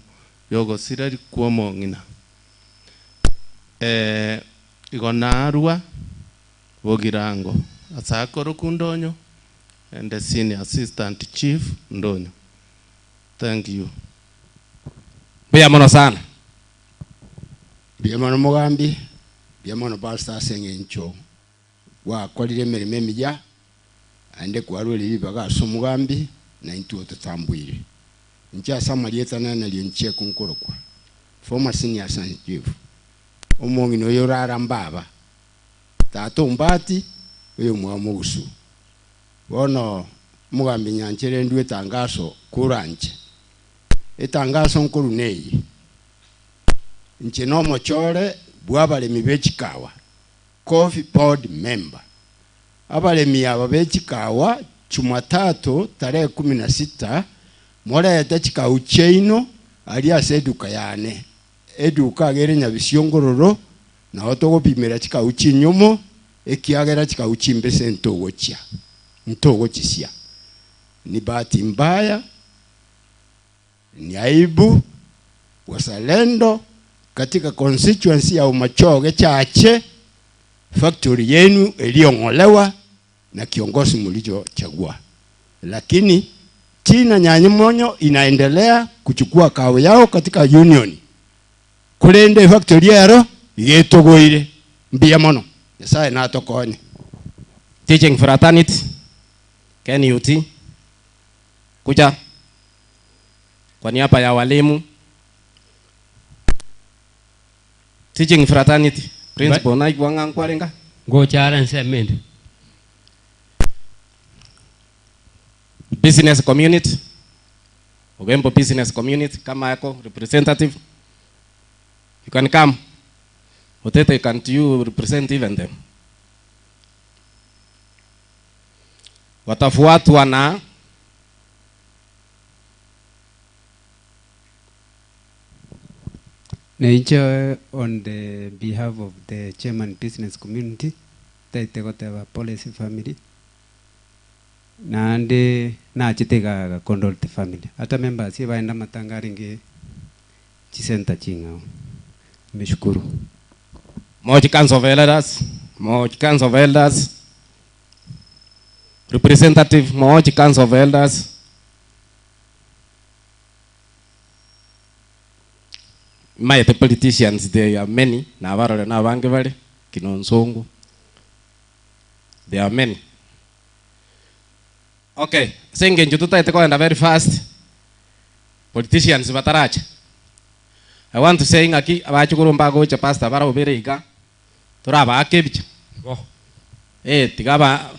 yogosireri kwa omong'ina. Eh, igo narwa Bogirango ase akoroku Ndonyo and the senior assistant chief Ndonyo. Thank you. Mbuya mono sana. Mbuya mono Mogambi, mbuya mono Pastor ase eng'encho gwakorire emeremo emiya naende kwarwire ribaga ase omogambi na intwe ototamboire. Inche ase amarieta nere nario inche nkorokwa former senior assistant chief, omong'ina oyo orara mbaba, tata ombati, oyo omwabo mogusu. Bono omogambi nyanchere ndue etangaso koranche. Etangaso nkorwa neye, Inche nomochore bw'abaremi be chikawa, Coffee Board member. Abaremi aba be chikawa Jumatatu tarehe kumi na sita morete chikau chiaino aria ase eduka yane. Eduka iga ere Nyabisiongo nao togopimera chikau chinyumo, ekiagera chikau chimbese ntogochia, ntogochisia. Ni bahati mbaya, ni aibu, wazalendo katika constituency ya Umachoge chache factory yenu iliyong'olewa na kiongozi mlichochagua, lakini Tina Nyanyimonyo inaendelea kuchukua kawa yao katika union korende efactory ero iga etogoire. Mbuya mono, Nyasaye natokonye. Teaching fraternity, KNUT, kuja kwa niaba ya walimu. Teaching fraternity, principal naigwa ng'a nkwarenga. Ngocha are ensemo ende. Business community, Ogembo business community kama yako representative, you can come. Otete, can't you represent even them? Watafuatwa na Nainche on the behalf of the chairman business community, taete goteba pole ase family, naende nachete iga gacondole the family. Ata members ebaende amatanga arenge chisenta ching'ao. Nimeshukuru. Moch Council of Elders, Moch Council of Elders, representative Moch Council of Elders, Maete politicians they are many, nabarore nabange bare, kina Onsongo, they are many. Okay, ase engencho totaete kogenda very fast, politicians bataracha, I want to say ng'aki abachukuru mbagocha pastor barobere iga, torabaake ebicha. Igo. Eh, tiga aba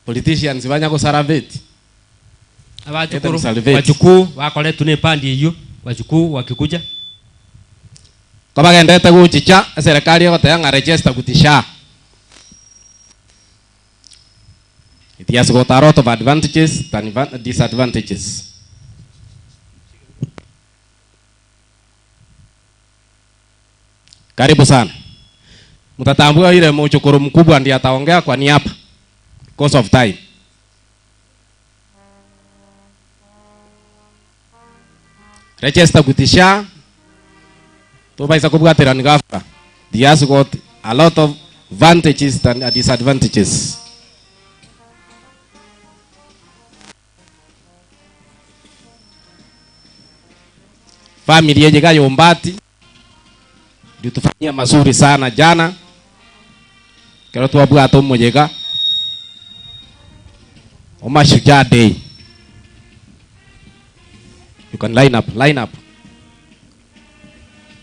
politicians banya gosaraveti. Abachukuru, wachukuu bakoretwe na epandi eyio, wachukuu wakikuja. Kobagenderete gochicha, eserekari egoteba ng'a register with SHA. It has got a lot of advantages than disadvantages. Karibu sana. Mtatambua ile mchukuru mkubwa ndiye ataongea kwa niaba because of time. Register with SHA tobaisa kobwaterani ghafla. It has got a lot of advantages than disadvantages. Family yenye Gayombati litufanyia mazuri sana jana kero twabwate omoyega omashujaa day. You can line up, line up.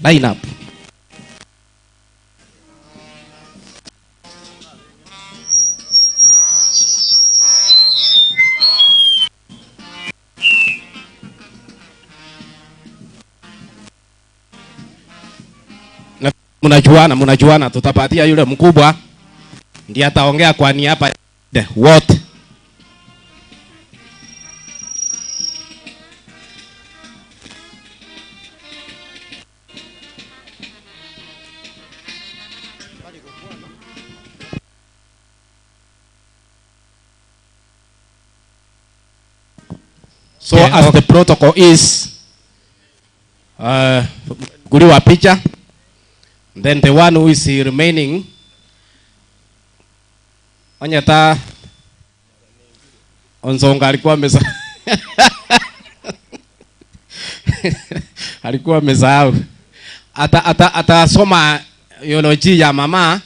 Line up. Na mnajuana, mnajuana, tutapatia yule mkubwa ndiye ataongea kwa niaba ya wote. So Okay, as okay. the protocol is kuliwa picha then the one who is remaining onyeta Onzonga alikuwa amesa alikuwa amesahau ata ata atasoma eulogy ya mama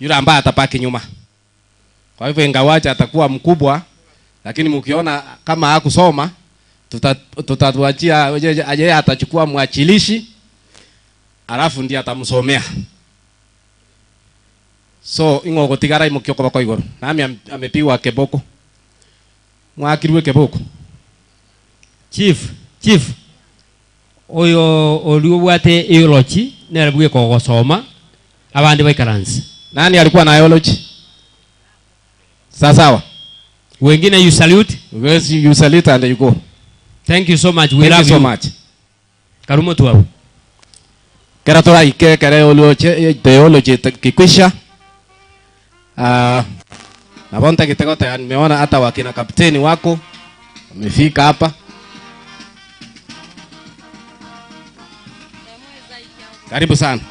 yule ambaye atapaki nyuma. Kwa hivyo ingawaje atakuwa mkubwa, lakini mkiona kama hakusoma tutatuachia yeye, atachukua mwachilishi alafu ndiye atamsomea. So ing'o gotigara imokio koboko igoro nami amepigwa keboko mwakirwe keboko Chief, chief oyo oli obwate eulogy nere bweka ogosoma abande baikaranse. Nani alikuwa na eulogy? Sawa sawa. Wengine you salute? Yes, you salute and you go. Thank you so much. We Thank love you so you. much. Karumo tu hapo. Kera turaike kera eulogy theology kikwisha. Na bonta kitego nimeona hata wakina kapteni wako wamefika hapa. Karibu sana.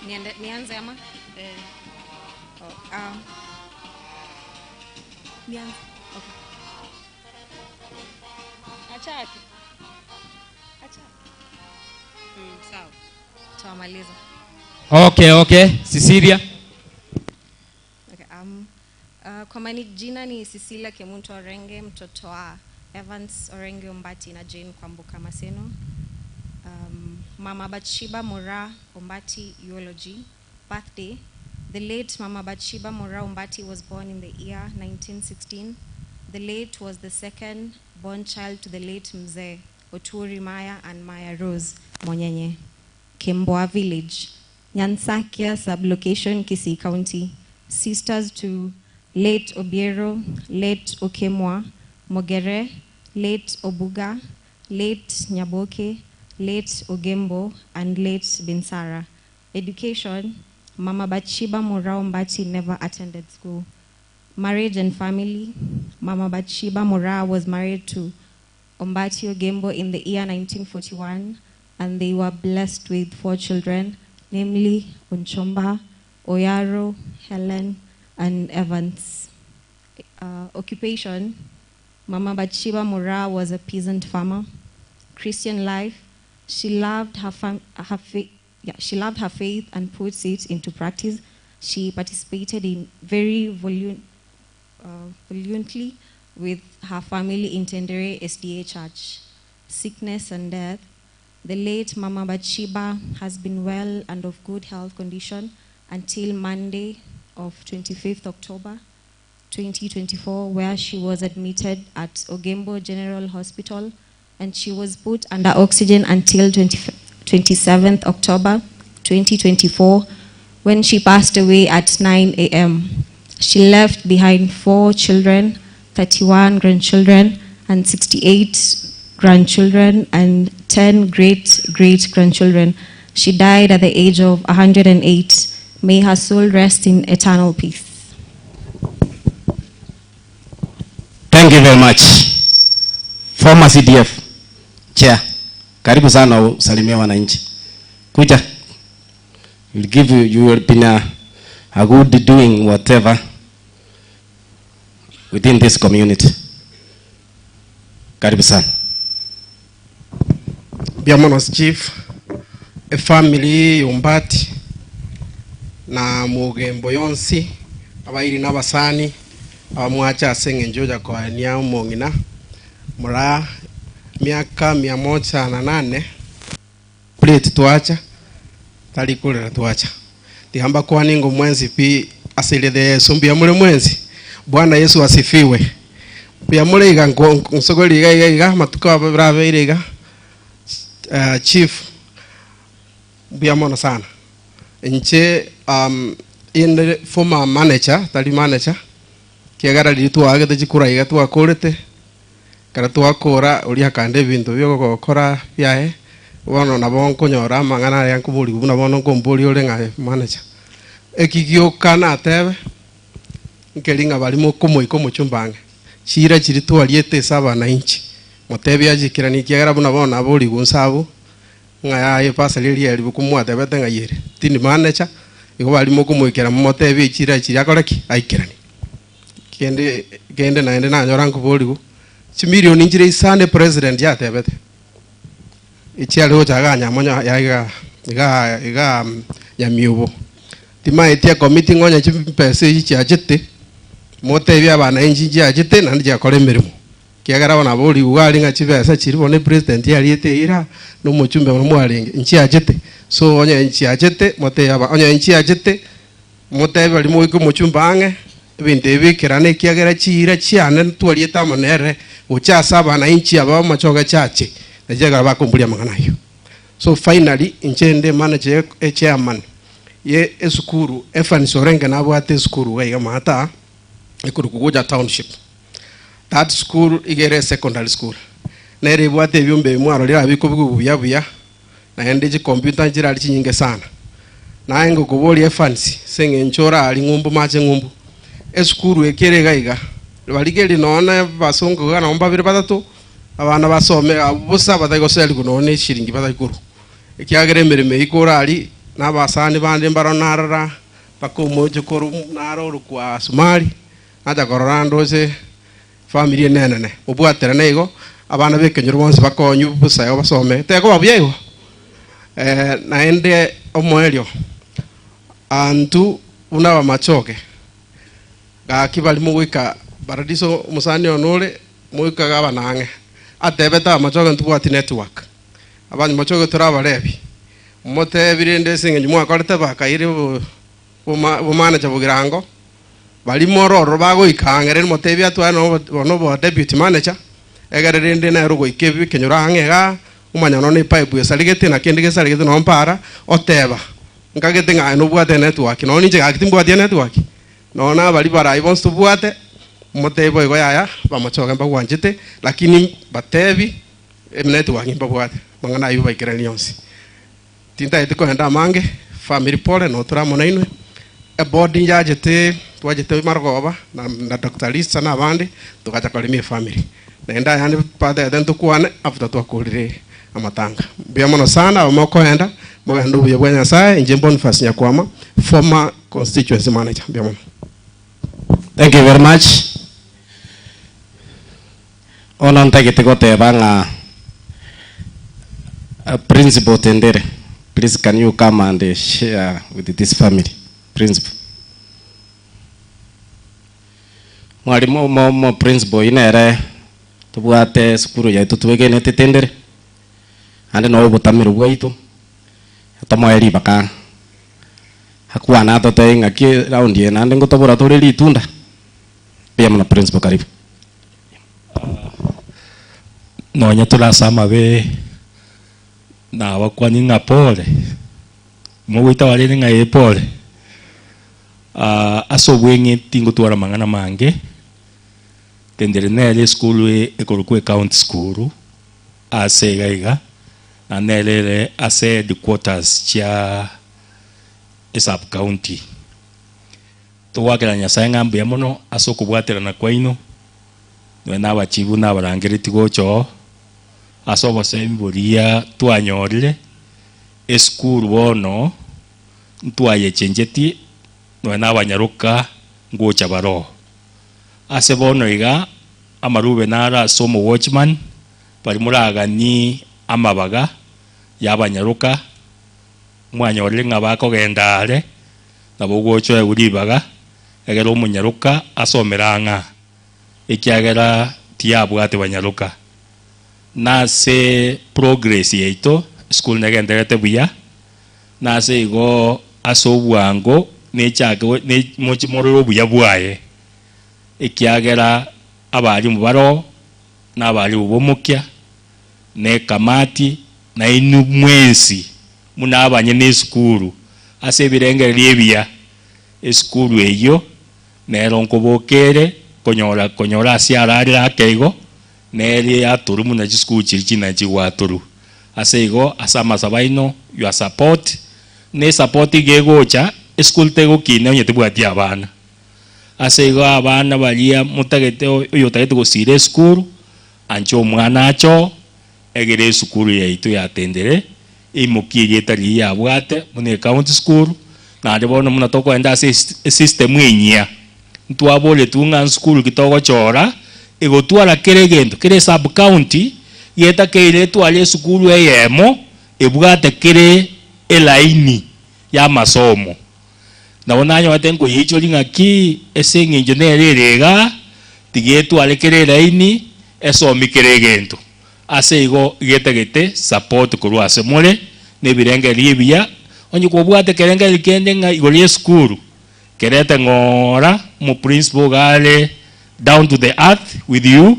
Niende, nianze ama? Eh. Oh, nianze. Okay. Achake. Achake. Sawa. Tutamaliza. Okay, okay. Cecilia. Okay, kwa majina ni Cecilia Kemunto Orenge, mtoto wa Evans Orenge Ombati na Jane Kwamboka Maseno. Mama Bathsheba Mora Ombati eulogy, birthday. The late Mama Bathsheba Mora Ombati was born in the year 1916. The late was the second born child to the late Mzee Oturi Maya and Maya Rose Monyenye, Kimboa Village, Nyansakia sublocation, Kisii County. Sisters to late Obiero, late Okemwa, Mogere, late Obuga, late Nyaboke, late Ogembo, and late Binsara. Education, Mama Bathsheba Mora Ombati never attended school. Marriage and family, Mama Bathsheba Mora was married to Ombati Ogembo in the year 1941, and they were blessed with 4 children, namely Onchomba, Oyaro, Helen, and Evans. Occupation, Mama Bathsheba Mora was a peasant farmer. Christian life, she loved her, her yeah, she loved her faith and puts it into practice. She participated in very voluntarily with her family in Tendere SDA Church. Sickness and death. The late Mama Bathsheba has been well and of good health condition until Monday of 25th October 2024, where she was admitted at Ogembo General Hospital, and she was put under oxygen until 27th October 2024, when she passed away at 9 a.m. She left behind 4 children, 31 grandchildren, and 68 grandchildren, and 10 great-great-grandchildren. She died at the age of 108. May her soul rest in eternal peace. Thank you very much. Former CDF Chair, karibu sana usalimie wananchi. Kuja. We'll give you, you will be a good doing whatever within this community. Karibu sana. Biamonos Chief, a family Ombati na Mugembo yonsi abairi n'abasani Abamwacha ase eng'encho ocha koenia omong'ina moraa miaka mia moja na nane plate twacha tari korera twacha. Tiga mbakwanie ng'o mwensi pi ase erieta ria Yeso mbuya more mwensi? Bwana Yesu asifiwe. Mbuya more iga nsogorie iga iga iga amatuko abeire iga chief mbuya mono sana. Inche inde former manager tari manager ekiagera riria twaagete chikura iga twakorete, ekero twakora oria akanda ebinto bia ogokora biaye, bono nabo nkonyora amang'ana aya nkoborigwa buna bono nkomboria ore ng'a manager. Eki gioka natebe, nkeri ng'a baria mokomoika omochumba ang'e, chiira chiria twariete ase abanainchi, motebie achikeranie ekiagera buna bono naborigwe inse abwo, Ng'a yaye epasari eria eribuku mwatebete ng'ai ere? Tindi manager, igo baria mokomoikera momotebie echira chiria akore ki? Aikeranie. Kende kende naende nanyora nkoborigwa, chimilioni nchire isano epresident yatebete, echiare gocha igaa Nyamonyo ya igaa igaa igaa Nyamiobo. Timaeti ekomiti ng'onye chimpesa echi chiachete, motebie abanainchi nchiachete naende chiakora emeremo. Ekiagera bono abwo rigwa are ng'a chibesa chiria bono epresident yariete eira na omochumbe bono mwarenge, nchiachete. So onye nchiachete motebie aba onye nchiachete motebie baria mogoika omochumbe ang'e, ebinto ebi bikerane ekiagera chiira chiane ntwariete amo nere gocha ase abanainchi aba b'amachoge chache, nachi ekero bakomboria amang'ana ayio. So finally, inche inde manager ye echairman ye esukuru Evans Orenge nabwate esukuru iga iga maate aa, ekorokwa Gucha Township. That school iga ere secondary school, nere ebwate ebiombe ebi mwarorire aa bikobigwa buya buya, naende chicomputer nchirari chinyinge sana. Naye ngokoboria Evans ase eng'encho ore aria ng'umbu mache ng'umbu, esukuru eke ere iga iga, barigerie nonye na abasongo iga nabo babere batato, abana basome abwo bosa batari goserigwa nonye na eshiringi batari korwa. Ekiagera emeremo eyio kore aria, na abasani bande mbaro narora, mpaka omochokoro naro orokwa Sumari. Nacha korora ndoche famiri ene enene, mobwaterane igo, abana b'ekenyoro bonsi bakonywe bosa igo basome, tekoba buya igo? Naende omoerio, anto buna abamachoge, gaki baria mogoika paradiso omosani one ore, moikaga abana ang'e, atebete abamachoge ntobwati network, abamachoge tore abarebi, motebi rende ase eng'encho mwakorete bakaire bomanager bogirango. Baria mororo bagoika ang'e, rende motebie atware nobo obo deputy manager, egere rende nere ogoika ebi ekenyoro ang'e igaa, omanya nonya epipe esarigete na kende gesarigete nonya mpara, oteba, nkagete ng'a aye nobwate enetwork, nonya ninche gaki timbwati enetwork, nonya na baria barayi bonsi tobwate, motebie boigo yaya, bamachoge mbagwanchete, lakini batebi enetwork mbabwate, amang'ana aywo baikeranie onsi. Tintageti kogenda amange, family pole notore amo nainwe. Eboard njachete, twachete marogoba na na Doctor Lisa na abande, togacha koremia efamily. Naende ayande batebete ntokwane after twakorire amatanga. Mbuya mono sana aba mokoenda, mogende obuya bwa Nyasaye, inche Boniface Nyakwama, former constituency manager. Mbuya mono. Thank you very much. Bono ntagete goteba ng'a Principal Tendere, please can you come and share with this family, Principal. Mwalimu omo omo principal oyio nere tobwate esukuru yaito twegenete Tendere, naende noo obotamero bwaito, tomoe ribaka akwane atotebie ng'aki eraundi eye naende ngotobora tore ritunda. Mbuya mono Principal, karibu. Nonya tore ase amabe nabakwanie ng'a pole, mogoita barende ng'a ee pole, ase obweng'e tingotwara amang'ana amange, tendere nere esukuru ekorokwa ecounty school ase iga iga, na nere ere ase headquarters chia esub county. Togoakera Nyasae ng'a mbuya mono ase okobwaterana kwaino, nonya nabachibu nabarangereti gocha oo, ase obosemi boria twanyorire, esukuru bono ntwayechenchetie nonya nabanyaroka ngocha bare oo. Ase bono iga, amarube naro ase omowatchman, baria moraganie amabaga y'abanyaroka, mwanyorire ng'a bakogenda are, Nabo ogocha oegwe ribaga, Egere omonyaroka asomere ang'a, ekiagera tiyabwate banyaroka. Na ase progress yaito, esukuru negendererete buya, na ase igo ase obwango nechake ne moche morore obuya bwaye, ekiagera abalimu baroo, na abalimu bomokia, na ekamati, na inwe mwensi buna abanyene esukuru, ase ebirengererio ebiya. Esukuru eyio nero nkoboka ere konyora konyora ase ararire ake igo, nere yatorwa buna chisukuru chiria chinene chigwatorwa. Ase igo ase amasabo aino, your support, na esupport iga egocha, esukuru tegokina onye tebwati abana. Ase igo abana baria motagete oyotagete gosira esukuru, anche omwana ache oo, egere esukuru yaito yatendere, eimokie erieta riria yabwate buna ecounty school, naende bono buna tokoenda ase esystem enyia, ntwaboretwe ng'a nsukuru ki togochora, egotwara kera egento, kera esub county, getakeire etware esukuru eyemo, ebwate kere elaini ya amasomo. Nabo nanyorete nkoyeichoria ng'aki ase eng'encho nere ere igaa, tiga etware kera elaini, esomie kera egento. Ase igo getagete support korwa ase more, na ebirengererio ebiya, onye kobwate ekerengererio kende ng'a igoro y'esukuru, kerete ng'ora omoprinciple iga are down to the earth with you,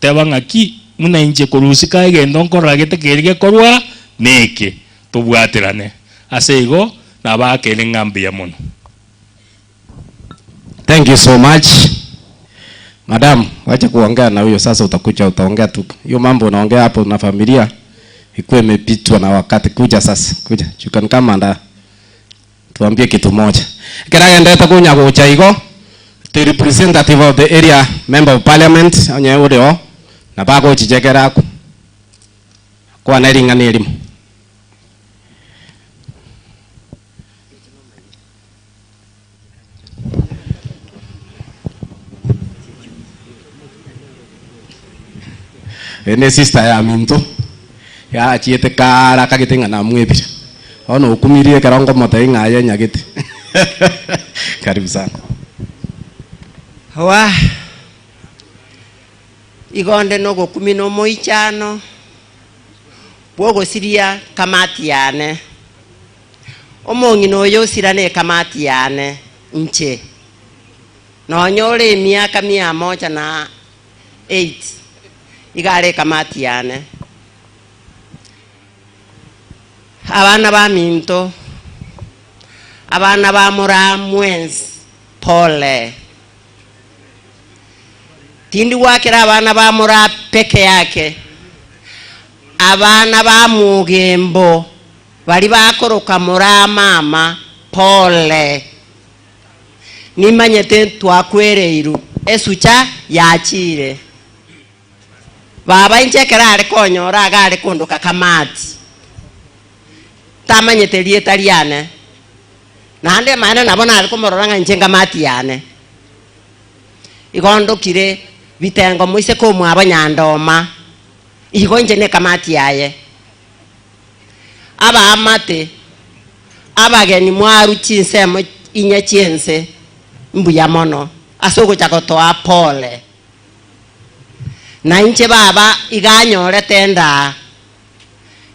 teba ng'aki buna inche korusika egento nkorora gete keria gekorwa neke, tobwaterane. Ase igo, nabakeire ng'a mbuya mono. Thank you so much. Madam, wacha kuongea na huyo sasa, utakuja utaongea tu. Hiyo mambo unaongea hapo na familia ikuwe imepitwa na wakati. Kuja sasa, kuja. You can come and tuambie kitu moja. Keragendete kunya gocha igo the representative of the area member of parliament onye uri o na bagochichekera aku kwana ring'ana erimo. Ene sister ya minto yachiete kara akagete ng'a namwebire bono okumirie ekero ngomotebia ng'a aye nyagete karibu sana. Wa igonde nogokumi na omoichano bwogosiria kamati yane omong'ina oyo osira na ekamati yane nche nonyore emiaka mia moja na 8 igare ekamati yane abana ba minto abana ba muramwensi pole tindi gwakera abana ba mura peke yake abana ba mugembo bari bakoroka mura mama pole nimanyete twakwereiru esucha yachire baba inche ekero are konyora iga are kondoka kamati tamanyete rieta riane naende maene nabo nare komorora ng'a inche nkamati yane igo ndokire bitengo moise komwabo nyandoma igo inche na ekamati yaye abaamate abageni mwaru chinsemo inye chiense mbuya mono ase ogocha gotoa pole na inche baba iga anyorete endaa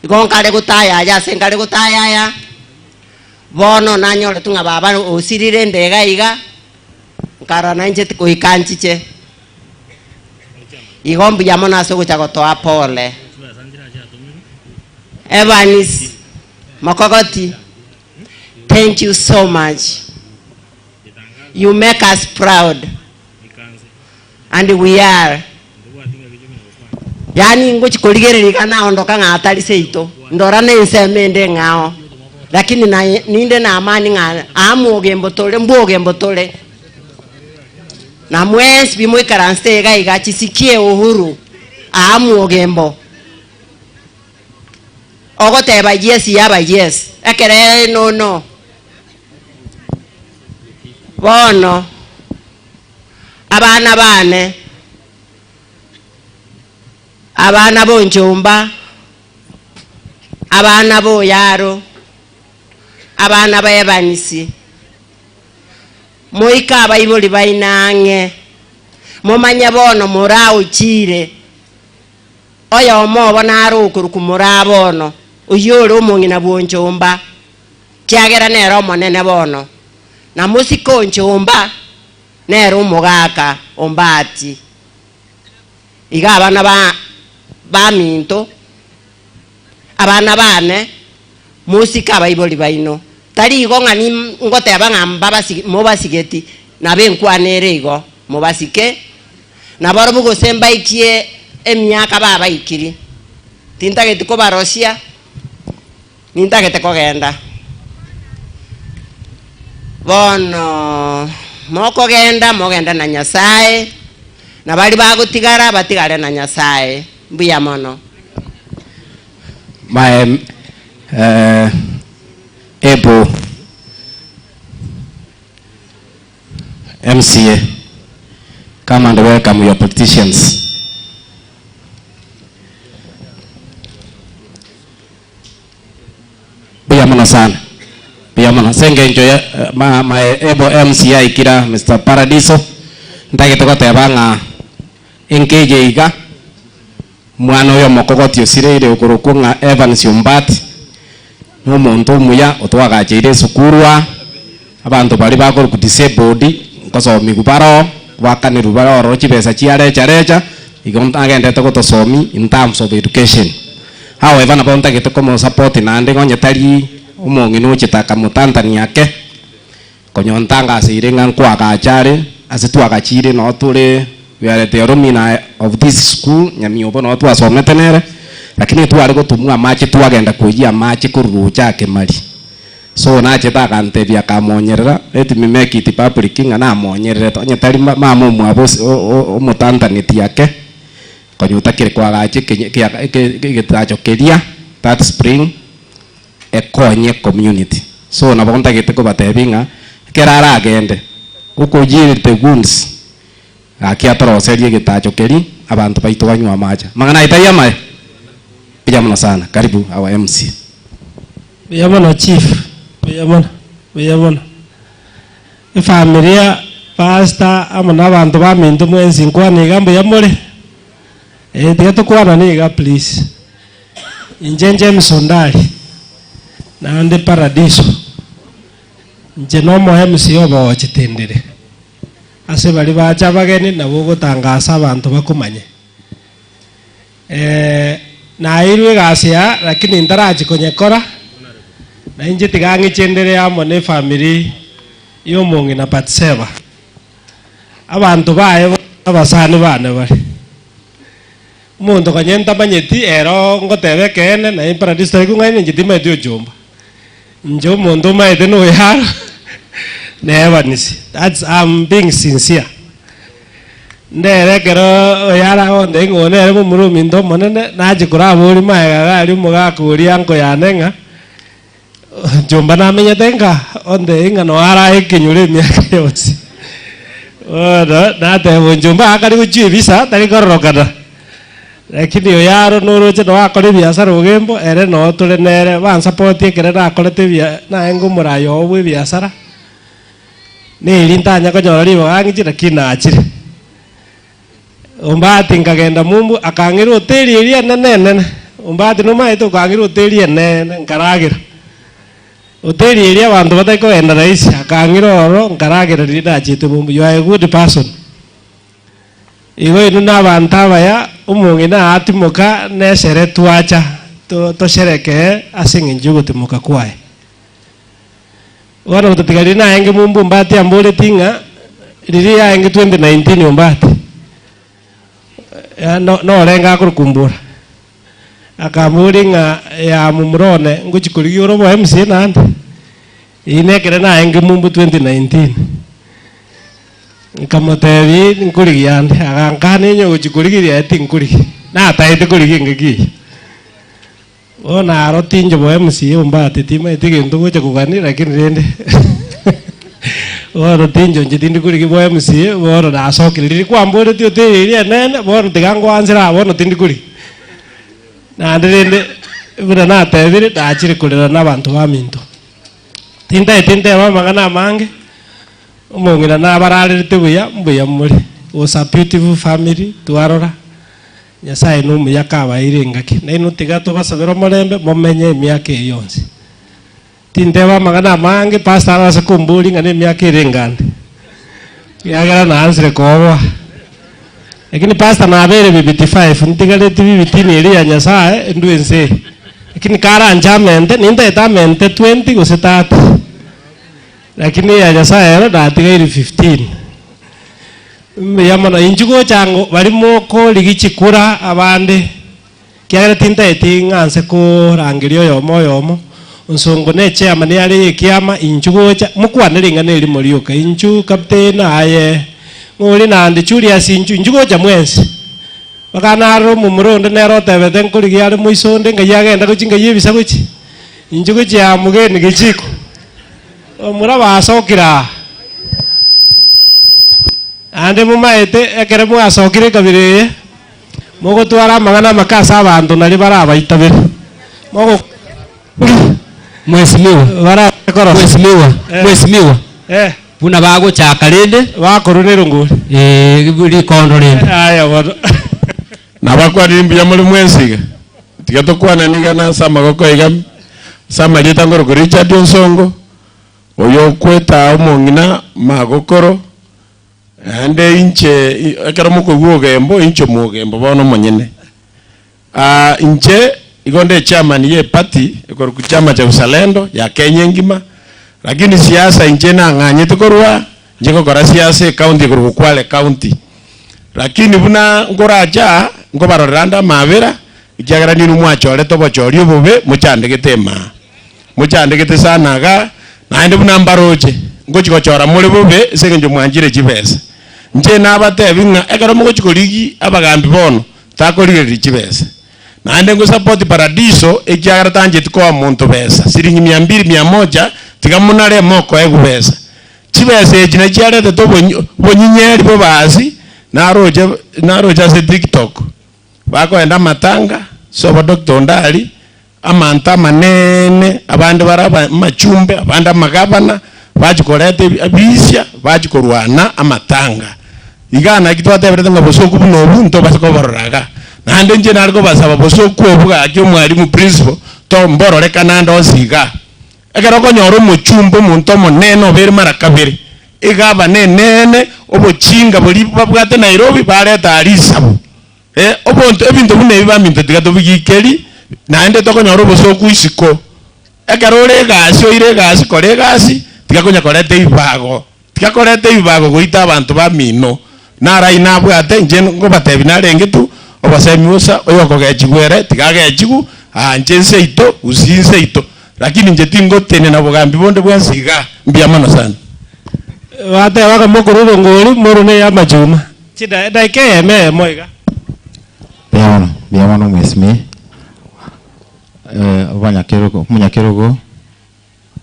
igo nkare gotayaya ase nkare gotayaya bono nanyorete ng'a baba osirire ende iga iga nkarora na inche goika nchiche igo mbuya mono ase ogocha gotoa pole Evans Mokogoti thank you so much you make us proud and we are yani ngochikorigereria iga naondoka ng'a atari seito ndora na ensemo ende ng'ao lakini na ninde na amani ng'a aa mogembo tore mbwogembo tore na mwensi bimoikaranse iga iga chisikie uhuru aa mwogembo ogoteba yes yaba yes ekere no no bono abana bane abana bonchomba abana boyaro abana ba Evansi. Moike abaibori baino ang'e, momanye bono moraochire. Oyomo obo nare okorokwa moraa bono, oyio ore omong'ina bw'onchomba, kiagera nere omonene bono, na mosike onchomba nere omogaka ombati. Iga abana ba baminto, abana bane, mosike abaibori baino. Tari igo ng'a ningoteba ng'a mbabasi mobasigeti, nabo enkwana ere igo, mobasike, nabarobwo gose mbaikie emiaka babaikiri. Tintageti kobarosia, nintagete kogenda. Bono mokogenda, mogende na Nyasae, na baria bagotigara, batigare na Nyasae. Mbuya mono. My uh, able MCA, come and welcome your politicians. Mbuya mono sana. Mbuya mono. Ase engencho ya ma my able MCA aikira Mr. Paradiso, ntagete goteba ng'a enkeje iga Omwana oyo omokogoti osireire okorokwo ng'a Evans Ombati, nomonto omuya otwagacheire esukuru aa, abanto baria bakorokwa disabled nkosomigwa baroo, goakanerwa bare ororo chibesa chia recha recha, igo nagendete gotosomia in terms of education. However nabo ntagete komosupport naende onye tari omong'ina ochete akamotantania ake, Konya ontangaseire ng'a nkoagacha are ase twagachire noo tore we are the alumni of this school Nyamiobo noo twasomete nere, lakini tware gotomwa amache twagenda koiyia amache korwa roche ake Mari. So nachete agantebia akamonyerera, let me make it public ng'a namonyererete onye tari mama omwabo ose omotantaneti ake, konya otakire koagacha ekenye egetacho keria that spring. ekonye community. So nabo ntagete kobatebia ng'a ekero aragende okoyield the wounds gaki atoroserie egetacho keria abanto baito banywe amache. Amang'ana ayio tari amaya? Mbuya mono sana. Karibu our MC. Mbuya mono chief, mbuya mono, mbuya mono. Efamilia, pastor amo na abanto baminto mwensi nkwane iga mbuya more? Eh tiga tokwanane iga please. Inche James Ondari, naende Paradiso, inche nomo MC obogochete ndire. Ase baria bacha abageni nabo ogotangasa abanto bakomanye. Eh, naeirwe egasi aa lakini ntarachia konyekora, na inche tiga ng'iche ndire amo na efamiri ya omong'ina Bathsheba. Abanto baye bonsi abasani bane bare. Omonto konya ntamanyeti, ere ngoteba ekeene, naye Paradiso tari kong'aina inche timanyeti ochomba. Inche omonto omaete noyo aro, na Evans. That's am being sincere. Ndere ekero oyo aragontebia ng'a oyo nere momura ominto omonene, nachia koraboria magega iga aria omogaka oria uncle yane ng'a, Nchomba namenyete nka, ontebie ng'a noo arae ekenyoro emiaka yonsi. Bono nateba onchomba akare gochia ebisa tari kororokana, lakini oyo aro noroche noo akora ebiasara ogembo ere noo tore nere bansapoti ekere nakorete ebia naenge omoraia oo bwa ebiasara, neri ntanya konyora ribaga ng'iche lakini nachire. Ombati nkagenda mumbu akang'ira hoteli eria enene enene, Ombati nomaete okang'ira hoteli enene nkaragera. Hoteli eria abanto batari kogenda rahisi akang'ira ororo nkaragera riria nachete mumbu, you are a good person. Igo inwe na abanto abaya, omong'ina aa atimoka nesere twacha tosherekee ase eng'encho yogotimoka kwaye. Bono gotatiga riria naenge mumbu Ombati amboreti ng'a riria yaenge 2019 Ombati norenge akorukumbura akamboria ng'a ya momura one ngochi korigia ore obo MCA naende eyio nekere naenge mumbu 2019 nkamotebia nkorigia ande agankania onye ogochi korigia aye tinkorigia nataete korigia engaki eyio. Bono aro tinche bo MCA ombate timaeti gento ngocha kogania lakini rende bono tinche inche tindi korigia bo MCA bono nasokire riria kwamboretie otebe eria enene bono tiga ngoansere aa bono tindi korigia. Naende rende buna natebire nachire korera na abanto baminto. Tintageti ntebe amang'ana amange. Omong'ina nabararerete buya, mbuya more. Was a beautiful family, twarora, Nyasaye nomuya kabaeire engaki. Nainwe tiga tobasabere omorembe, momenye emiaka eye yonsi. Tinteba amang'ana amange, pastor arase komboria ng'a nemiaka ere engande, ekiagera naansire kooboa. Lakini pastor nabeire bibiti five, ntigareti bibitini eria ya Nyasaye ndue ense eye. Lakini karanche amente, nintagete amente twenty gose thirty, lakini eya Nyasaye ero natigaire fifteen. Mbuya mono, inchuo gocha ng'o baria mokorigia chikura abande. Ekiagera tintageti ng'a nse korangeria oyomo oyomo, onsongo ne chairman yare y'ekiama, inchu gocha, mokwane ring'ana erimo rioka, inchu captain aye, ng'o oria naende Julius inchu, inchu gocha mwensi. Mpaka narora omomura onde nere otebete nkorigia are moiso onde ng'ai agenda gochia ng'ai ebisa gochia, inchu gochia aa mugeni gechiko, omomura basokire aa. Naende momaete ekero mwasokire ekabira eye, mogotwara amang'ana amake ase abanto nario barabaitabere. Mogo Mheshimiwa, Barakorosa. Mheshimiwa, Eh. Mheshimiwa. Eh. Buna bagochaka rende. Bakorwa nerongori. Eh, rikondo rende. Aya bono. Nabakwanire mbuya more mwensi iga? Tiga tokwanane iga nase amagoko iga ase amarieta ngorokwa Richard Onsongo, oyo okweta omong'ina magokoro, Naende inche, ekero mokoigwa ogembo, inche omogembo bono omonyene. Aa, inche igo nde echairman ye eparty ekorokwa chama cha Uzalendo ya Kenya engima, lakini siasa inche nang'anyete korwa inche ngokora siasa ecounty ekorokwa Kwale county. Lakini buna nkorache aa, nkobarorera ande amabera, ekiagera ninwe mwachorete obochori obobe mochandegete emaa. Mochandegete sana igaa, naende buna mbaroche, ngochia gochora more bobe ase engencho mwanchire chibesa. Inche nabatebi ng'a ekero mogochia korigia abagambi bono, takorigereria chibesa. Naende ngosapoti Paradiso ekiagera tancheti koa monto besa, siringi mia mbili mia moja, tiga monare mokoegwa besa. Chibesa echi nachi chiaretete obonyi obonyinyeri bobasi, naroche naroche ase tiktok, bakoenda amatanga, sobo Doctor Ondari, Amanto amaneene, abande bare amachumbe, abande amagabana, bachia koreta ebisia, bachia korwana amatanga. Igaa naki twateberete ng'a bosoku buna obwo ntobasa koborora igaa. Naende inche nare kobasaba bosoku obwo gaki omwalimu principal, to mbororekane ande onsi igaa. Ekero okonyora omochumbe omonto omonene obeire mara kabere, egavana eneene, obochinga boria babwate Nairobi, bareta aria risabu. Eh, obonto, ebinto buna ebi baminto tiga tobigikeri, naende tokonyora obosooku isiko. Ekero ore egasi oire egasi kora egasi, tiga konya koreta ebibago, tiga koreta ebibago goita abanto bamino. Naro ayio nabwate, inche nkobatebia narenge tu, obosemi bosa, oyokogechigwa ere tiga agechigwe, aanche ense yaito, gusii ense yaito, lakini inche tingotenena bogambi bonde bwensi igaa, mbuya mono sana. Bateba ng'a mokorwa orongori, morwe ney'amachuma. Chidaeka eyemo eyemo iga. Mbuya mono, mbuya mono mwesimi abanyakerogo, omonyakerogo,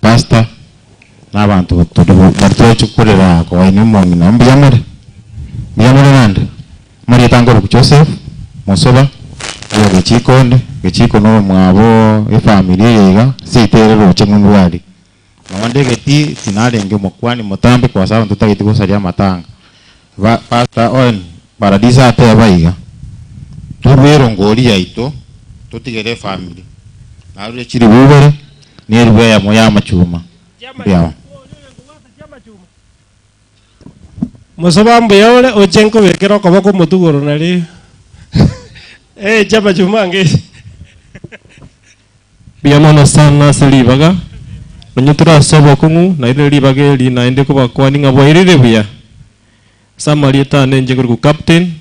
pastor, na abanto tori bari twacha korera kogaini omong'ina, mbuya more? Mbuya more naende? Amarieta nkorokwa Joseph Mosoba, oyo gechiko onde, gechiko na omwabo efamiri eye iga, seito ere roche ng'umbu aria. Nonya ndegeti tinarenge omokuani motambe kwase abanto totageti gosaria amatanga. Ba Pastor Owen Paradiso ateba iga, Torue erongori yaito totigere efamiri. Narure chiribu ibere na eribu eyemo y'amachuma. Mbuya mono. Mosoba mbuya ore, oche nkobekere okoboko omotugoro nario eh chiamachuma ange echi. Mbuya mono sana ase ribaga, nonye tore ase obokong'u, nairire ribaga eri naende kobakwani ng'a bwairire buya. Ase amarieta ane inche nkorokwa Captain,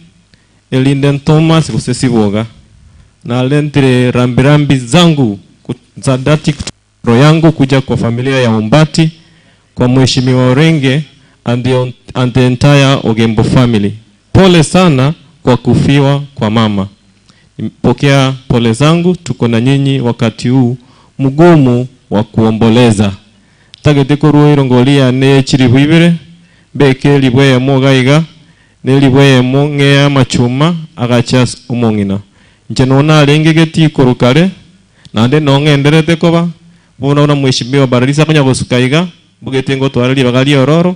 erinde Thomas gose Siboga. Narentire rambirambi zangu za dhati kutoka roho yangu kuja kwa familia ya Ombati, kwa Mheshimiwa Orenge and the, and the entire Ogembo family. Pole sana kwa kufiwa kwa mama. Pokea pole zangu, tuko na nyinyi wakati huu mgumu wa kuomboleza. Ntagete korwa erongori yane ye chilifu ibere, mbeke elifu eyemo iga iga, na elifu eyemo ng'ee amachuma agache ase omong'ina. Inche nonya narenge getii korwa kare, naende noo ng'endererete koba, bono buna Mheshimiwa Bararisi akonya gosuka iga, mbugete ngotware ribaga riororo.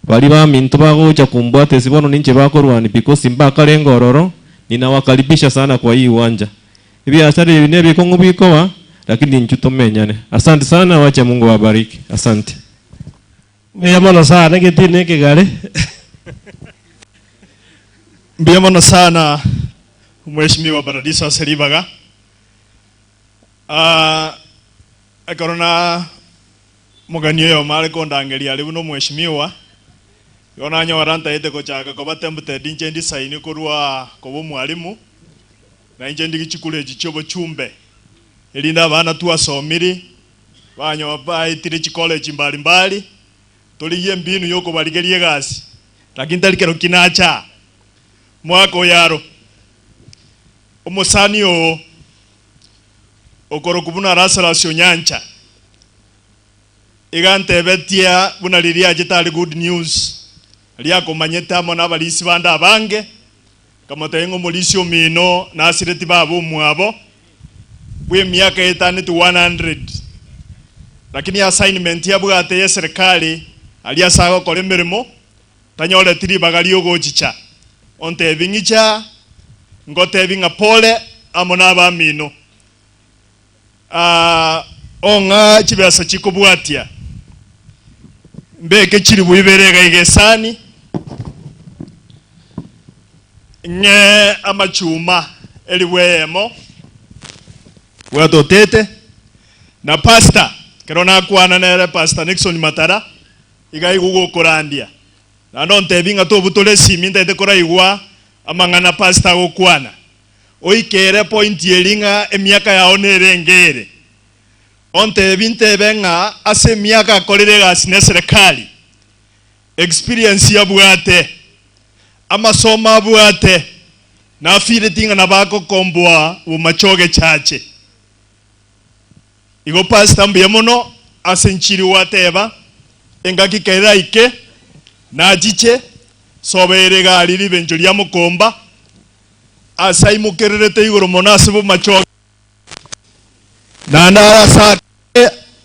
Baria baminto bagocha kombwata ase bono ninche bakorwania because mbakarenge ororo, ninawakaribisha sana kwa hii uwanja. Ebiasara ebi nebikong'u bikoba, lakini intwe tomenyane. Asante sana, wacha Mungu awabariki. Asante. Mbuya mono sana egetini na ekegare. Mbuya mono sana Mheshimiwa Baradiso ase ribaga. Ah, ekero na mogani oyomo are kondangeria aria buna omweshimiwa, igo nanyora ntaete gochaka koba tempted inche ndisaini korwa koba omwalimu, na inche ndigie chikura echi chiobochumbe, erinde abana twasomiri, banyo baetire chicollege mbali mbali, torigie embinu yokobarigeria egasi, lakini tari kero ki nacha aa. Mwaka oyo aro, omosani oo okorokwa buna Lazarus Onyancha, iga antebetie buna riria achete are Good News, riria akomanyete amo nabarisi bande abange, nkamotebia ng'a omorisia omino nasireti baba omwabo bw'emiaka etaneti 100, lakini assignment abwate y'eserekari aria ase agokora emeremo Tanyoreti ribaga ri'ogochicha. Ontebi ng'icha, ngotebi ng'a pole amo nabamino. Aa, ong'a chibesa chikobwatia. Mbeke chilifu ibere iga iga esani, ng'e amachuma elifu eyemo, bwata otete, na pastor, ekero nakwana nere Pastor Nixon Matara, Iga aigwe gokorandia, naende ontebie ng'a tobutore esimi ntaete koraigwa amang'ana pastor agokwana. Oikere point eria ng'a emiaka yao nerenge ere. Ontebie ntebe ng'a ase emiaka akorire egasi ne serikali, experience abwate, amasomo abwate, nafeeleti ng'a nabo agokomboa bomachoge chache. Igo pastor mbuya mono ase enchiri gwateba, engaki keraike nachiche sobeire egari ribencho ria mokomba ase aimokererete igoro mono ase bomachoge naende ase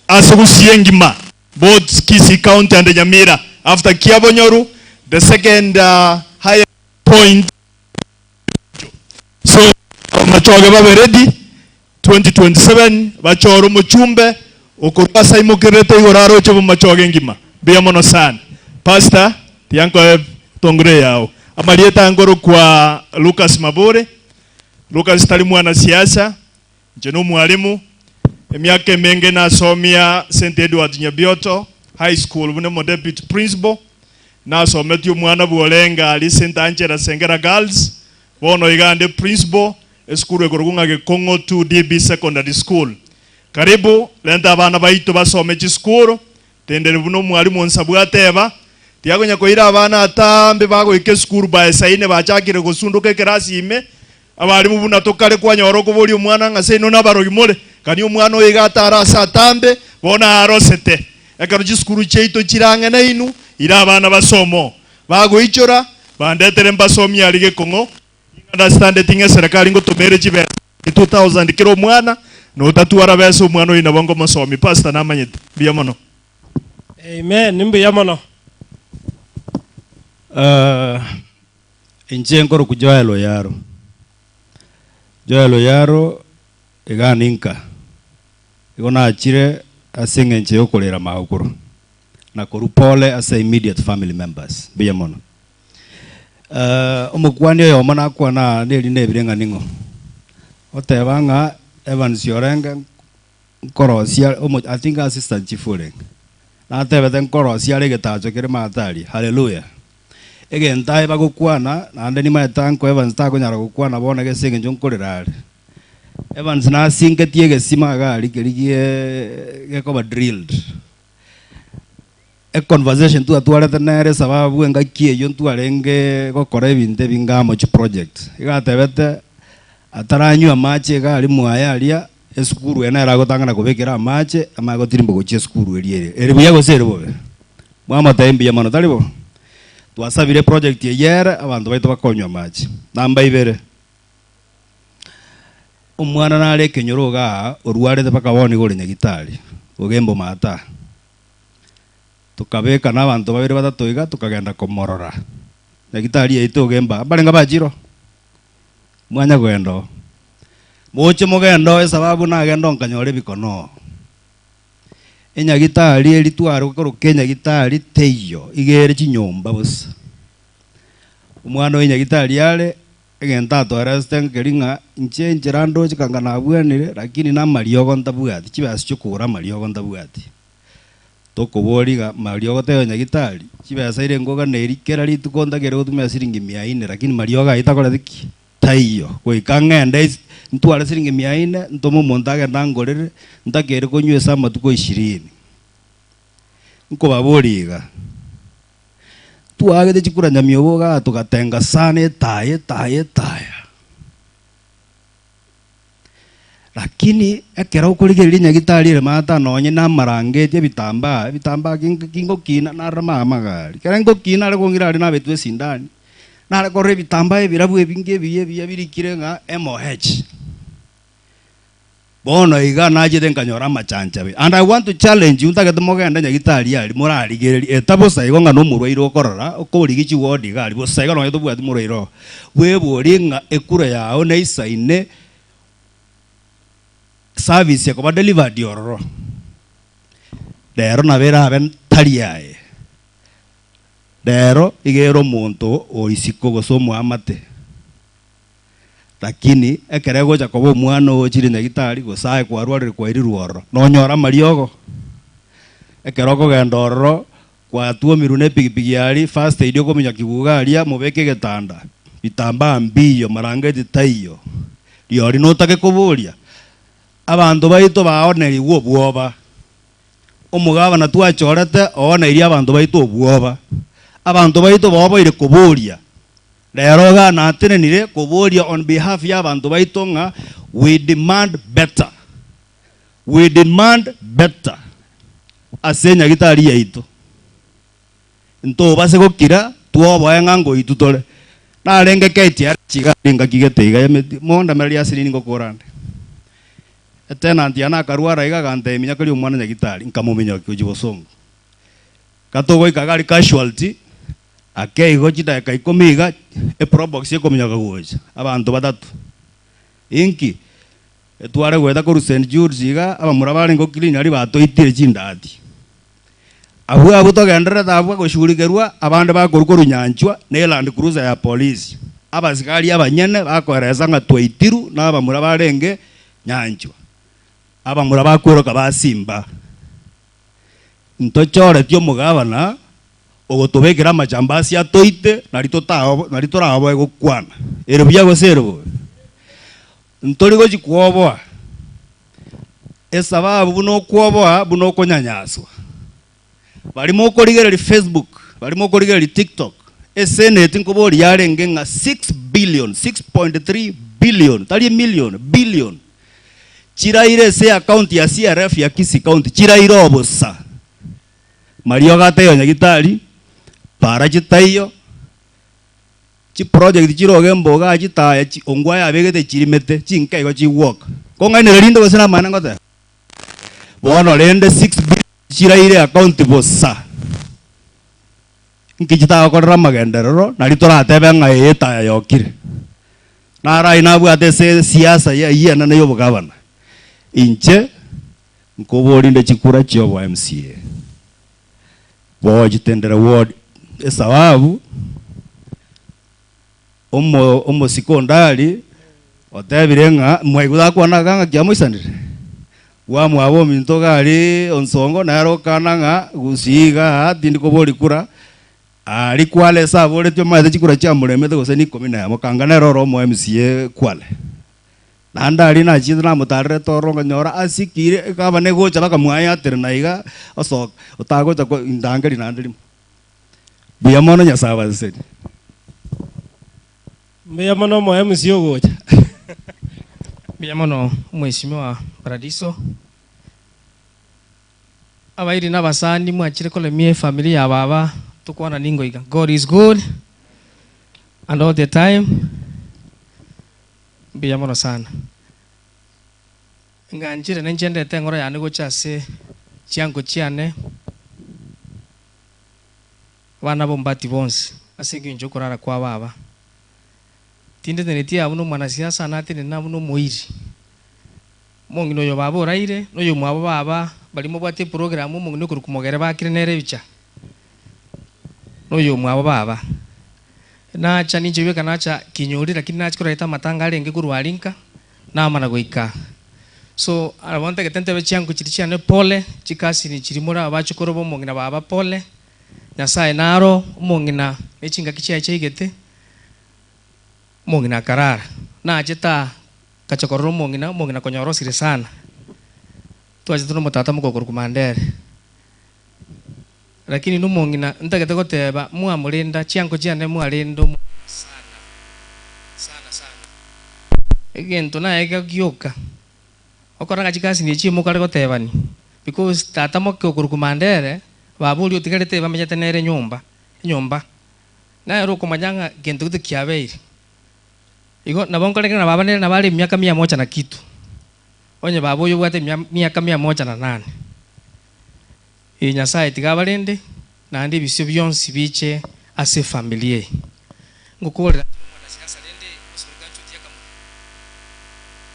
ase gusii engima both Kisii county and Nyamira after Kiabonyoru the second highest point so abamachoge babe ready 2027 bachore omochumbe okorwa ase aimokererete igoro aroche bomachoge engima. Mbuya mono sana Pastor tiga nkoe tongore yao. Amarieta nkorokwa Lucas Mabure. Lucas tari mwana siasa, inche nomwalimu, emiaka emenge nasomia St Edward Nyabioto High School buna omo deputy principal, nasometie omwana bworenge aria St Angela Sengera Girls, bono iga ande principal Esukuru ekorokwa ng'a Gekong'o 2DB Secondary School. Karibu, renta abana baito basome chisukuru, tendere buna omwalimu onsi ateba, tiakonya koira abana atambe bagoika esukuru by saa ine bachakire gosundoka ekerasi ime, abalimu buna tokare kwanyora okoboria omwana ng'a seino nabarogi more, kani omwana oyo iga atare ase atambe, bono arosete. Ekero chisukuru chiaito chire ang'e nainwe, ira abana basome oo. Bagoichora, bandetere mbasomie aria Gekong'o, Understand ng'a eserekari ngotoma ere chibesa 2000 kera omwana, na otatwara besa omwana oyio nabo ngomosomi. Pastor namanyete. Mbuya mono. Amen mbuya mono. Uh, inche nkoroku Joel Oyaro. Joel Oyaro iga ninka. Igo nachire ase eng'encho ya okorera magokoro na korwa pole ase immediate family members. Mbuya mono. Omokuani oyomo nakwana aa neri nebire ng'a ning'o, oteba ng'a Evans orenge nkorosia omo I think assistant chief orenge, natebete nkorosia are egetacho kere maate aria, hallelujah. Egento aye bagokwana naende nimaete uncle Evans takonyara gokwana bono ase eng'encho nkorera are. Evans nasingetie egesima iga aria keria gie gekoba drilled. Econversation twatwarete nere esababu engaki eyio ntwarenge gokora ebinto ebinge amo chiproject. Iga atebete ataranywa amache iga aria mwaye aria esukuru eye nere agotang'ana kobekera amache amanye gotirimba gochia esukuru eria ere. Ere buya gose ere bobe? Mwamotebia mbuya mono tari bo? Twasabire eproject eyio ere abanto baito bakonywa amache. Namba ibere, omwana nare ekenyoro igaa orwarete mpaka bono iga ore nyagitari, ogembo maata. Tokabeka na abanto babere batato iga tokagenda komorora. Nyagitari yaito ogemba mbarenge bachire oo? Mwanya kogenda oo. Moche mogende oo esababu nagenda oo nkanyora ebikono oo. Enyagitari eri tware koroka enyagitari teiyo, iga ere chinyomba bosa. Omwana oyo nyagitari are, egento atoeresete nkeri ng'a inche enchera ndoche kanga nabwenire lakini na amariogo ntabwati, chibesa chiokogora amariogo ntabwati. Tokoboria iga mariogo taiyo nyagitari, chibesa ire nkoganeiri kera rituko ntagere gotumia siringi mia ine lakini mariogo ayio takoreti ki? Taiyo. Goika ng'ende ase ntware siringi mia ine, ntome omonto agende angorere, ntakere konywa ase amatuko ishirini. Nkobaboria iga, Twaagete chikura nyamiobo igaa togatenga sana etaya, etaya, etaya. Lakini ekero okorigereria nyagitari ere maata nonye na amarangeti ebitambaa, ebitambaa ki kingokina narora mama gari. Ekero ngokina are kong'ira aria nabetwe esindani, nare korora ebitambaa ebirabu ebinge ebiya ebiya birikire ng'a MOH. Bono iga nachete nkanyora amachanchabe and I want to challenge you ntagete mogende nyagitari aria morarigererie eta bosa igo ng'a nomorwaire okorora okorigia chiward iga aria bosa igo nonye tobwati morwaire oo. Bweborie ng'a ekura yao neisaine service ekoba delivered ororo. Rero nabo erabe tari aye. Rero iga ere omonto o isiko gose omoamate. Lakini ekero egocha koba omwana oochire nyagitari gose aye kwarwarire kwairirwe ororo, nonyore amariogo. Ekero okogenda ororo, kwatuomirwe na epigipigi aria, first aid okominya kiguga aria, mobeke egetanda, bitambaa mbiyo, marangeti taiyo, riori notake koboria. Abanto baito baonerigwe obwoba. Omogabana twachorete ooneirie abanto baito obwoba. Abanto baito baoboire koboria. Rero iga natenenire koboria on behalf ya abanto baito ng'a we demand better. We demand better ase enyagitari yaito. Ntobase gokira twoboe ng'a ngoitu tore. Narenge KTRH iga aria engaki gete iga emeti mondemererie ase nini ngokora nde. Etenant yane akarwara iga agantebia minyakaria omwana nyagitari, nkamominyokia gochia bosongo. Gatogoika iga aria casualty, Ake igo chidakika ikomi iga, eprobox ekominyoka gocha, abanto batato. Inki? Etware goeta korwa St. Jude's iga, abamura barenge goclean aria batoitire chindati. Abwo abwo togendererete abwo goshughulikerwa, abande bakorwa korwa Nyanchwa na eland cruiser ya polisi. Abasigari abanyene bakoeresa ng'a twaitirwe na abamura barenge Nyanchwa. Abamura bakweroka basimba. Ntochoretie omogabana ogotobekera amachambasi atoite, nari totao nari toraoboe gokwana. Ere buya gose ere bobe? Ntori gochi kwoboa, esababu buna okwoboa buna okonyanyaswa. Baria mokorigereria Facebook, baria mokorigereria TikTok, eseneti nkoboria yarenge ng'a 6 billion, 6.3 billion, tari emillion, billion, chiraire ase eaccount ya CRF ya Kisii County, chiraire obosa. Mariogo ataiyo nyagitari, para chitaiyo, chiproject chiroge emboga chitaya chi ongwa yabegete chirimete chinke igo chigwoka. Kong'ainereria rinde gose namang'ana ngoteba? Bono rende 6 billion chiraire account bosa. Nki chitagokorera amagenderero nari toratebe ng'a eye etaya yokire. Naro ayio nabwate ase siasa eyio enene ya obogavana. Inche Nkoborinde chikura chi'obo MCA bochitendere ward esababu omo omosike onde aria otebire ng'a mwaigwa takwana iga ng'a kiamoisanire, bwamwabo ominto iga aria onsongo nere okana ng'a gusii igaa tindi koboria kura, aria kwale ase aboretie omanyete chikura chiamoremete gose na ikomi na emo kanga nere ore omo MCA kwale. Naende aria nachiete namotaarerete ororo nkanyora asikire, ekaba negocha bakamwayaterena iga, osoka, otagocha ko indangeria naende rimo. Mbuya mono Nyasae abasesenie. Mbuya mono omo MC ogocha. Mbuya mono Mheshimiwa Paradiso. Abairi na abasani mwachire koremia efamiri ya baba tokwana ningo iga. God is good and all the time. Mbuya mono sana. Nganchire ninche ndete engoro yane gocha ase chiango chiane. Abana b'ombati bonsi, ase engencho y'okorara kwa baba. Tindeteneti abwo nomwanasiasa natenene abwo nomoiri. Omong'ina oyo baba oraire, na oyomwabo baba baria mobwate eprogramu omong'ina okorokwa Mogere bakire nere ebicha. Na oyomwabo baba. Nacha ninche bweka nacha kinyori lakini nachia koreta amatanga arenge korwa aria nka, namana goika. So nabo ntagete ntebe chiango chiria chiane pole, chikasini chiria more abachokoro ba omong'ina baba pole, Nyasaye naro omong'ina ne chingaki chiaye chiaigete, omong'ina akarara. Nachete aa, ngacha korora omong'ina, omong'ina konyora osire sana. Twachete na omotata mokokorokwa Mandere. Lakini nomong'ina ntagete goteba mwamorenda, chiango chiane mwarenda omong'ina sana, sana sana. Egento naye gioka, okora ng'a chikasini echi mokare gotebani, because tata moke okorokwa Mandere, baba oria otigarete bamenyete nere nyomba, enyomba. Nere okomanya ng'a gento gete kiabeire. Igo nabo nkorekera na baba nere nabo are emiaka mia moja na kitu. Onye baba oyo obwate emia miaka mia moja na nane. Ee Nyasaye tiga abarende, naende ebisio bionsi biche ase efamiri eye. Ngokorera inche nomwanasiasa rende osoika nchuti akamuna.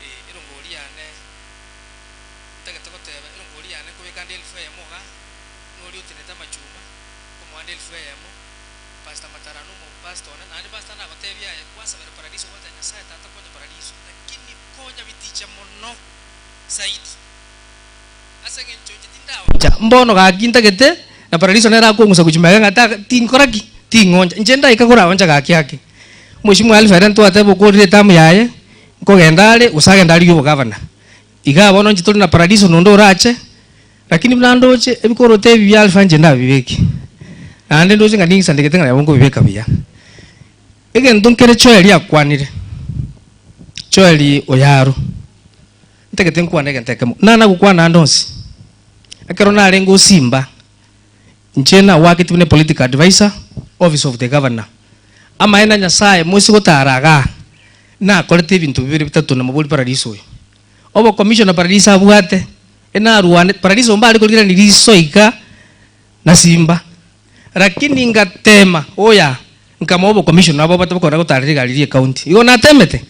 Ee erongori yane ntagete goteba erongori yane nkobeka nde elfu eyemo igaa, noria otenete amachuma nkomoa nde elfu eyemo, Pastor Matara nomo pastor one, naende pastor nagotebia aye kwasabera paradiso gwateba Nyasaye tata konya paradiso, lakini konya biticha mono zaidi. Ase engencho inche tindaoncha, mbono gaki ntagete, na paradiso nere akong'usa gochia magega ng'a ta tinkora ki? Ting'oncha. Inche ndaika koraoncha gaki ake. Omweshimiwa Alpha ere ntwateba okorire etamu yaye, nkogenda are, gose agende arigie obogavana. Igaa bono inche tore na paradiso nonde orache, lakini buna ndoche ebikoroto ebi bia Alpha inche ndabibeke. Naende ndoche ng'a ningisandegete ng'a nabo nkobibeka buya. Egento nkere Joel akwanire, Joel Oyaro. Ntagete nkwane egento ekemo, nana gokwana ande onsi. Ekero narenge osimba, inche nawaketi buna political adviser, office of the governor. Amaene a Nyasaye moise gotara igaa, nakorete ebinto bibere bitato na mobori paradiso oyo. Obo commissioner paradiso abwate, enarwane, paradiso mbare korigerania riso iga na simba. Lakini ngatema oya, nkamoa obo commissioner nabo obate bokona gotarera egari ria ecounty. Igo natemete?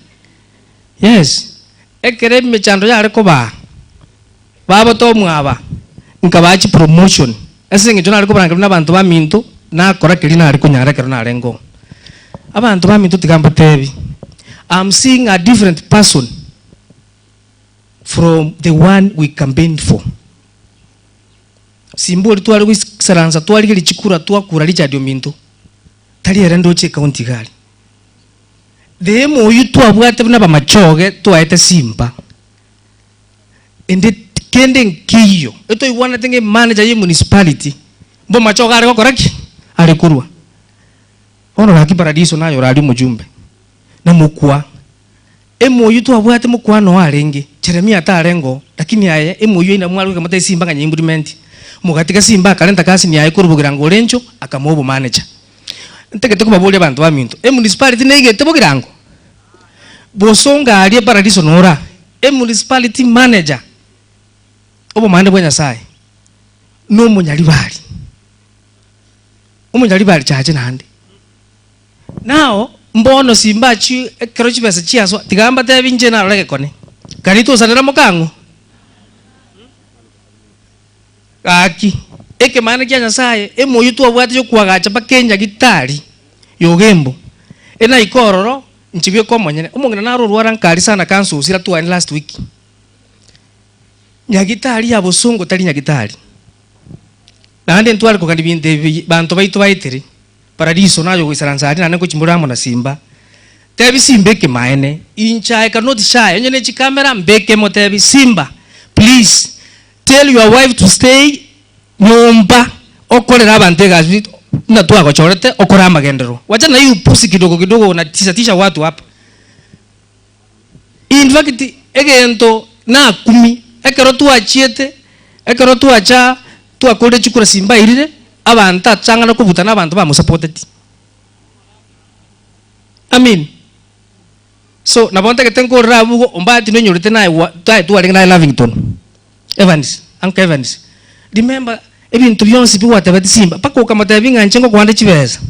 Yes. Ekero emechando yare kobaa, babote omwaba, nkabaa chipromotion, ase eng'encho nare kobarangeria buna abanto baminto, nakora keria nare konyara ekero narenge oo. Abanto baminto tiga mbatebi, am seeing a different person from the one we campaigned for. Simbori tware goisaransa twarigeria chikura twakura Richard ominto, tari ere ndoche ecounty iga aria. The emoyio twabwate buna abamachoge twaete simba, ende kende nkeiyo etoigwanete ng'a emanager ye municipality mbomachoge are gokora ki? Are korwa. Bono gaki paradiso naye oraria omojumbe, na mokwa. Emoyio twabwate mokwano oo arenge, Jeremia tarenge oo, lakini aye emoyio aina mware goika mote simba ng'a nyimplimenti. Mogatiga simba akarenta kasini yaye korwa bogirango orencho akamoa obomanager. Ntagete kobaboria abanto baminto, emunicipality neigete bogirango? Bosongo aria eparadiso nora, emunicipality manager, obomande bwa Nyasaye, nomonyaribari. Omonyaribari chache naende. Nao mbono simba chi ekero chibesa chiaswa, tiga mbatebi inche narore egekone. Kari tosanera mokang'o? Gaki, ekemana kia Nyasaye, emoyio twabwate yokoagacha mpaka enyagitari y'ogembo, enaika ororo, inche bweka omonyene. Omong'ina naro orwara nkari sana kansa osira twane last week. Nyagitari ya bosongo tari nyagitari. Naende ntware kogania binto ebi banto baito baetere, paradiso naye ogoisaransa aria naende ngochia mbore amo na simba. Tebi simba ekemaene, inche I cannot shy, onye ne chikamera mbeke motebi simba please tell your wife to stay nyomba okorere abanto egasi buna twagochorete okore amagenderero. Wachana na hii upuzi kidogo kidogo unatisha tisha watu hapa. In fact egento nakumia ekero twachiete, ekero twacha twakorire chikura simbairire, abanto achang'ana kobutana abanto bamosapoteti. I mean, so nabo ntagete nkorere abwo igo ombati nonyorete naye gwa naye twarenge naye Lavington, Evans, uncle Evans. Remember, Ebinto bionsi pi gwatebeti Simba, mpaka okamotebia ng'a inche ngokoa nde chibesa,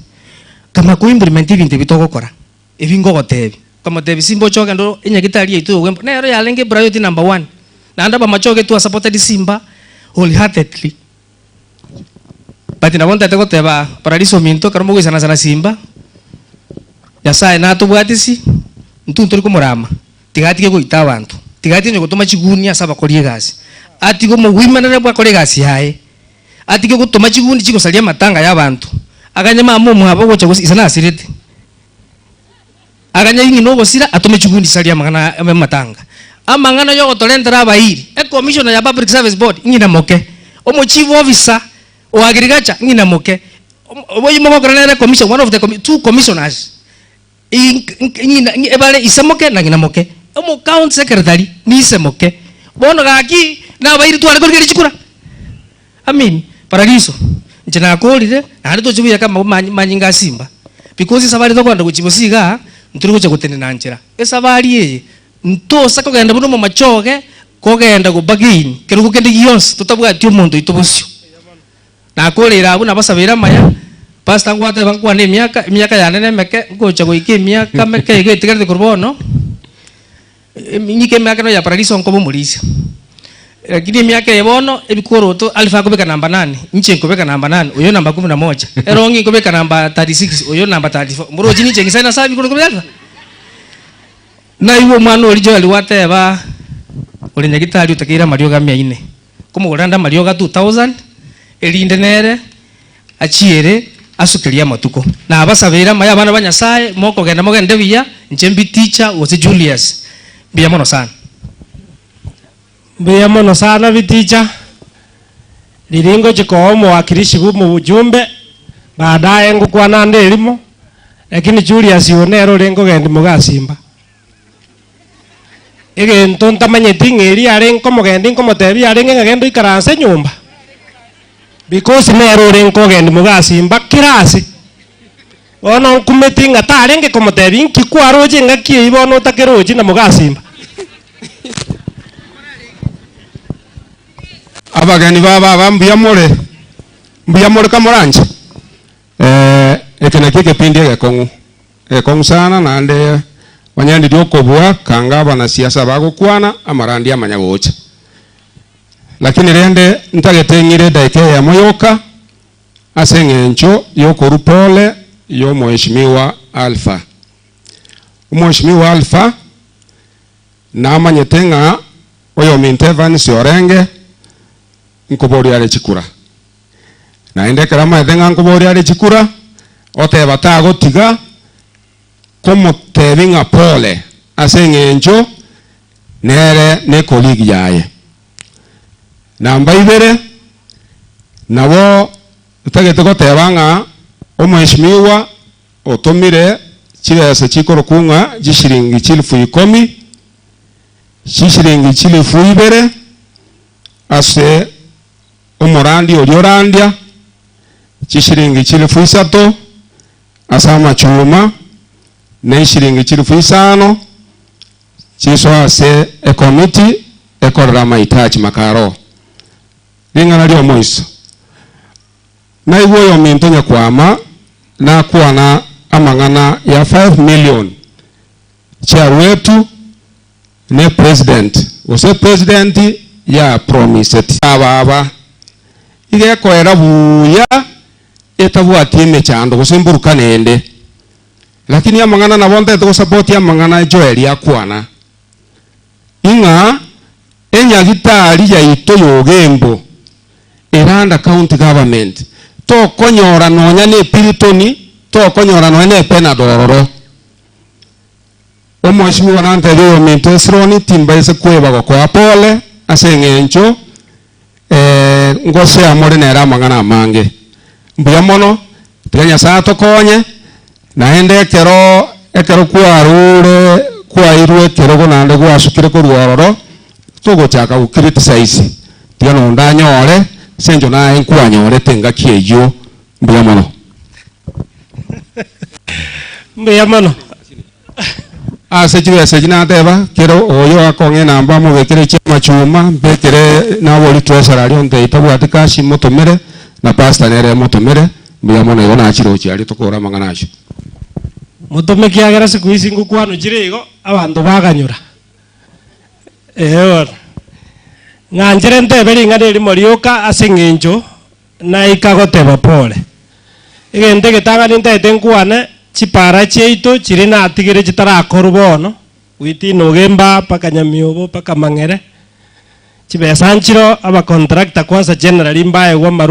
kama ko implement ebinto ebi togokora, ebi ngogotebia. Okamotebia Simba oche ogende o enyagitari yaito ya Ogembo, nero yarenge epriority number one. Naende abamachoge twasupported Simba wholeheartedly. But nabo ntagete goteba Paradiso ominto ekero mogoisanasa na Simba, Nyasaye natobwatisi, intwe ntori komorama, tiga atige goita abanto, tiga atige onye gotoma chigunia ase abakori egasi, atige omogwimanere bwa akore egasi yaye, atige gotoma chigundi chigosaria amatanga ya abanto, aganye mama omwabo ogocha gosi ise nasirete, aganye ng'ina ogosira atome chigundi chisarie amang'ana aya amatanga. Amang'ana ya ogotorentera abairi, ecommissioner ya public service board ng'ina moke, omochief officer o agriculture ng'ina moke, oboyio mogokora nere commission, one of the two commissioners. Ng'ina ebare ise moke na ng'ina moke, omo county secretary ni ise moke. Bono gaki nabairi tware korigereria chikura? I mean paradiso inche nakorire naende tochi goiyaka amanyinga a simba because esabari tokogenda gochia bosa igaa ntori gocha gotenena nchera. Esabari eye ntosa kogenda buna omomachoge kogenda go bargain kerogo kende gionsi totabwati omonto oito bosio. Nakoreire abwo nabasabeire amaya, Pastor ngwateba nkwane emiaka, emiaka yane nemeke, ngocha goika emiaka meke iga etigarete korwa bono, ng'ike emiaka eno ya paradiso nkoba omorisia. Lakini emiaka eye bono, ebikoroto Alpha akobeka namba nane, inche nkobeka namba nane, oyo namba kumi na moja, erong'i nkobeka namba 36, oyo namba 34, mborochi ninche ng'isaine nase ebikoroto bia Alpha? Naigwe omwana oria Joel gwateba, ore nyagitari otakeire amariogo amia ine. Nkomogorera ande amariogo a 2000, erinde nere achiere asukerie amatuko. Nabasabeire amaya abana ba Nyasaye, mokogenda mogende buya, inche mbi teacher gose Julius. Mbuya mono sana. Mbuya mono sana biticha, riria ngochia koa omowakilishi bwa omojumbe, baadaye ngokwana ande erimo, lakini Julius oyo nere orenge ogendi mogasimba. Egento ntamanyeti ng'a eria arenge komogendi nkomotebia arenge ng'a genda oikaranse nyomba, because nere orenge ogendi mogasimba kera ase. Bono nkumeti ng'a tarenge komotebia inki kwaroche engaki eyio bono otakerochi na mogasimba. Abageni ba baba mbuya more? Mbuya more kamoranche? Eh, eke nakio ekepindi egekong'u, egekong'u sana naende onye ndiria okobua kanga abanasiasa bagokwana amarandi amanya gocha. Lakini rende ntagete ng'ire edaika eyemo yoka ase eng'encho yokorwa pole y'omoheshimiwa Alpha. Omoheshimiwa Alpha namanyete ng'a oyominto Evans orenge nkoboria are chikura. Naende ekero amaete ng'a nkoboria are chikura, oteba tagotiga komotebia ng'a pole ase eng'encho nere ne colleague yaye. Namba ibere, nabo ntagete goteba ng'a omheshimiwa otomire chibesa chikorokwa ng'a chishilingi chilifu ikomi, chishilingi chilifu ibere ase omorandia oria orandia, chishilingi chilifu isato ase amachuma, na eshilingi chilifu isano chisoe ase ekomiti ekorera amahitaji makaro. Ring'ana ri'omoiso. Naigwe oyominto nyakwama nakwana amang'ana ya 5 million chiaruetu ne president gose president ya promiseti. Ababa iga ekoera buya etabwati emechando gose mburukano ende. Lakini amang'ana nabo ntagete gosupport amang'ana Joel akwana ing'a enyagitari yaito ya Ogembo ere under county government tokonyora nonya ne Piriton tokonyora nonya ne Panadol ororo. Omweshimiwa nantebia oyominto Hezroni timbaise kweba gokoa pole ase eng'encho ngosea more nere amang'ana amange. Mbuya mono, tiga Nyasae atokonye, naende ekero ekero kwarure kwairwe ekerogo naende gwasukire korwa ororo, togochaka go criticize, tiga nonde anyore, ase eng'encho naye nkwanyorete engaki eyio. Mbuya mono. Mbuya mono. Ase chibesa echi nateba, kera oyo akong'a enamba amobekere chiamarieta. amachuma, mbekere nabori treasurer aria ontebia tabwati cash motomere, na pastor nere motomere, mbuya mono igo nachirochia aria tokore amang'ana ayio. Motome ekiagera siku hizi ngokwanu chire igo, abanto baganyora. Ee bono. Ng'anchere ntebe ring'ana erimo rioka ase eng'encho naika goteba pole. Egento egetang'ani ntaete nkwane, chipara chiaito chiria natigire chitarakorwa bono, goitia Ogemba mpaka Nyamiobo mpaka Mang'ere, chibesa nchiroo, abacontractor kwanza generally mbaegwe amarwa.